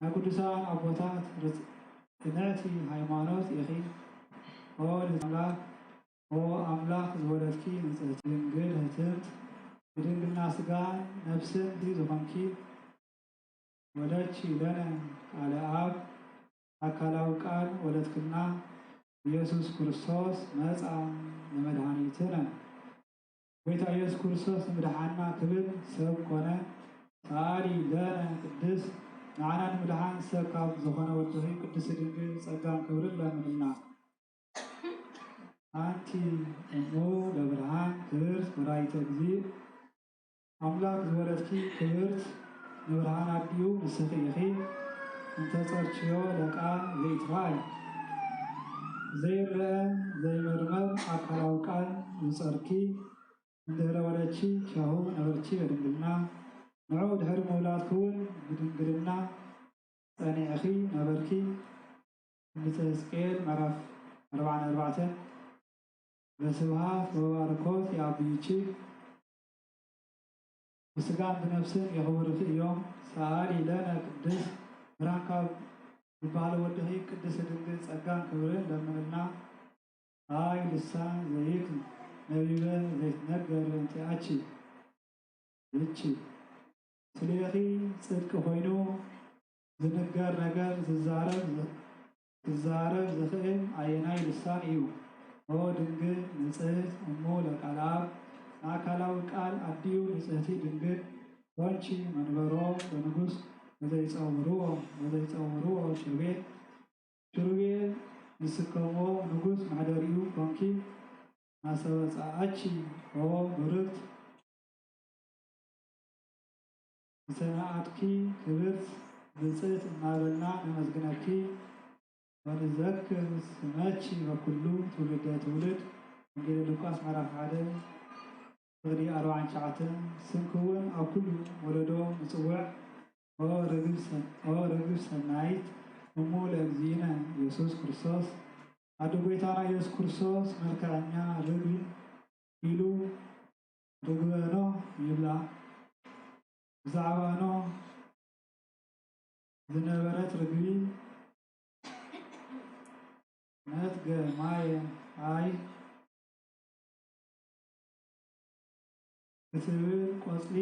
ናይ ቅዱሳን ኣቦታት ርትዕቲ ሃይማኖት ኢኺ። ኦ ልጅ ኣምላክ፣ ኦ ኣምላክ ዝወለድኪ ንጽሕቲ ድንግል ህትምት ብድንግልና ስጋን ነፍስን ዝኾንኪ ወለድኪ ለነ ቃለ ኣብ ኣካላዊ ቃል ወለድክልና ኢየሱስ ክርስቶስ መጻ ለመድኃኒትነ። ጐይታ ኢየሱስ ክርስቶስ ንምድሓንና ክብል ሰብ ኮነ። ሰኣሊ ለነ ቅድስት ንዓና ንምድሓን ሰብ ካብ ዝኾነ ወድኺ ቅድስት ድንግል ጸጋን ክብርን ለምንልና። ኣንቲ እሙ ለብርሃን ክብርት ወላዲተ እግዚእ ኣምላክ ዝወለድኪ ክብርት ንብርሃን ኣዲኡ ንስኺ ኢኺ። እንተ ጸርችዮ ለቃል ዘይትረኣይ ዘይረአ ዘይመርመር ኣካላዊ ቃል ዝጸርኪ እንድህረ ወለድኪ ቻሁ ነበርኪ በድንግልና ንዑ ድሕሪ ምውላድኪ እውን ብድንግልና ጸኒዕኺ ነበርኪ። ትንቢተ ሕዝቅኤል ምዕራፍ ኣርባዓን ኣርባዕተን በስብሃት ወባርኮት የአብዩኪ ብስጋን ብነፍስን የኽብርኺ እዮም። ሰኣሊ ለነ ቅድስት ብርሃን ካብ ዝበሃለ ወድኺ ቅድስት ድንግል ጸጋን ክብርን ለምንልና። ኣይ ልሳን ዘይክል ነቢበ ዘይትነገር እንቲኣቺ እቺ ስሌኺ ጽድቂ ኮይኑ ዝንገር ነገር ዝዛረብ ዝ- ክዛረብ ዝኽእል ኣየናይ ልሳን እዩ? ኦ ድንግል ንጽሕት እሙ ለቃል ኣብ ማእከላዊ ቃል ኣዲኡ ንጽሕቲ ድንግል ኮንቺ መንበሮ ለንጉስ ወዘይጸውርዎ ወዘይጸውርዎ ሸቤት ኪሩቤል ዝስከምዎ ንጉስ መሕደሪኡ ኮንኪ ኣሰበጻኣኪ ኦ ብርክት ዝተናኣድኪ ክብርት ብጽእት እናበልና ነመስግነኪ ወንዘክር ስመኪ በኩሉ ትውልደ ትውልድ። ወንጌል ሉቃስ ምዕራፍ ሓደ ፍቕዲ ኣርባዓን ትሽዓተን ስምኪ እውን ኣብ ኩሉ ወለዶ ንጽውዕ። ኦ ርግብ ሰ- ኦ ርግብ ሰናይት እሙ ለእግዚእነ ኢየሱስ ክርስቶስ ኣደ ጐይታና ኢየሱስ ክርስቶስ መልክዐኛ ርግቢ ኢሉ ርግበ ኖህ ይብላ። ብዛዕባ ኖህ ዝነበረት ርግቢ ነትገ ማየ ኣይ ክትብል ቆጽሊ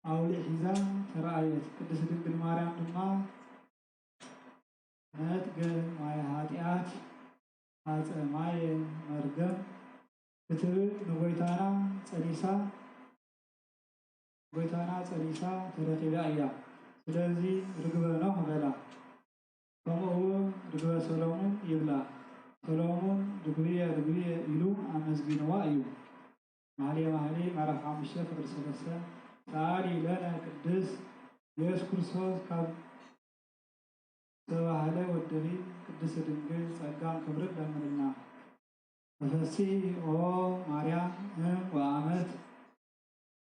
ኣውሊዕ ሒዛ ተራእየት። ቅድስት ድንግል ማርያም ድማ ነትገ ማየ ኃጢአት ሐፀ ማየ መርገም ክትብል ንጎይታና ጸኒሳ ጎይታና ጸኒሳ ተረኺባ እያ። ስለዚ ርግበ ኖህ በላ። ከምኡ እውን ርግበ ሰሎሙን ይብላ። ሰሎሙን ርግብየ ርግብየ ኢሉ ኣመስጊንዋ እዩ። መኃልየ መኃልይ ምዕራፍ ሓሙሽተ ፍቕዲ ሰለስተ ሰኣሊ ለነ ቅድስት ኢየሱስ ክርስቶስ ካብ ዝተባህለ ወድኺ ቅድስት ድንግል ጸጋን ክብርን ለምንልና። ተፈስሒ ኦ ማርያም እም ወአመት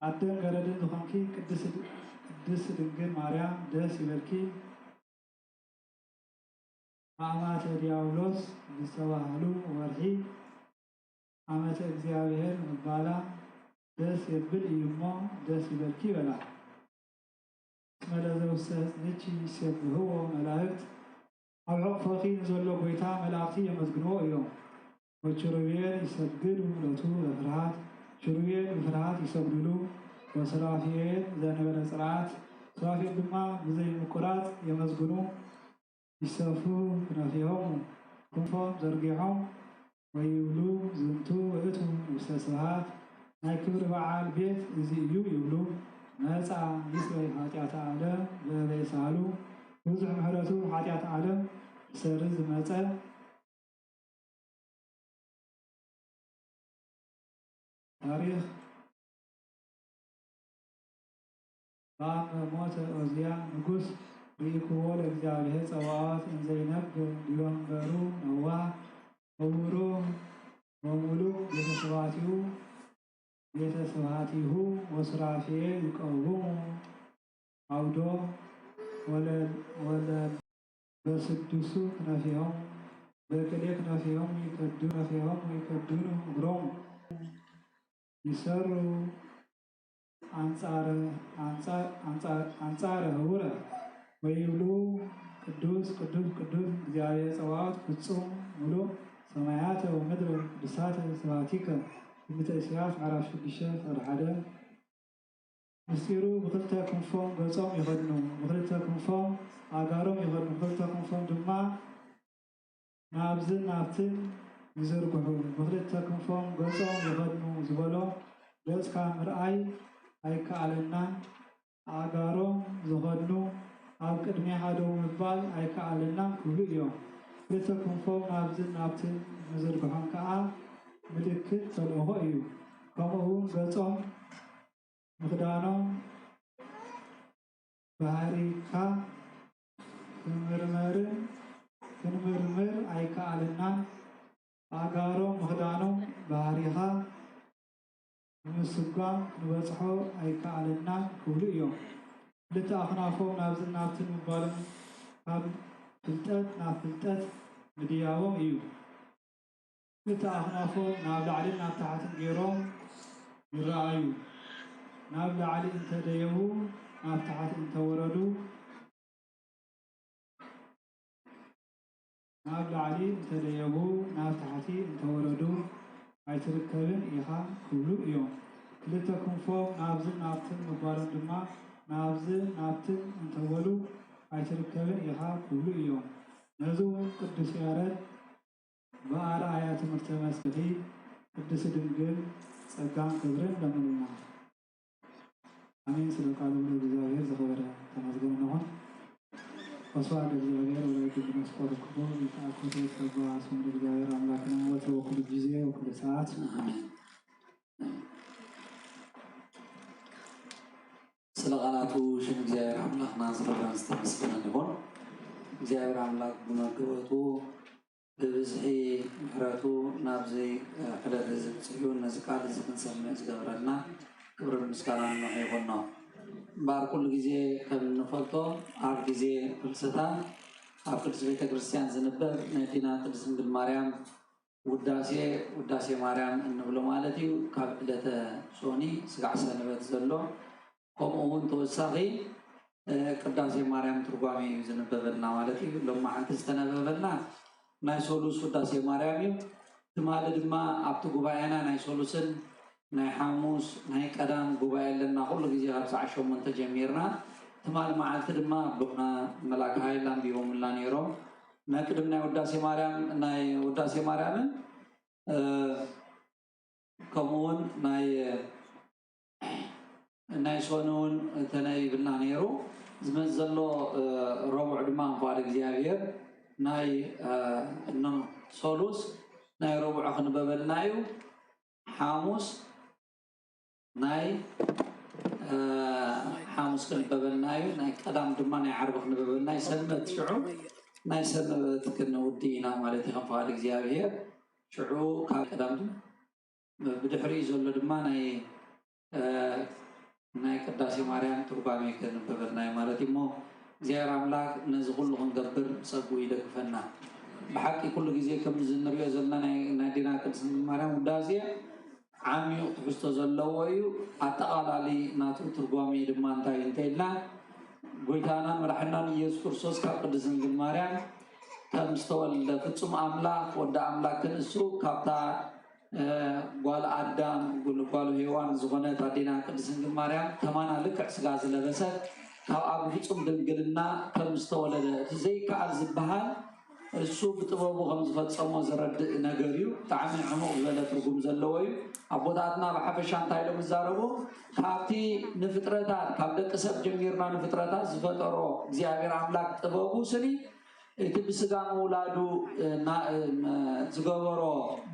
ኣደን ገረድን ዝኾንኪ ቅድስት ድንግል ማርያም ደስ ይበልኪ። ኣማተ ዲያብሎስ ዝተባህሉ ወርሒ ዓመተ እግዚኣብሔር ምባላ ደስ የብል እዩ እሞ ደስ ይበልኪ ይበላ። እስመ ለዘውስተ ሕፅንኪ ይሴብሕዎ መላእክት፣ ኣብ ሕቑፍኺ ንዘሎ ጐይታ መላእኽቲ የመስግንዎ እዮም። ወኪሩቤል ይሰግዱ ሎቱ በፍርሃት፣ ኪሩቤል ብፍርሃት ይሰግዱሉ። ወሱራፌል ዘእንበለ ጽርዓት፣ ሱራፌል ድማ ብዘይ ምቁራጽ የመስግኑ። ይሰፉ ክነፊሆሙ ክንፎም ዘርጊሖም ወይብሉ ዝንቱ ውእቱ ንጉሰ ስብሐት፣ ናይ ክብሪ በዓል ቤት እዚ እዩ ይብሉ። መጻ ይስረይ ኃጢአተ ዓለም በበይሳሉ፣ ብዙሕ ምሕረቱ ኃጢአት ዓለም ክሰርዝ ዝመጸ ታሪኽ በአመ ሞተ ዖዝያ ንጉሥ ርኢክዎ ለእግዚአብሔር ጸባኦት እንዘ ይነብር ዲበ መንበሩ ነዋህ ወውሩህ ወሙሉእ ቤተ ስብሐቲሁ ቤተ ስብሐቲሁ ወሱራፌል ይቀውሙ አውዶ ወለ- ወለ- በስዱሱ ክነፊሆም በክልኤ ክነፊሆም ይከዱ ክነፊሆም ይከዱኑ እግሮም ይሰሩ አንጻረ አንጻ- አንጻ- አንጻረ ህቡረ ወይብሉ ቅዱስ ቅዱስ ቅዱስ እግዚአብሔር ጸባኦት ፍጹም ሙሉእ ሰማያተ ወምድር ቅዱሳተ ስብሐቲከ። ትንቢተ ኢሳያስ ምዕራፍ ሽዱሽተ ቁጽሪ ሓደ። ምስጢሩ ብክልተ ክንፎም ገጾም ይኸድኑ፣ ብክልተ ክንፎም ኣእጋሮም ይኸድኑ፣ ብክልተ ክንፎም ድማ ናብዝን ናብትን ይዝርግሑ፣ ብክልተ ክንፎም ገጾም ይኸድኑ ዝበሎ ገጽካ ምርኣይ ኣይከኣለናን፣ ኣእጋሮም ዝኸድኑ ኣብ ቅድሜኻ ደው ምባል ኣይከኣለናን ክብሉ እዮም። ክልተ ክንፎም ናብዝን ናብትን ምዝርግሖም ከኣ ምልክት ተልእኾ እዩ። ከምኡ እውን ገጾም ምኽዳኖም ባህሪኻ ክምርመርን ክንምርምር ኣይከኣለናን። ኣእጋሮም ምኽዳኖም ባህሪኻ ንምስጓም ክንበጽሖ ኣይከኣለናን ክብሉ እዮም። ክልተ ኣኽናፎም ናብዝን ናብትን ምባሎም ካብ ፍልጠት ናብ ፍልጠት ምድያቦም እዩ። ክልተ ኣኽናፎም ናብ ላዕልን ናብ ታሕትን ገይሮም ይረኣዩ። ናብ ላዕሊ እንተደየቡ ናብ ታሕቲ እንተወረዱ ናብ ላዕሊ እንተደየቡ ናብ ታሕቲ እንተወረዱ ኣይትርከብን ኢኻ ክብሉ እዮም። ክልተ ክንፎም ናብዝን ናብትን ምባሎም ድማ ናብዝን ናብትን እንተበሉ ኣይትርከብን ኢኻ ክብሉ እዮም። ነዚ እውን ቅዱስ ያረድ ብኣርኣያ ትምህርተ መስቀሊ ቅድስት ድንግል ጸጋን ክብርን ለምንና። ኣሜን። ስለ ቃሉ ልዑል እግዚኣብሔር ዝኸበረ ተመስገን ይኹን። ወስብሐት ለእግዚኣብሔር ወለወልድ ወመንፈስ ቅዱስ። ይትአኮቶ ይትቀባ ስሙ ለእግዚኣብሔር አምላክነ ወትረ ወኩሉ ጊዜ ወኩሉ ሰዓት። ኣሜን። ስለ ቃላቱ ሽም እግዚኣብሔር ኣምላኽና ዝኸበረን ዝተመስገነን ይኹን። እግዚኣብሔር ኣምላኽ ብመግቦቱ ብብዝሒ ምሕረቱ ናብዚ ዕለት እዚ ብፅሕዩ ነዚ ቃል እዚ ክንሰምዕ ዝገብረና ክብርን ምስጋናን ንዑ ይኹኖ። እምበኣር ኩሉ ግዜ ከም እንፈልጦ ኣብ ግዜ ፍልሰታ ኣብ ቅድስት ቤተ ክርስቲያን ዝንበብ ናይ ኣዴና ቅድስት ድንግል ማርያም ውዳሴ ውዳሴ ማርያም እንብሎ ማለት እዩ። ካብ ዕለተ ሶኒ ስጋዕ ሰንበት ዘሎ ከምኡ እውን ተወሳኺ ቅዳሴ ማርያም ትርጓሜ እዩ ዝንበበልና ማለት እዩ። ሎማዓንቲ ዝተነበበልና ናይ ሰሉስ ውዳሴ ማርያም እዩ። ትማሊ ድማ ኣብቲ ጉባኤና ናይ ሰሉስን ናይ ሓሙስ ናይ ቀዳም ጉባኤ ኣለና። ኩሉ ግዜ ካብ ሰዓት ሸሞንተ ጀሚርና ትማሊ መዓልቲ ድማ ኣቦና መላክ ሃይል ኣንቢቦምልና ነይሮም። ናይ ቅድም ናይ ውዳሴ ማርያም ናይ ውዳሴ ማርያምን ከምኡውን ናይ ናይ ሶኒ እውን ተነቢብልና ነይሩ። ዝመፅ ዘሎ ረቡዕ ድማ እንኳን እግዚኣብሔር ናይ እኖ ሶሉስ ናይ ረቡዕ ክንበበልና እዩ። ሓሙስ ናይ ሓሙስ ክንበበልና እዩ። ናይ ቀዳም ድማ ናይ ዓርቢ ክንበበልና እዩ። ሰንበት ሽዑ ናይ ሰንበት ክንውዲ ኢና ማለት እዩ። ከም ፍቓድ እግዚኣብሔር ሽዑ ካብ ቀዳም ብድሕሪኡ ዘሎ ድማ ናይ ናይ ቅዳሴ ማርያም ትርጓሜ ክንበበልና እዩ ማለት እዩ። እሞ እግዚኣብሔር ኣምላክ ነዚ ኩሉ ክንገብር ጸጉ ይደግፈና። ብሓቂ ኩሉ ግዜ ከም እንሪኦ ዘለና ናይ ኣዴና ቅድስት ድንግል ማርያም ውዳሴ ዓሚቕ ትሕዝቶ ዘለዎ እዩ። ኣጠቓላሊ ናቱ ትርጓሜ ድማ እንታይ እንተ ኢልና ጎይታናን መድሓናን ኢየሱስ ክርስቶስ ካብ ቅድስት ድንግል ማርያም ከም ዝተወልደ ፍጹም ኣምላኽ ወዲ ኣምላክ ክንእሱ ካብታ ጓል ኣዳም ጓል ጓል ሄዋን ዝኾነት ኣዴና ቅድስት ድንግል ማርያም ከማና ልክዕ ስጋ ዝለበሰት ካብኣ ብፍጹም ድንግልና ከም ዝተወለደ እቲ ዘይከኣል ዝበሃል እሱ ብጥበቡ ከም ዝፈጸሞ ዘረድእ ነገር እዩ። ብጣዕሚ ዕሙቕ ዝበለ ትርጉም ዘለዎ እዩ። ኣቦታትና ብሓፈሻ እንታይ ኢሎም ይዛረቡ? ካብቲ ንፍጥረታት ካብ ደቂ ሰብ ጀሚርና ንፍጥረታት ዝፈጠሮ እግዚኣብሔር ኣምላክ ጥበቡ ስኒ እቲ ብስጋ ምውላዱ ዝገበሮ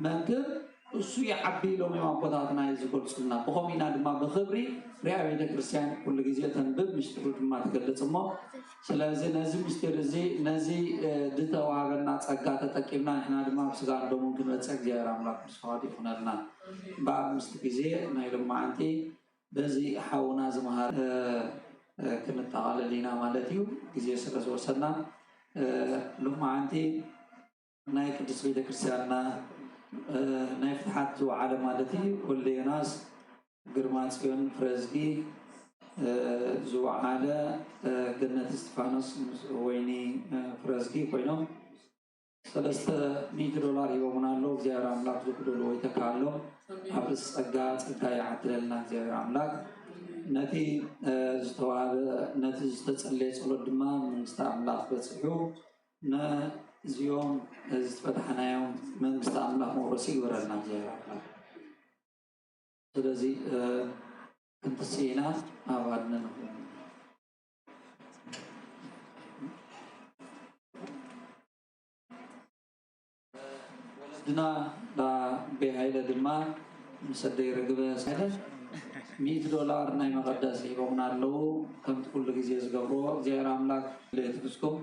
መንክር እሱ ይዓቢ ኢሎም እዮም ኣቦታትና ዝገልጹልና። ብኸምኡ ኢና ድማ ብኽብሪ ሪኣ ቤተ ክርስቲያን ኩሉ ግዜ ተንብብ፣ ምስጢሩ ድማ ትገልጽ። እሞ ስለዚ ነዚ ምስጢር እዚ፣ ነዚ ዝተዋሃበና ጸጋ ተጠቂምና ንሕና ድማ ኣብ ስጋን ደሙን ክንበጽሕ እግዚኣብሔር ኣምላክ ምስ ፈቓዱ ይኹነልና። እምበኣር ምስቲ ግዜ ናይ ሎማዓንቲ በዚ ሓውና ዝመሃር ክንጠቓለል ኢና ማለት እዩ። ግዜ ስለ ዝወሰድና ሎማዓንቲ ናይ ቅድስት ቤተክርስትያንና ናይ ፍትሓት ዝወዓለ ማለት እዩ። ወልደ ዮናስ ግርማ ጽዮን ፍረዝጊ ዝወዓለ፣ ገነት እስጢፋኖስ ምስ ወይኒ ፍረዝጊ ኮይኖም ሰለስተ ሚእቲ ዶላር ሂቦምና ኣለዉ። እግዚኣብሔር ኣምላክ ዝክደልዎ ይተካሎም። ኣብ ርእሲ ጸጋ ጸጋ ይዓድለልና እግዚኣብሔር ኣምላክ። ነቲ ዝተዋህበ፣ ነቲ ዝተጸለየ ጸሎት ድማ መንግስቲ ኣምላክ በጺሑ ነዚኦም ዝተፈታሕናዮም መንግስቲ ኣምላክ መውረሲ ይግበረልና እግዚኣብሔር ኣምላክ። ስለዚ ክንትስእ ኢና። ኣብ ኣድነ ንኹን። ወለድና ዳ ቤ ሃይለ ድማ ምስ ኣደይ ርግበ ሳይለ ሚእቲ ዶላር ናይ መቐደስ ሂቦምና ኣለዉ። ከምቲ ኩሉ ግዜ ዝገብርዎ እግዚኣብሔር ኣምላክ ለየትግዝኩም።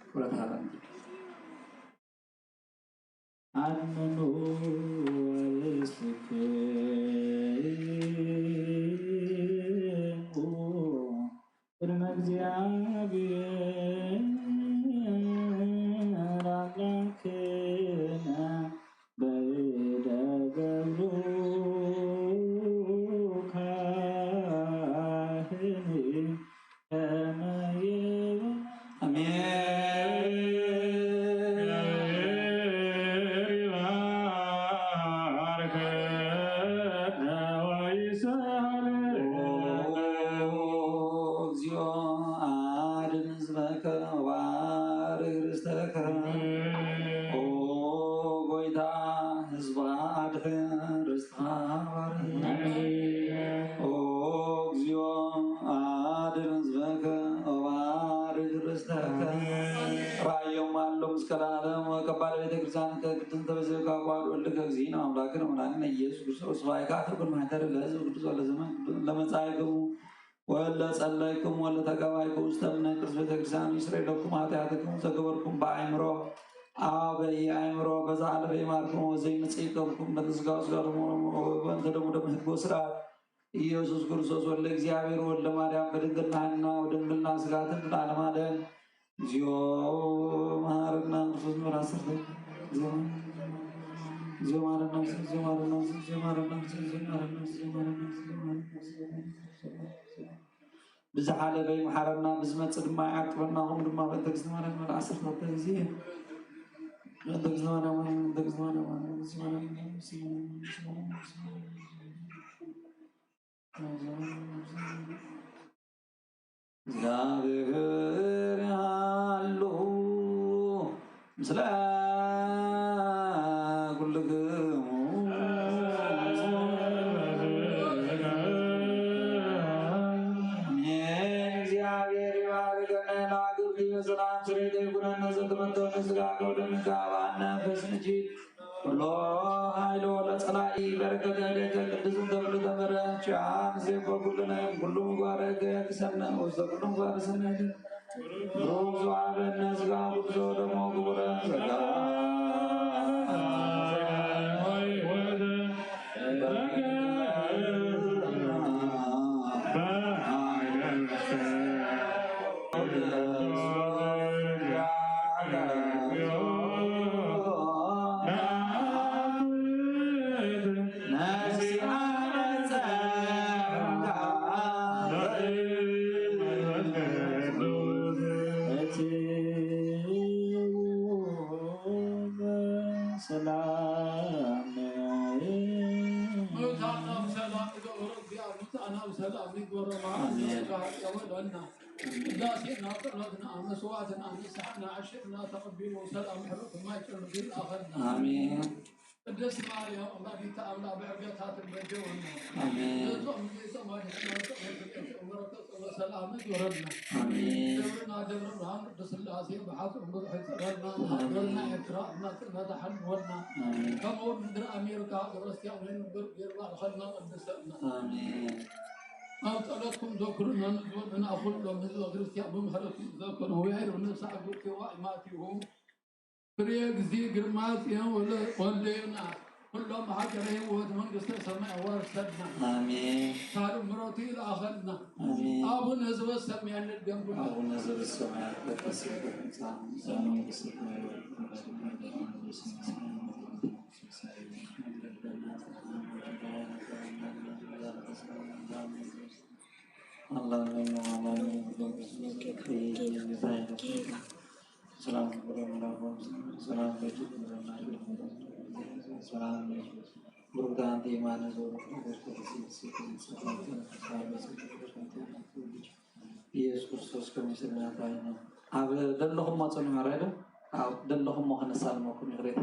ክብረት ሃበና። ኣድምኑ ወርስትክሙ ቅድመ እግዚኣብሔር ኣምላክነ በእደ ገብሩ ካህን ከመ ይበ-፣ ኣሜን። ይባርከነ ወይስሐል። ኦ እግዚኦ፣ አድን ህዝበከ ወባርክ ርስተከ። ኦ ጎይታ፣ ህዝብኻ ኣድሕን፣ ርስትኻ ባርክ። ኦ እግዚኦ፣ ኣድን ህዝበከ ወባርክ ርስተከ። ራእዮም ኣሎ እስከ ለዓለም ወቀባለ ቤተ ክርስቲያን ከቅድስተ በዘካ ጓል ወልድከ እግዚእነ አምላክነ ወመድኃኒነ ኢየሱስ ክርስቶስ። ስባይካ ትኩን ማሕደር ለህዝብ ቅዱስ ወለዘመን ቅዱስ ለመጻእክሙ ወለጸለይክሙ ወለተጋባይክሙ ውስተ እምነ ቅድስት ቤተ ክርስቲያን ይስረይ ለኩም ኃጢአትክሙ ዘገበርኩም በአእምሮ አብ በየአእምሮ በዘአለፈ ይማርክሙ ወዘይምጽእ ይቀብኩም በእንተ ስጋው ስጋ ደሙ ወበእንተ ደሙ ደም ህግ ወስርዓት ኢየሱስ ክርስቶስ ወልደ እግዚአብሔር ወልደ ማርያም በድንግልና ሕሊና ወድንግልና ስጋ ትም ለዓለመ ዓለም። እግዚኦ መሐረነ ክርስቶስ ምሕረት ሰርተ። እግዚኦ መሐረነ ክርስቶስ፣ እግዚኦ መሐረነ ክርስቶስ፣ እግዚኦ መሐረነ ክርስቶስ፣ እግዚኦ መሐረነ ክርስቶስ፣ እግዚኦ መሐረነ ክርስቶስ፣ እግዚኦ መሐረነ ክርስቶስ። ብዝሓለፈ ይምሓረና፣ ብዝመጽእ ድማ ይዓቅበና። ከምኡ ድማ በእንተ እግዝእትነ ማርያም መርዓ ዓሰርተ ክልተ ግዜ፣ በእንተ እግዝእትነ ማርያም፣ በእንተ እግዝእትነ ማርያም፣ በእንተ እግዝእትነ ማርያም፣ እግዚኣብሔር ይሃሉ። ምስለ ኩልክሙ። አሜን። እግዚአብሔር ይባርከነ ለአግብቲ በሰላም ስሬተ ይኩነነ ዘተመንተው ስጋ ከወደምካ ባነ በስንጂ ኩሎ ኃይሎ ለጸላኢ በረከተ እዴከ ቅድስት ተብሉ ተመረ ቻን ዜኮ ኩልነ ኩሉ ምግባረ ገ ክሰነ ውስተ ኩሉ ምግባረ ሰናይ ብሩክ ዘወሀበነ ሥጋ ቅዱስ ወደሙ ክቡረ ጸጋ ሰላም ምውታና ብሰላም ይግበሮ እግዚኣብሔር፣ ምውታና ብሰላም ይግበሮ። መዓልቲ ኣሜን። ጸጋ ይቀበለና። ቅዳሴና፣ ጸሎትና፣ መስዋዕትና፣ ንስሓና፣ ዕሽቅና ተቐቢሉ ሰላም ሕሉፍ ማይ ጸሎት ይልኣኸልና። ኣሜን። ቅድስት ማርያም ወላዲተ ኣምላክ ብዕርገታ ትበጀወና። ኣሜን። ነዞም ጊዜሶም ኣድሕና ጸሎት ፍቅር በረከት ጸሎት ሰላም ይግበረልና። ኣሜን። ደብርና ደብረ ብርሃን ቅዱስ ስላሴ ብሓፁር ብዙሕ ይፀረልና። ሃገርና ኤርትራ እናፅነታ ሓልወልና። ኣሜን። ከምኡ ምድሪ ኣሜሪካ ክርስቲያን ወይ ንበር ገይርና ልኸልና ቅድሰልና። ኣሜን። ኣብ ጸሎትኩም ዘክሩና ንዝወድና ኩሎም ህዝበ ክርስቲያን ብምሕረቱ ዘክሩ። ወያይሩ ነፍሳ ኣግብቲዋ ይማቲሁ ፍሬ እግዚእ ግርማ ጽዮን ወለዮና ኩሎም ሃገረ ህይወት መንግስተ ሰማይ ወርሰና። ኣሜን። ሳሉ ምረቱ ይልኣኸልና። ኣሜን። ኣቡነ ዘበሰማያት ንድገም። ኣቡነ ዘበሰማያት ይትቀደስ ስምከ ትምጻእ መንግስትከ ኢየሱስ ክርስቶስ ከመይ ስለ ናታይና ኣብ ደለኹሞ ጽንሑ ራይዶ ኣብ ደለኹሞ ከነሳልመኩም ይኽሬት